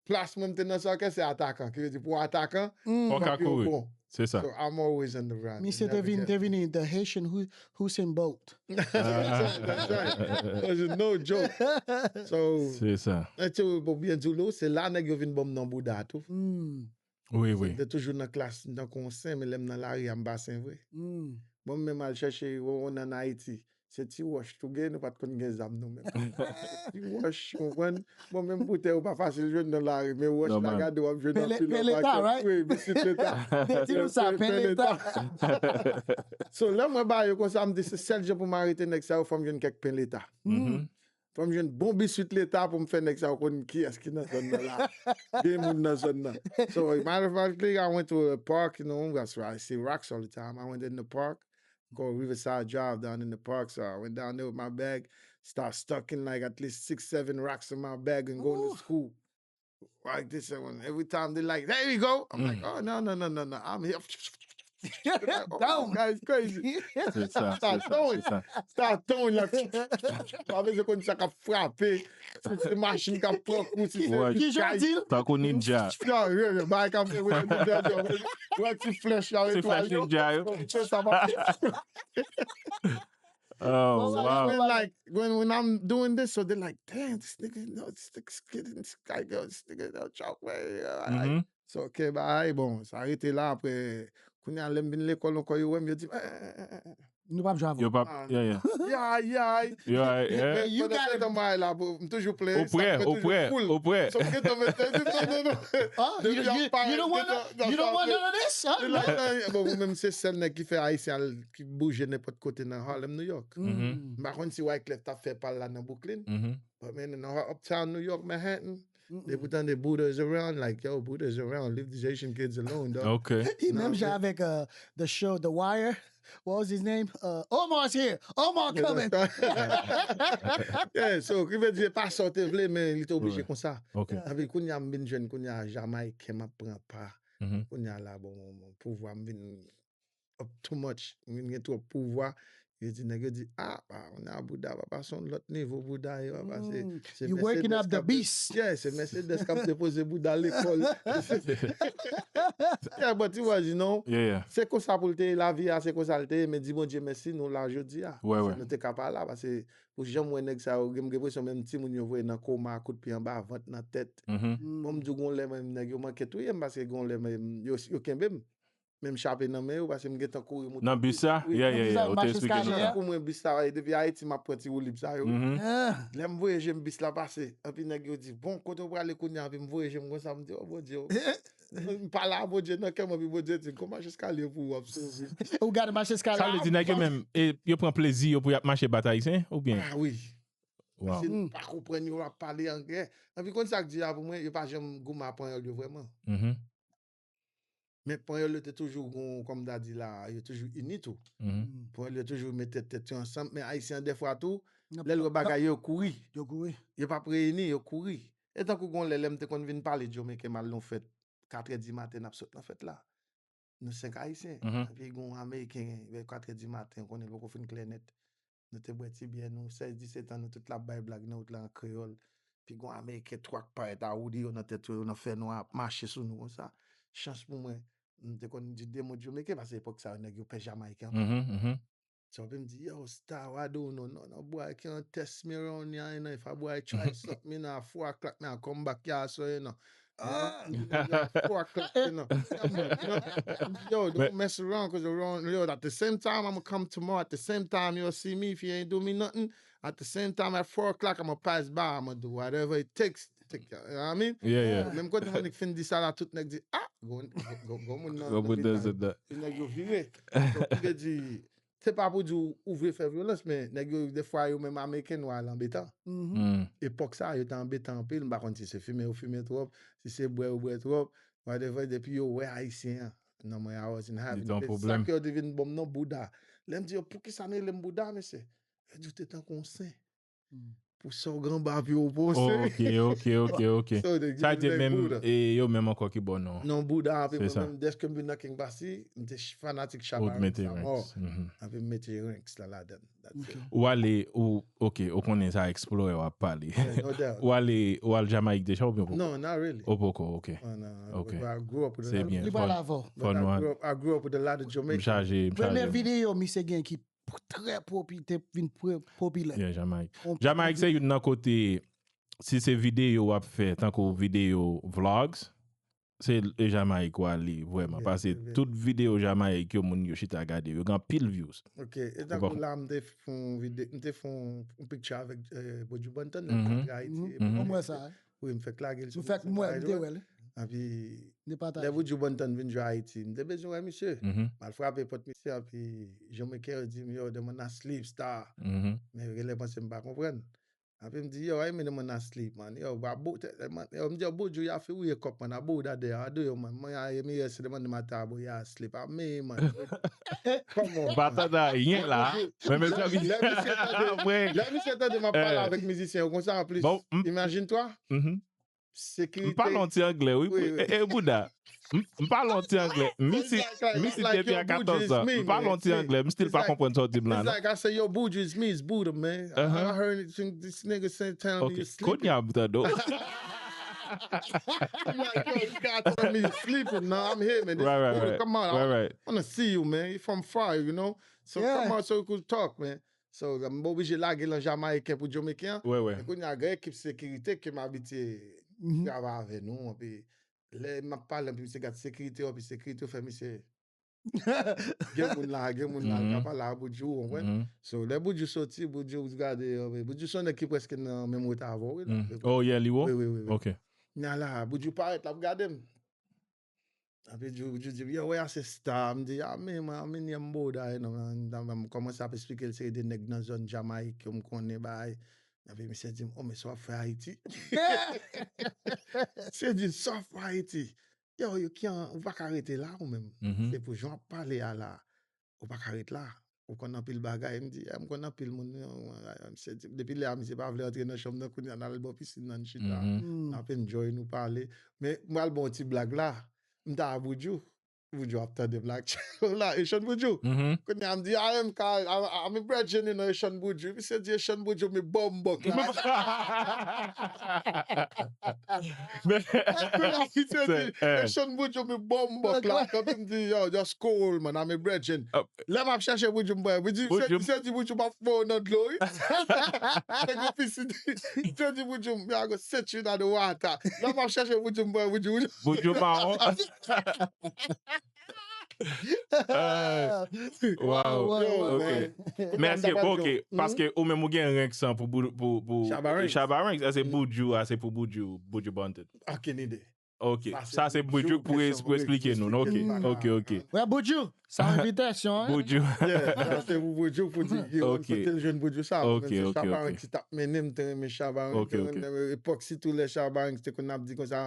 plas mwen m te nan soccer, se atakan. Ki vle di pou atakan, Mm. Fò ka frape yo kouri. bon. Se sa. So, I'm always in the run. Misye te vin, te vini the Haitian Hu- Usain Bolt. That's right. That's no joke. So, Se sa. e ti ou pou byen di w, se la nèg yo vin ban m nan bouda tou. Mm. Wi, wi. Te toujou nan klas, m tankou yon sen, men lè m nan lari a, m pa sen vre. Mm. Bon, m menm al chèche yon, yon nan Ayiti. Se ti wòch tou gen, nou pa t konn gen zam nou menm. Ti wòch, konprann? Bon, menm boutèy ou pa fasil jwenn nan lari, men wòch la Nòmal. gade w ap jwenn Pen le- anpil pen nan leta, pakèt. Right? Wi, bisit leta. Te di nou sa, pen leta. So, lè mwen ba yo konsa, m di se sèl jan pou m arete nèg sa yo, fò m jwenn kèk pen leta. Mm. Fò m jwenn bon biswit leta pou m fè nèg sa yo konn kiyès ki nan zòn nan la. Gen moun nan zòn nan. So, matter of fact, I went to a park, you know, that's where I see rocks all the time. I went in the park, go Riverside Drive down in the park. So I went down there with my bag, start stacking like at least six, seven rocks in my bag and going Ooh. To school. Like this and when, every time they like, there you go. I'm like, Mm. Oh, no, no, no, no, no. I'm here. Down. That is crazy. Se sa, se Start sa, throwing. Se sa. Start throwing like, pa bezwen konn sa k ap frape. Si se machin k ap pran kou, si se Wè. Ki jan w di l? Tankou ninja. Yo, yo, yo, bagay k ap fè wè ninja yo. Wè ti flèch la, Ti etwal flèch yo. ninja yo. Fè sa pa. Oh, wow. When, like, when, when I'm doing this, so they're like, "Damn, this nigga, no, this nigga's getting this guy, yo, this nigga, no joke, man." Yeah, I- Mhm. So, okay, bye. Bon, sa rete la. Apre, kounye a, lè m vin lekòl ankò, yo wè m, yo di, "Eh, eh, eh, eh, eh." Nou p ap jwe avè Yo w. p ap, yeah, yeah. Yeah, yeah. Yo, eh, eh. You Pandan got se it. Tan mwen la, bro, m toujou plen. Ou prè, ou prè, ou prè. So, m gentan mete, non, non, non. Ah, you, Depi ap you, parèt, you don't want gentan, none, you don't want none of this, huh? Li like, eh, bon, mwen menm se sèl nèg ki fè ayisyen al, ki bouje nenpòt kote nan Harlem, New York. Mhm. M pa konn si Wyclef t ap fè pa l la nan Brooklyn. Mhm. But man, in uptown New York, Manhattan, Mm-mm. depi w tande Buddha's around, like, yo, Buddha's around, leave these Haitian kids alone, dog. Ok. Li Non, menm jan men- avèk uh, the show, The Wire. What was his name? Uh, Omar's here. Omar coming. Yeah, so, ki vle di, pa sa w te vle, men li te oblije Ouais. konsa. Ok. Yeah. Anpi kounye a m vin jwenn, kounye a Jamaiken m ap pran pa. Mhm. Kounye a la, bon, bon, bon, pouvwa m vin up too much. M vin gen twòp pouvwa. Yo di, nèg yo di, ah, ah, on a Bouda, papa, se yon lòt nivo Bouda, yo, papa, se, Mm. se You waking Mercedes up the k ap de- beast. Yeah, se Mercedes k ap depoze Bouda lekòl. Yeah, but it was, you know, Yeah, yeah. se konsa pou l te ye, lavi a, se konsa l te ye, men di Bondye mèsi, nou la jodi a. Ouais, Si ouais. nou te ka pa la, paske pou jan m wè nèg sa yo, m gen enpresyon menm timoun yo voye nan koma, kout pye anba vant, nan tèt. Mhm. Mm. Bon, m di w, gon lè menm nèg yo manke touye m, paske gon lè menm yo, yo kenbe m. Men m chape nan men yo, paske m gentan kouri moute. Nan bis sa? Wi. Yeah, yeah, yeah. Nan Ou te bis sa, eksplike mache nou eskalye sa. Pou mwen, bis sa, e depi Ayiti, m ap pran ti woulib sa yo. Mhm. Ah. Lè m voye je m bis la pase, anpi nèg yo di, bon, kote w prale kounye a? Anpi m voye je m konsa, m di, oh, Bondye, oh. M pale a Bondye nan kè m, anpi Bondye di, kòman eskalye pou w ap sezi? Ou gade mache eskalye. Sa vle di nèg yo menm, e, yo pran plezi yo pou y ap mache bat Ayisyen, oubyen? Ah wi. Wow. Se pa konprann yo ap pale anglè. Anpi konn sa k di a pou mwen, yo pa janm goumen a panyòl yo vrèman. Mhm. Men panyòl yo te toujou gon, kòm ta di la, yo toujou ini tou. Mhm. Panyòl yo toujou mete tèt yo ansanm, men Ayisyen an dèfwa tou, lè l wè bagay yo kouri. Yo kouri. Yo p ap reyini, yo kouri. E tankou gon lè, lè m te konn vin pale Jamaiken m al nan fèt, katrè di maten n ap sot nan fèt la. Nou senk Ayisyen. Mhm. Epi gon Ameriken, vè katrè di maten, konnen l poko fin klè nèt. Nou te bwè ti byè nou, sèz disèt an, nou tout la bay blag nan wout la an kreyòl. Pi gon Ameriken twak parèt a wouli yo nan tèt yo, yo nan fè nwa ap mache sou nou konsa. Chans pou mwen, m te konn di de mo Jamaiken, paske epòk sa yo nèg yo pè Jamaiken anpil. Mhm, mhm. So, epi m di, yo, star, why do you know? No, no, boy, I can't test me around here, you know. If a boy try something, you know, a four o'clock, me I come back here, so, you know. Ah, four o'clock, you know. Yo, don't mess around, cause around, yo, at the same time, I'ma come tomorrow. At the same time, you'll see me if you ain't do me nothing. At the same time, at four o'clock, I'ma pass by. I'ma do whatever it takes. Take, you know what I mean? Yeah, yeah. Menm kote Monik fin di sa la, tout nèg di, ah, gon, gon, gon moun nan Gon moun nan lopital. zòn nan. Tout nèg yo vire. So, ki vle di, se pa pou di w, ou vle fè vyolans, men nèg yo, defwa, yo menm Ameriken nwa al anbetan. Mhm. Mm. Epòk sa, yo te anbetan anpil, m pa konn si se fimen yo fimen twòp, si se bwè yo bwè twòp, whatever, depi yo wè Ayisyen an, non, mwen, I wasn't having Li te yon it. Se sa pwoblèm. ke yo te vin ban m non Bouda. Lè m di yo, "Poukisa nou rele m Bouda, mesye?" Yo di, "Ou te tankou yon sen." Mm. Pou sa w gen anba pye w pou yon sen. Ok, ok, ok, ok. So, they Sa give te them menm, Bouda. E yo menm ankò ki bon non. Non, Bouda, anpi Se mwen sa. Menm, dèske m vin nan King Basi, m te ch- fanatik Shabba Ou te mete Ranks a mò. Ranks. Mhm. Anpi m mete Ranks la ladan. That's it. Ok. Ou ale, ou, ok, ou konnen sa eksplore w ap pale. Yeah, no doubt. Ou ale, ou al Jamayik deja oubyen poko? No, not really. Ou poko, ok. Uh, no, Ok. I grew up with a Se lot of byen. Li people. pral Fò, avè w. fò But nou I an- grew up, I grew up with a lot of M Jamaicans. chaje, m Premye chaje. Videyo misye gen ki trè popi-, te vin pre- popilè. Yeah, Jamayik. On- Jamayik se youn nan kote, si se videyo w ap fè, tankou videyo vlogs, se e Jamayik w ale vrèman. Yeah, Paske yeah, yeah. Tout videyo Jamayik yo, moun yo chita gade, yo gen anpil views. Ok, e Ou tankou pa- la, m te fè yon vide, m te fè yon yon picture avèk eh, Buju Banton, Mhm. nan Ayiti. Mhm. Mwen wè sa. Wi, m fèk lage l Mwen sou fèk, mwen, m te wè l. Anpi, Li pataje. Lè Buju Banton vin jwe Ayiti, m te bezwen wè misye. Mhm, M al frape pòt misye, anpi Jamayiken yo di m, "Yo, the man asleep, star." mhm. Men yo genlè panse m pa konprann. Anpi m di, "Yo, why you mean the man asleep, man? Yo, bra bo-, te-, man." Yo, m di, "Yo, Buju, you have to wake up, man. A Buddha there, I do you, man. Man, I hear me yesterday, man, the man talk about you asleep. I mean, man." Come on, M pa man. tande anyen la. Men men sa Lè misye tande, Apre. Lè misye tande m ap pale Eh. Avèk mizisyen yo konsa, anplis, Bon, m- imajin twa, Mhm. M sekirite. pale yon ti anglè, wi. Wi, wi. E, e Bouda. M, m pale yon ti anglè. M isi, It's like, like, m it's isi like, depi yo, a Buju katòz is zan. me, M pale man. yon ti anglè. M still It's pa like, konprann sa w di m la, it's non. Like I say, "Yo, Buju is me, is Buddha, man. I Uh-huh. never heard anything this nigga saying, telling me Ok, he's sleeping." Kounye a m tande w. I'm like, "Yo, this guy telling me he's sleeping. No, I'm here, man. This Right, is right, Buddha. right. Come on, Right, I right. wanna see you, man. You from far, you know? So Yeah. come on, so we could talk, man." So, m oblije lage l an Jamayiken pou Jamayiken an. Wè, wè. Men kounye a, gen ekip sekirite ke m abitye Mhm. travay avè nou. Epi, lè m ap pale, epi misye gad sekirite yo, epi sekirite yo fè misye. Gen moun la, gen moun la, Mhm. ka pale a Boudjou, ou konprann? Mhm. So, lè Boudjou soti, Boudjou gade, yo, men Boudjou se yon nèg ki prèske nan menm wotè avè w, wi, la. Mhm. Oh, yeah, li wo? Wi, wi, wi, wi. Ok. Nan la, Boudjou parèt, l ap gade m. Epi Boudjou, Boudjou di, yo, wè, a se sta. M di, a, men, mwen, men, yè m bouda, e non, m kòmanse ap esplike l seri de nèg nan zòn Jamayik, yo m konnen, bay. Epi misye di m, o, men sa w ap fè Ayiti? Misye di, sa w ap fè Ayiti? Yo, yo, ki an, ou pa ka rete la, ou menm. Mhm. Se pou jan w ap pale a la. Ou pa ka ret la. Ou konn anpil bagay. M di, a, m konn anpil moun. Misye di, depi lè a, misye pa vle antre nan chanm nan, kounye a, n al bò pisin nan, n chita. Mhm. Mm. N ap enjoy, nou pale. Men, m pral bon ti blag la. M ta a Boudjou. Boudjou ap tande blag. La, Echann Boudjou. Mhm. Kounye a, m di, a, m ka, a, a, a, mi bredjen, non, Echann Boudjou. Misye di, Echann Boudjou, mi bòm bòk la. Men- Misye di, Eh. Echann Boudjou, mi bòm bòk la. Epi m di, yo, just cool, man, a mi bredjen. Ah. Lè m ap chèche Boudjou, m wè. Boudjou, Boudjou. Misye di, Boudjou, m ap fè w nan dlo, wi. Te gen pisin. Misye di, Boudjou, mi a go set you in the water. Lè m ap chèche Boudjou, m wè, Boudjou, Boudjou. Boudjou mawon. Eh, Wow. Wow, Yo, wow, Ok. men, Men èske, Shabba ok, Ranks. Paske ou menm ou gen ranks an pou, Boud- pou, pou Shabba Ranks. Shabba Ranks, sa se Boudjou, a se pou Boudjou, Boudjou Banton. Akèn ide. Ok, Sa sa se se Boudjou pou, kesyon, pou esplike nou, non? Ok, Kesyon ok, ok. Wè, Boudjou, sa envitasyon, hein? Boudjou. Yeah, sa se pou Boudjou, pou di, yo, Ok. Kote l jwenn Boudjou sa? Ok, Men se ok, Shabba ok. Ranks ki t ap mennen m, te renmen Shabba Ranks, Ok, te ok. renmen epòk, sitou lè Shabba Ranks te konn ap di konsa,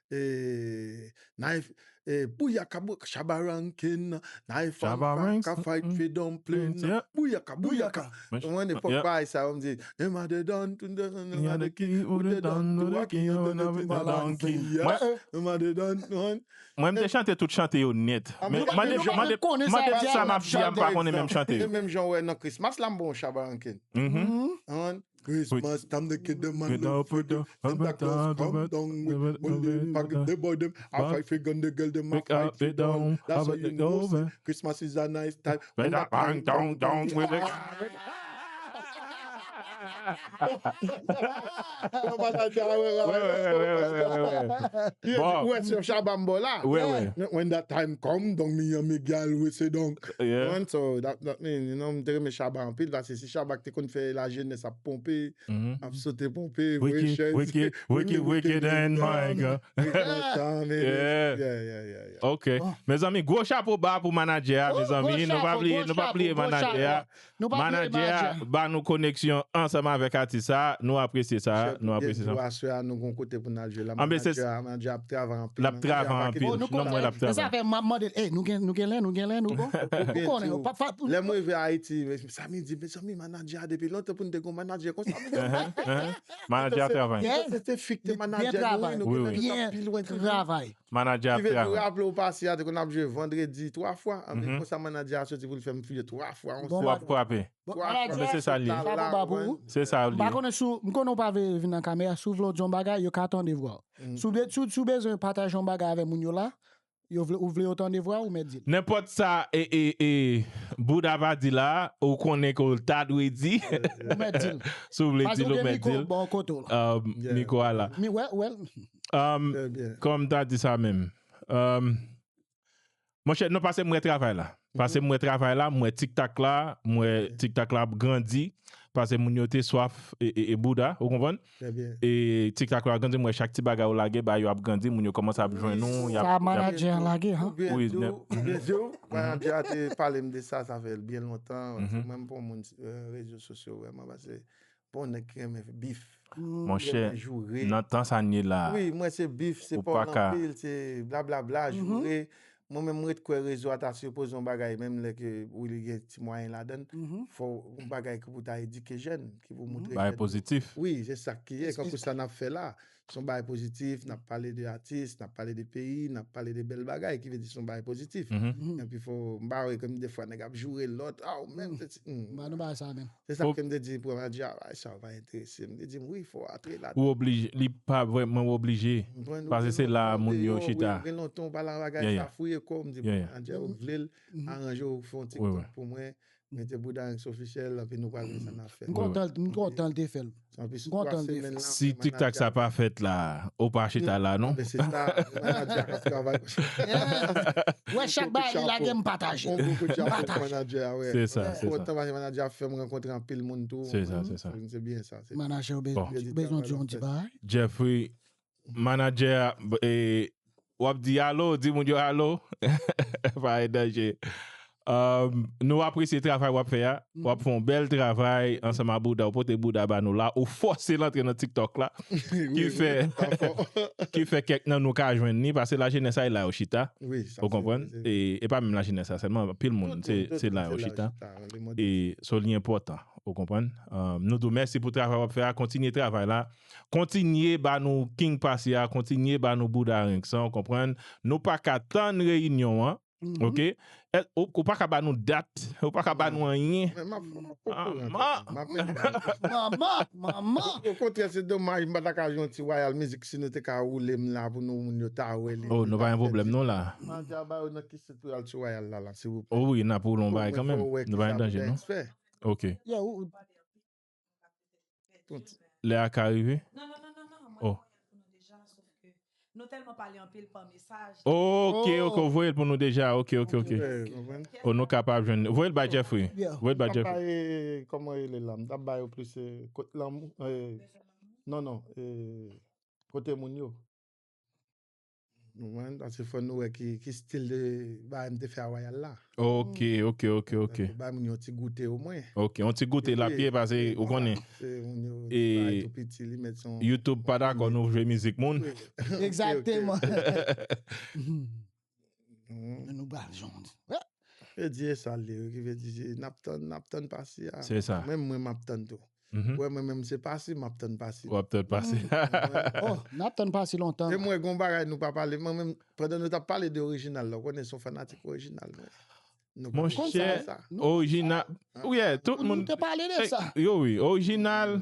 eh, knife, eh, bouyaka, bou- Shabba Rankin, knife Shabba and Ranks, ka fight mm, fi dumpling, mm, yeah. Bouyaka, bouyaka. Men- Mwen, epòk yeah. Bay sa, yo m di, Emma de Don, tun de Don, Yeah, the key, who the Don, who the king, who the Don, who the donkey. Yeah, Emma de Don, Don. Mwen, m te chante tout chante yo nèt. Ah, Men, men mande, nou pa mande, konnen mande sa ti sa k m ap di a, m pa konnen menm chante E yo. Menm jan wè nan Christmas la, m bon Shabba Rankin. Mhm. An, Christmas time the kid dem and Get look up with the Santa Claus come down with, with the pack the boy dem. I fight fi gun the girl dem, I Pick fight up fi the down. dome, That's up how at you the know dome. Christmas is a nice time. Bang, bang, bang, bang, bang, with it. Yo, pa ta di, ah, wè, wè, Wè, wè, wè, wè, wè, wè, wè. Yo, Bon. Wè, se Shabba m bò la. Wè, wè. When that time come, donc Miami gal, we say donc. Yeah. Man, so that, that mean, you know, m te renmen Shabba anpil, paske se Shabba ki te konn fè la jenès ap ponpe, Mhm. ap sote ponpe, voye Wiki, chèz. wiki, wiki, wiki, then my God. Wiki, wiki, then my God. Yeah. Yeah, yeah, yeah, yeah. Ok. Mezanmi, gwo chapo ba pou manadjè a, mezanmi. Nou pa bliye, nou pa bliye manadjè a. Manadjè a ba nou koneksyon ansanm avèk atis sa. Nou apresye sa. Nou apresye sa. Aswè a, nou gon kote pou n al jwe la. Anben, se Manadjè a, manadjè ap travay anpil. L ap travay anpil. Non, mwen, l ap travay. Sa fè m ap mande l, ey, nou gen, nou gen lè, nou gen lè, nou bon? Ou konnen, ou pa, pa, Lè m rive Ayiti, sa m di, mezanmi, manadjè a depi lontan pou n te gon manadjè konsa. Uh-huh, uh-huh. Manadjè a travay. Yeah. Se te fik te Byen manadjè nou, travay. nou Wi, konnen wi. nou t ap pi lwen toujou. Travay. Manadjè a Ki vle di, travay. raple w pase a, te konn ap jwe vandredi twa fwa, anben Mhm. konsa manadjè a soti pou l fè m file twa fwa. Bon, W ap frape. Bon, Twa fwa. Men se sa l ye. Chapo ba pou ou. Se sa l M pa ye. Konnen si w, m konnen w pa vle vin nan kamera, si w vle w di yon bagay, yo ka tande vwa w. Mm. Si w vle, si w, si w bezwen pataje yon bagay avè moun yo la, yo vle, ou vle yo tande vwa w, ou mèt di l. Nenpòt sa e, e, e Bouda va di la, ou konnen ke w ta dwe di. Ou mèt di l. Si w vle Paske di l, ou ou gen mèt mikwo di w l. Bò kote w la. Euh, Yeah. Mikwo a la. Mi, wè, wè. Euh, Trè byen. Kòm m ta di sa menm. Euh, Monchè, non, pase m wè travay la. Pase m wè travay la, m wè TikTok la, m wè TikTok la ap grandi. Pase moun yo te swaf e, e, e Bouda, ou konprann? Trè byen. E TikTok la ap grandi, m wè chak ti bagay ou lage, ba yo ap grandi, moun yo kòmanse ap jwenn ou, y ap, Sa y ap manadjè an lage, hein? Ou byen Wi, di w, ne- ou byen di w, manadjè a te pale m de sa, sa fè byen lontan. Mhm. Mwen, m pa yon moun, euh, rezo sosyo, vrèman, paske bon nèg ki renmen bif. Monchè, Joure. Nan tan sa n ye la. Wi, mwen se bif, se Ou pòl pa ka. Anpil, se blablabla, joure. Mwen menm, m ret kwè rezo a ta sipoze yon bagay, menm lè ke ou li gen ti mwayen ladan l, fò yon bagay ki pou ta edike jèn, ki pou montre Bagay jèn. Pozitif. Wi, se sa k ye, kankou sa n ap fè la. Se yon bagay pozitif, n ap pale de atis, n ap pale de peyi, n ap pale de bèl bagay, ki vle di se yon bagay pozitif. Mhm. Epi fò, m pa wè kòm defwa nèg ap joure lòt, a ou menm, se ti, hmm. Ba nou ba sa menm. Se sa Fò- ke m te di, pou manadjè a, sa pa enterese m. M te di, wi, fò antre la. Ou oblije, li pa vrèman oblije. Paske se la moun yo chita. Gen lontan ou pa la bagay Yeah, sa yeah. Fouye kò, m di, Yeah, yeah. manadjè, ou vle l, aranje w fè yon Wi, wi. TikTok pou mwen. Mete Bouda Ranks Officiel, epi nou pral wè sa n ap fè. M kontan, m kontan l te fè l. Anpi sou Kontan twa de semèn lan, Si TikTok sa pa fèt la, ou pa chita la, non? Ben, se sa, manadjè a k ap travay. Wè chak bagay li lage m pataje. On gwo kout chapo pou manadjè a, wè. Se sa, se sa. Kontan paske manadjè a fè m rankontre anpil moun tou. Se sa, se sa. Se byen sa. Se Manadjè ou bezwen di yon ti bagay. Jeffrey, manadjè a, e, w ap di alo, di moun yo alo. Pa e danje. Um, nou apresye travay w ap fè a. W ap fè yon bèl travay ansanm a Bouda. Ou pote Bouda ba nou la. Ou fòse l antre nan TikTok la. Ki fè ki fè kèk nan nou ka jwenn li. Paske lajenès la, e la yo chita. Ou konprann? E, e pa menm lajenès la sèlman. Pil moun, se se la yo chita. E so li enpòtan. Ou konprann? Um, nou di w mèsi pou travay w ap fè a. Kontinye travay la. Kontinye ba nou King Pasi a. Kontinye ba nou Bouda Ranks an. Ou konprann? Nou pa ka tann reyinyon an. Ok? Ou pa ka ba nou dat, ou pa ka ba nou anyen. Manman, manman. Okontrè, se domaj m pa ta ka jwe yon ti Royal Mizik si nou te ka woule m la pou nou moun yo ta wè li. Oh, nou pa gen pwoblèm non la. Mande a ba yo nan ki sit pou al sou Royal la la, silvouplè. Oh wi, n ap woule yon bagay kanmenm. Nou pa gen danje non. Ok. Lè a ka rive? Non, non, non, non, non. Mwen voye pou nou deja, sof ke nou tèlman pale anpil pa mesaj. Ok, ok, ou voye l pou nou deja. Ok, ok, ok. Oh, nou kapab jwenn. Voye l bay Jeffrey. Voye l bay Jeffrey. Kòman rele la? M t ap ba yo plis kot lanmou. Non, non. Kote moun yo? Ou konprann? Paske fò nou wè ki, ki stil de bagay m te fè a Royal la. Ok, ok, ok, ok. Ba moun yon ti goute omwen. Ok, yon ti goute l ap ye pase ou konnen. Se moun yo ti bagay tou piti, li mèt se yon. YouTube pa dakò nou jwe mizik moun. Egzakteman. Nou ba jwenn. E di e sa l ye, ki vle di n ap tann, n ap tann pase a. Se sa. Menm mwen m ap tann tou. Wè mwen menm se pase m ap tann pase. W ap tann pase. Oh, n ap tann pase lontan. E mwen gon bagay nou pa pale, mwen menm pandan nou t ap pale de Orijinal la, ou konnen se yon fanatik Orijinal mwen. Monchè, Orijinal, yeah, tout moun. Nou te pale de sa. Yo wi, Orijinal.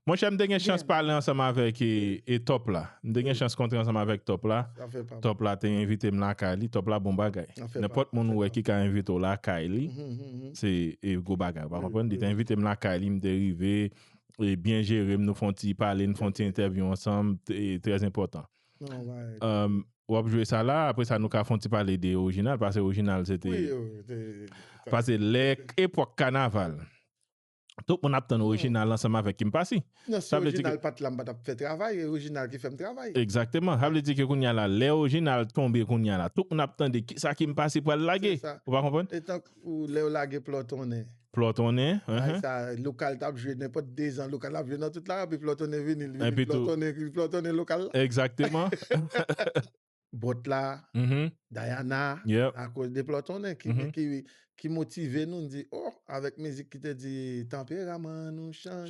Monchè, m te gen chans pale ansanm avèk e, e Top la. M te gen chans kontre ansanm avèk Top la. Top la te envite m lakay li. Top la bon bagay. Nenpòt moun ou wè ki ka envite w lakay li, se e gwo bagay. Ou pa konprann? Li te envite m lakay li, m te rive, e byen jere m, nou fè yon ti pale, nou fè yon ti entèvyou ansanm, e trè enpòtan. Um, w ap jwe sa la, apre sa nou ka fè yon ti pale de Orijinal, paske Orijinal se te. Paske lè epòk kanaval. Tout moun ap tann Orijinal ansanm avèk King Pasi. Non, si Orijinal pa t la, m pa t ap fè travay, e Orijinal ki fè m travay. Egzakteman. Sa vle di ke kounye a la, lè Orijinal tonbe kounye a la, tout moun ap tande kisa King Pasi pral lage. Ou pa konprann? E tankou lè yo lage Plòtonnen. Plòtonnen. Bagay sa, Lokal t ap jwe nenpòt dezan, Lokal ap jwe nan tout la, epi Plòtonnen vini, li vini Plòtonnen, Plòtonnen Lokal la. Egzakteman. Bòt la, Dayana, akoz de Plòtonnen ki, ki, ki motive nou, n di, oh, avèk mizik ki te di, tanperaman nou chanje.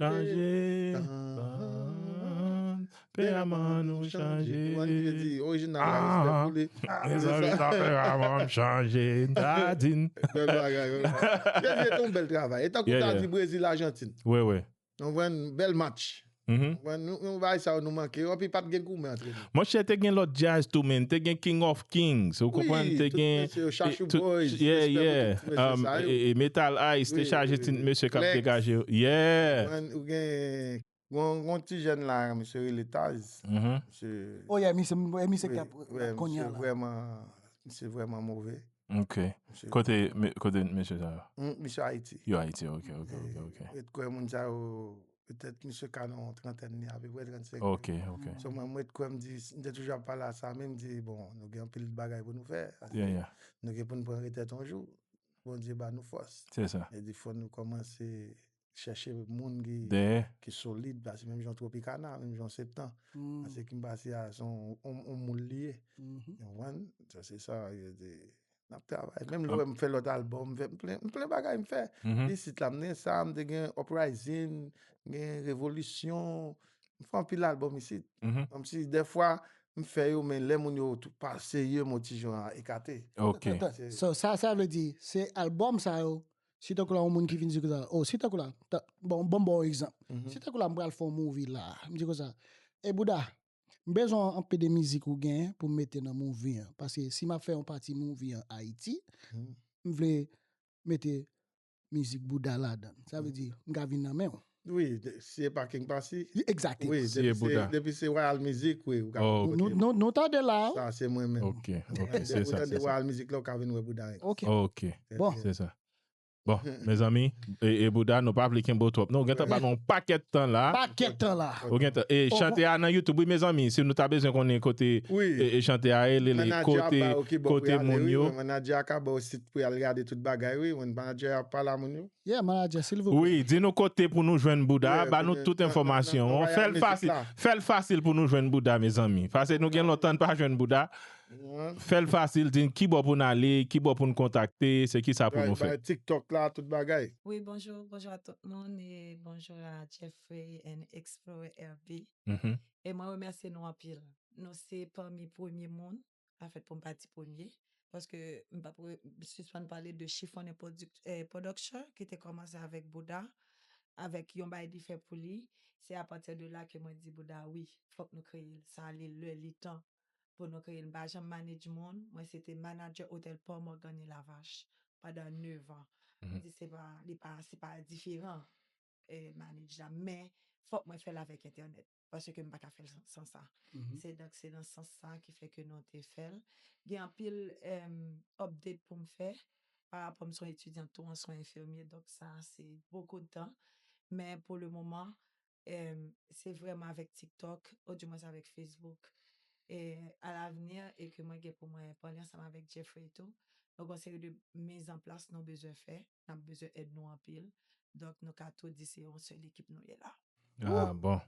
Tanperaman nou chanje. Ou konprann ki vle di, Orijinal la, respè pou li. Mezanmi, tanperaman m chanje, m ta di n. Bèl bagay, bèl bagay. Brezil te yon bèl travay. E tankou ta di Brezil, Ajantin. Ou konprann? Bèl match. Yon bagay sa yo nou manke yo, epi pa t gen goumen antre nou. Monchè, te gen lòt djaz tou, men. Te gen King of Kings, ou konprann? Te gen. Chachou Boys, yeah, yeah. Um, e, e Metal Ice, te chaje ti mesye k ap degaje yo. Yeah. Ou gen yon ti jèn la, misye rele Taz. Misye. Oh, yeah, misye, misye k ap kounye a la. Misye vrèman move. Ok. Kote, kote mesye sa yo? Misye Ayiti. Yo Ayiti, ok, ok, ok, ok. Ret kwè moun sa yo, petèt misye ka nan yon trantèn li, apeprè trannsenk. Ok, ok. So mwen, mwen ret kwè m di, m te toujou ap pale a sa, men m di, bon, nou gen anpil bagay pou nou fè. Yeah, yeah. Nou gen pou n pran retèt yon jou. Bondye ba nou fòs. Se sa. E di fò nou kòmanse chèche moun ki, ki solid, paske menm jan Tropicana, menm jan Septan. Paske King Pasi a, se yon, yon, yon moul li ye. Ou konprann? Sa se sa, yo di, n ap travay. Menm lè w wè m fè lòt albòm, m fè, m plen, m plen bagay m fè. Isit la, m gen sa, m te gen Uprising, gen Revolisyon, m fè anpil albòm isit. Kòmsi, dèfwa, m fè yo, men lè moun yo tou pa serye, m otijan ekate. Ok. So, sa, sa vle di, se albòm sa yo, si tankou la, yon moun ki vin di konsa, oh, si tankou la, bon, bon, bon egzanp. Si tankou la, m pral fè yon movie la, m di konsa, e Bouda, m bezwen anpe de mizik ou genyen pou m mete nan movie an. Paske si m ap fè yon pati movie an Ayiti, m vle mete mizik Bouda ladan l. Sa vle di, m ka vin nan men w. Wi, si e pa King Passy. Exactly. Wi, depi se Royal Mizik, wi, ou ka. Oh, nou, nou, nou tande la. Sa se mwen menm. Ok, ok, se sa. Ou tande Royal Mizik la, ou ka vin wè Bouda. Ok. Ok, bon. Se sa. Bon, mezanmi, e, e Bouda, nou pa vle kenbe w twòp. Non, ou gentan ba nou yon pakèt tan la. Pakèt tan la. Ou gentan. E chante a nan YouTube, wi, mezanmi. Si nou ta bezwen konnen kote e chante a ye, li kote kote moun yo. Manadjè a ka ba w sit pou y al gade tout bagay, wi. Manadjè a pale a moun yo. Yeah, manadjè, silvouplè. Wi, di nou kote pou nou jwenn Bouda, ba nou tout enfòmasyon. Fè l fasil. Fè l fasil pou nou jwenn Bouda, mezanmi. Paske nou gen lontan n pa jwenn Bouda. Fè l fasil, di n kibò pou n ale, kibò pou n kontakte, se kisa pou nou fè. TikTok la, tout bagay. Wi, bonjou, bonjou a tout moun e bonjou a Jeffrey and Explorer R B. E mwen remèsye nou anpil. Nou se pami premye moun, anfèt pou m pa di premye, paske m p ap sispann pale de Chiffon Production ki te kòmanse avèk Bouda, avèk yon bay li fè pou li. Se apati de la ke mwen di Bouda, wi, fòk nou kreye l. Sa li lè, li tan pou nou kreye l. M pa janm manage moun. Mwen se te manadjè otèl Port Morgan e Lavache pandan nèf an. M di se pa, li pa, se pa diferan, eh, manage la. Men, fòk mwen fè l avèk entènèt. Paske m pa ka fè l san, san sa. Se donk, se nan sans sa ki fè ke nou te fè l. Gen anpil em, update pou m fè. Pa rapò m se yon etidyan tou, an se yon enfimye. Donk sa, se bokou de tan. Men pou le moman, em, se vrèman avèk TikTok, ou di mwens avèk Facebook. E a lavenir, e ke mwen gen pou mwen pale ansanm avèk Jeffrey tou, nou gen yon seri de mizanplas nou bezwen fè, n ap bezwen èd nou anpil. Donk, nou ka tou di se yon sèl ekip nou ye la. Ah, bon.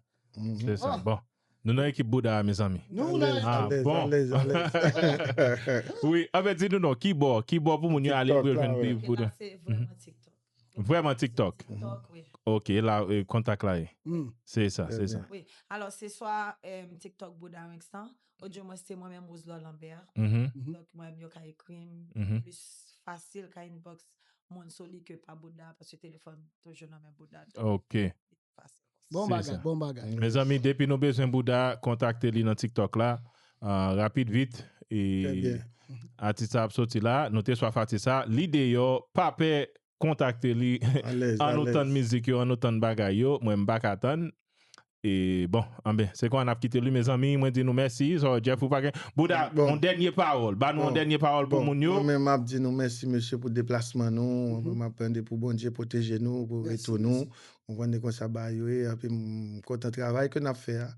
Se sa, bon. Nou nan ekip Bouda a, mezanmi. Nou nan Ah, Alèz, bon. Alèz, alèz. Wi, anfèt, di nou non, kibò, kibò pou moun yo ale pou yo TikTok la, jwenn wi. Bouda. Se vrèman TikTok. Vrèman TikTok. TikTok, wi. Ok, la, eh, kontak la ye. Hmm. Se sa, se sa. Wi. Alò, se swa em, TikTok Bouda Rankstan, ou di mwens se mwen menm Roselor Lambert. Mhm. Donk, mwen menm yo ka ekri m Mhm. plis fasil, ka inbox moun sou li ke pa Bouda, paske telefòn toujou nan men Bouda. Ok. Fasil. Bon Se bagay, sa. Bon bagay. Mezanmi, depi nou bezwen Bouda, kontakte li nan TikTok la. Ah, rapid vit. E Trè byen. Atis sa ap soti la. Nou te swaf atis sa. Li deyò, pa pè kontakte li. Alèz, An nou alèz. Tann mizik yo, an nou tann bagay yo. Mwen m pa ka tann. E bon, anben, se konsa n ap kite li, mezanmi. Mwen di nou mèsi. So, Jeff, ou pa gen. Bouda, Bon. Yon dènye pawòl. Ba nou yon Bon. Dènye pawòl pou Bon, moun yo. Mwen menm, m ap di nou mèsi, mesye, pou deplasman nou. Mhm. Mwen m ap mande pou Bondye pwoteje nou, pou Mèsi, retou nou. mèsi. Ou konprann, konsa ba yo ye. Epi m kontan travay ke n ap fè a.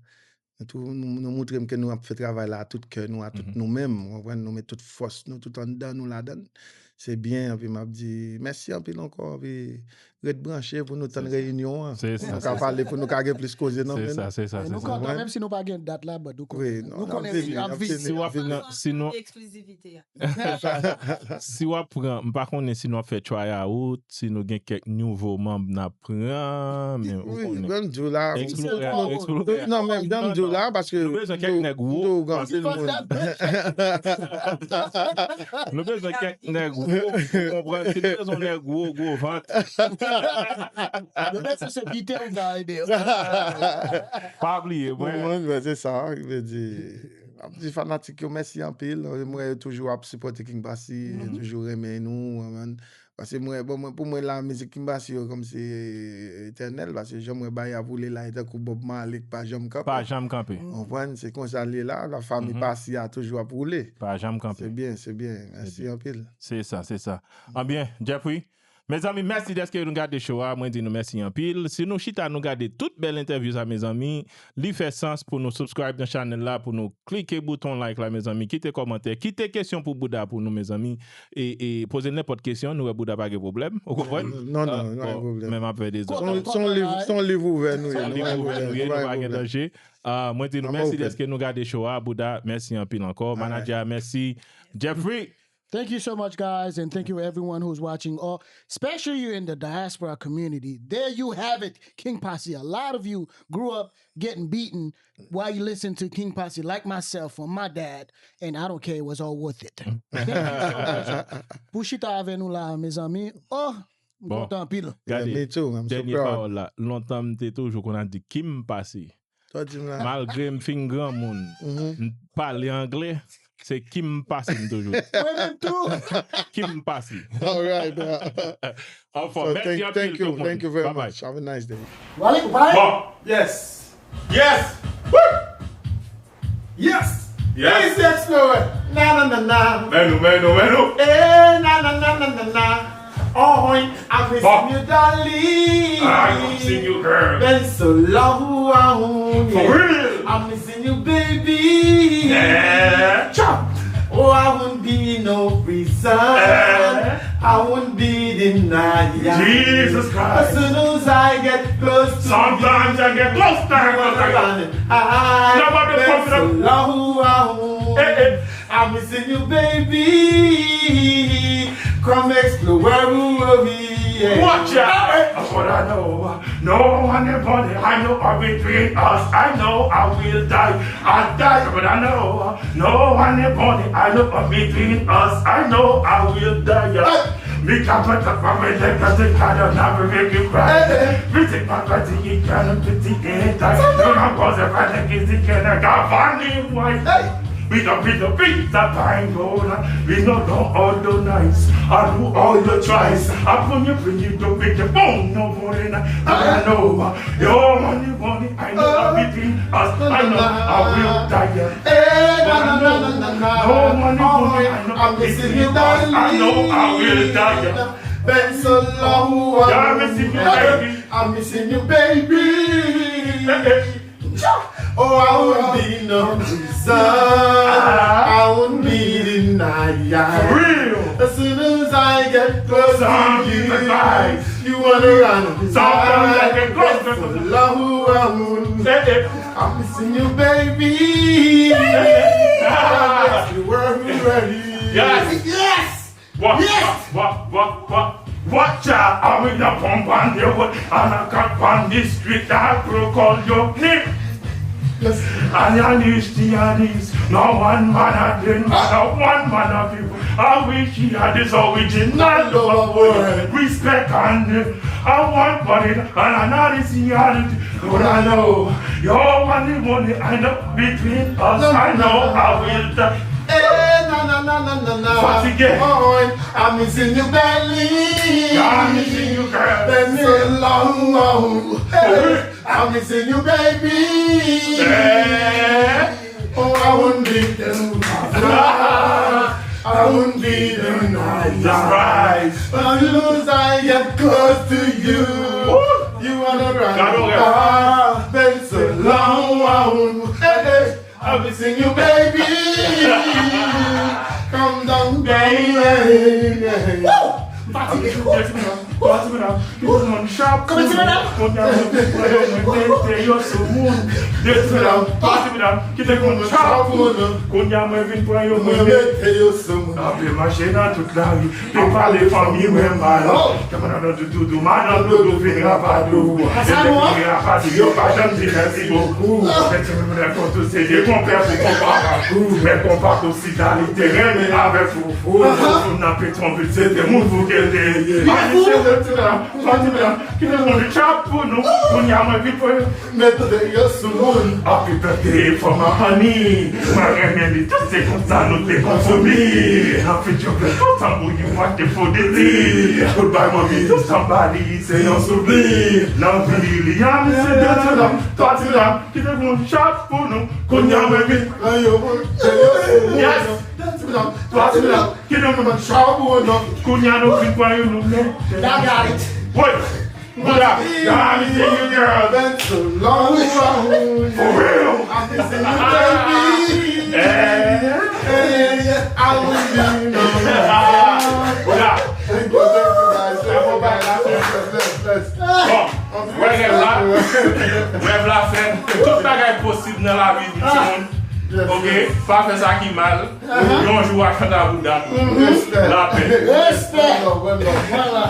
Nou tou, nou, nou montre m ke nou ap fè travay la a tout kè nou, a tout Mhm. nou menm. Ou konprann, nou met tout fòs nou, tout anndan nou ladan l. Se byen, epi m ap di mèsi anpil ankò, epi ret branche pou nou tann Se sa. Reyinyon an. Se sa, Nou se ka sa. Pale pou nou ka gen plis koze nan Se men sa, nou. se sa, E se nou sa. kontan, Mwen- menm si nou pa gen dat la, but nou Wi, kontan. non, Nou n ap konnen vini, si n ap ap vini. vini, Si w ap n ap vini. nan, si nou, Eksklizivite a. si w ap pran, m pa konnen si nou ap fè tryout, si nou gen kèk nouvo manm n ap pran, men ou Wi, konnen. menm di w la. Eksplore, nou- eksplore. Non, men jan m di w la, paske Nou bezwen kèk nèg wo, nou- anpil moun. Nou bezwen kèk nèg wo, ou konprann, si nou bezwen nèg wo, gwo vant. Yo menm si se pite ou ka ede. Pa bliye, mwen. Mwen, mwen, se sa, ki vle di, m ap di fanatik yo mèsi anpil. Mwen yo toujou ap sipòte King Passy, yo toujou renmen nou, ou konprann. Paske mwen, bon, mwen, pou mwen la, mizik King Passy yo kòmsi etènèl, paske jan mwen bay ap woule la, e tankou Bob Marley k pa janm kanpe. Pa janm kanpe. Ou konprann, se konsa l ye la, la fami Mhm. Passy a toujou ap woule. Pa janm kanpe. Se byen, se byen. Mèsi byen. Anpil. Se sa, se sa. Anbyen, Jeffrey, mezanmi, mèsi dèske nou gade show a. Mwen di nou mèsi anpil. Si nou chita, nou gade tout bèl entèvyou sa, mezanmi, li fè sans pou nou subscribe nan chanèl la, pou nou klike bouton like la, mezanmi, kite kòmantè, kite kesyon pou Bouda pou nou, mezanmi. E, e poze l nenpòt kesyon, nou wè Bouda pa gen pwoblèm. Ou konprann? Non, non, Ah, non, pa gen bon, pwoblèm. Men m ap fè dezòd. Se yon, se yon liv, se yon liv ouvè nou ye. Se yon liv ouvè nou ye, nou pa gen danje. Ah, mwen di nou I'm mèsi open. Dèske nou gade show a. Bouda, mèsi anpil ankò. All right. Manadjè a, mèsi. Jeffrey, Thank you so much, guys, and thank you everyone who's watching. All, especially you in the diaspora community. There you have it, King Passy. A lot of you grew up getting beaten while you listen to King Passy, like myself or my dad, and I don't care. It was all worth it. Thank you so much. Pou chita avè nou la, mezanmi. Oh, m Bon. Kontan anpil. Gade, Yeah, me too. I'm so dènye proud. Pawòl la. Lontan m te toujou konn ap di Kim Passy. Sa w di m la. Malgre m fin granmoun, Mhm. m pale anglè. Se Kim Pasi m toujou. Mwen menm tou. Kim Pasi. All right, bro. Anfòm, so, mèsi anpil. Thank you, thank you very much. Have a nice day. Ou pale, ou pale? Bon. Yes. Yes. Woo! Yes. Yes. Easy Explorer. Na na na na. Menu, menu, menu. Eh, na na na na na na. Oh, I'm missing you, darling. I'm missing you, girl. Been so long, oh, yeah. For real. I'm missing you, baby. Yeah. Chop. Oh, I won't be no reason. Yeah. I won't be denied. Jesus Christ. As soon as I get close to Sometimes you, I get close to you. Wanna run and hide. Nobody been so long, oh, hey, hey. I'm missing you, baby. Come explore where we are. Watch out. But I know, no one in body, I know are between us. I know I will die. I die, but I know, no one in body, I know are between us. I know I will die. Hey. Mi ka pran ta pa mwen de ka te ka da na pe make you cry. Hey, hey. Mi te pa pa ti yi ka no te ti e ta. No na ko se pa te ki ti ke na ka funny boy. Hey. We don't be the beat that I go na. We no don all the nights. I do all the tries. I put you bring you to make the bone no more na. I know your money, money. I know everything. I know I will die. Hey, na na na na na na. No money, money. I know I'm missing you, darling. I know I will die. Been so long. Yeah, I'm missing you, baby. I'm missing you, baby. Hey, hey. Oh, I won't be no reason. I won't be denied. For real. As soon as I get close to you, you wanna run. Sometimes I get close to you. Love who I won't. I'm missing you, baby. Yes. Yes. Yes. Wa, wa, wa, wa, wa. Watch out, I will not pump on the road, and I got on the street, I will call your name. Yes. And I wish the honest, no one man of them, no one man of you. I wish he had this original love word, respect and name. I want money, and I know this reality. But I know, your money, money, I know between us, I know I will die. Eh, na na na na na na. Fatigué. Oh, I'm missing you badly. I'm missing you, girl. Been so long. Hey, I'm missing you, baby. Eh. Oh, I won't be them. I won't be them. That's right. But I lose, I get close to you. Woo. You wanna run. Been so long. Hey, hey. I'll be seeing you, baby. Come down, baby. Woo! Pati medam, pati medam, kite moun chapo nou. Kounye a mwen vin pran yo, mwen mete yo sou moun. Pati medam, kite moun chapo nou. Kounye a mwen vin pran yo, mwen mete yo sou moun. Ape mache nan tout lari. Yo pale fanmi mwen mal. Kè madanm doudou, madanm doudou vin rapado. Yo pa janm di mèsi bokou. Mèsi pou lè kontou se de konpè pou konpa. Mè konpa konsidali te renmen avè foufou. Foufou nan petwonvil se te moun pou ke l te ye. Mèsi pou lè kontou se de moun chap pou nou. Kounye a mwen vin pou Mete yo sou moun. Anpil pèp te fò m aprann li. Mwen renmen li tou, se konsa nou te konfomi. Anpil djòb lè kontan pou yon mwa te fo de li. Tout bay manmi tou sanba li, se yon souvni. Nan vi li a, misye de ti dam, twa ti dam, ki te pran chap pou nou. Kounye a mwen vin. Mete yo sou moun. Twa ti dam, ki te pran chap pou nou. Kounye a nou vin pran yon nou men. Wi. Bouda, let me see you, girl. Been so long. For real. I'm missing you, baby. Eh. Hey, I will be no. Bouda. Thank you, thank you, guys. Thank you, guys. Bless, bless, bless. Bon, wè rèv la. Rèv la fèt. Tout bagay posib nan lavi, timoun. Ok? Pa fè sa ki mal. Yon jou a chante a bouda nou. Lapè. Respè. Vwala.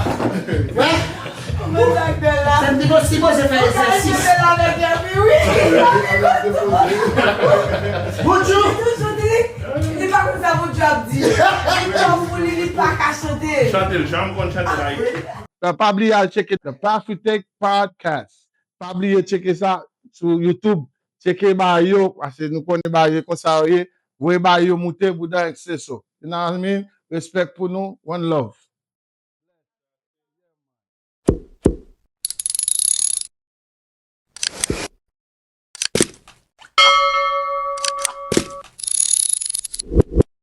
Wè. Mwen sa k bèl la. Sa m te sipoze fè egzèsis. Mwen sa k bèl la avèk Hermie, wi. Boudjou. Li toujou di, li pa konn sa Boudjou ap di. Li konn pou li, li pa ka chante. Chante l, jan m konn chante l a. Pa bliye al tcheke The Pafitech Podcast. Pa bliye tcheke sa sou YouTube. Tcheke ba yo, paske nou konnen ba yo konsa yo ye. Voye bay yo moute, bouda exceso. You know what I mean? Respect pou nou. One love.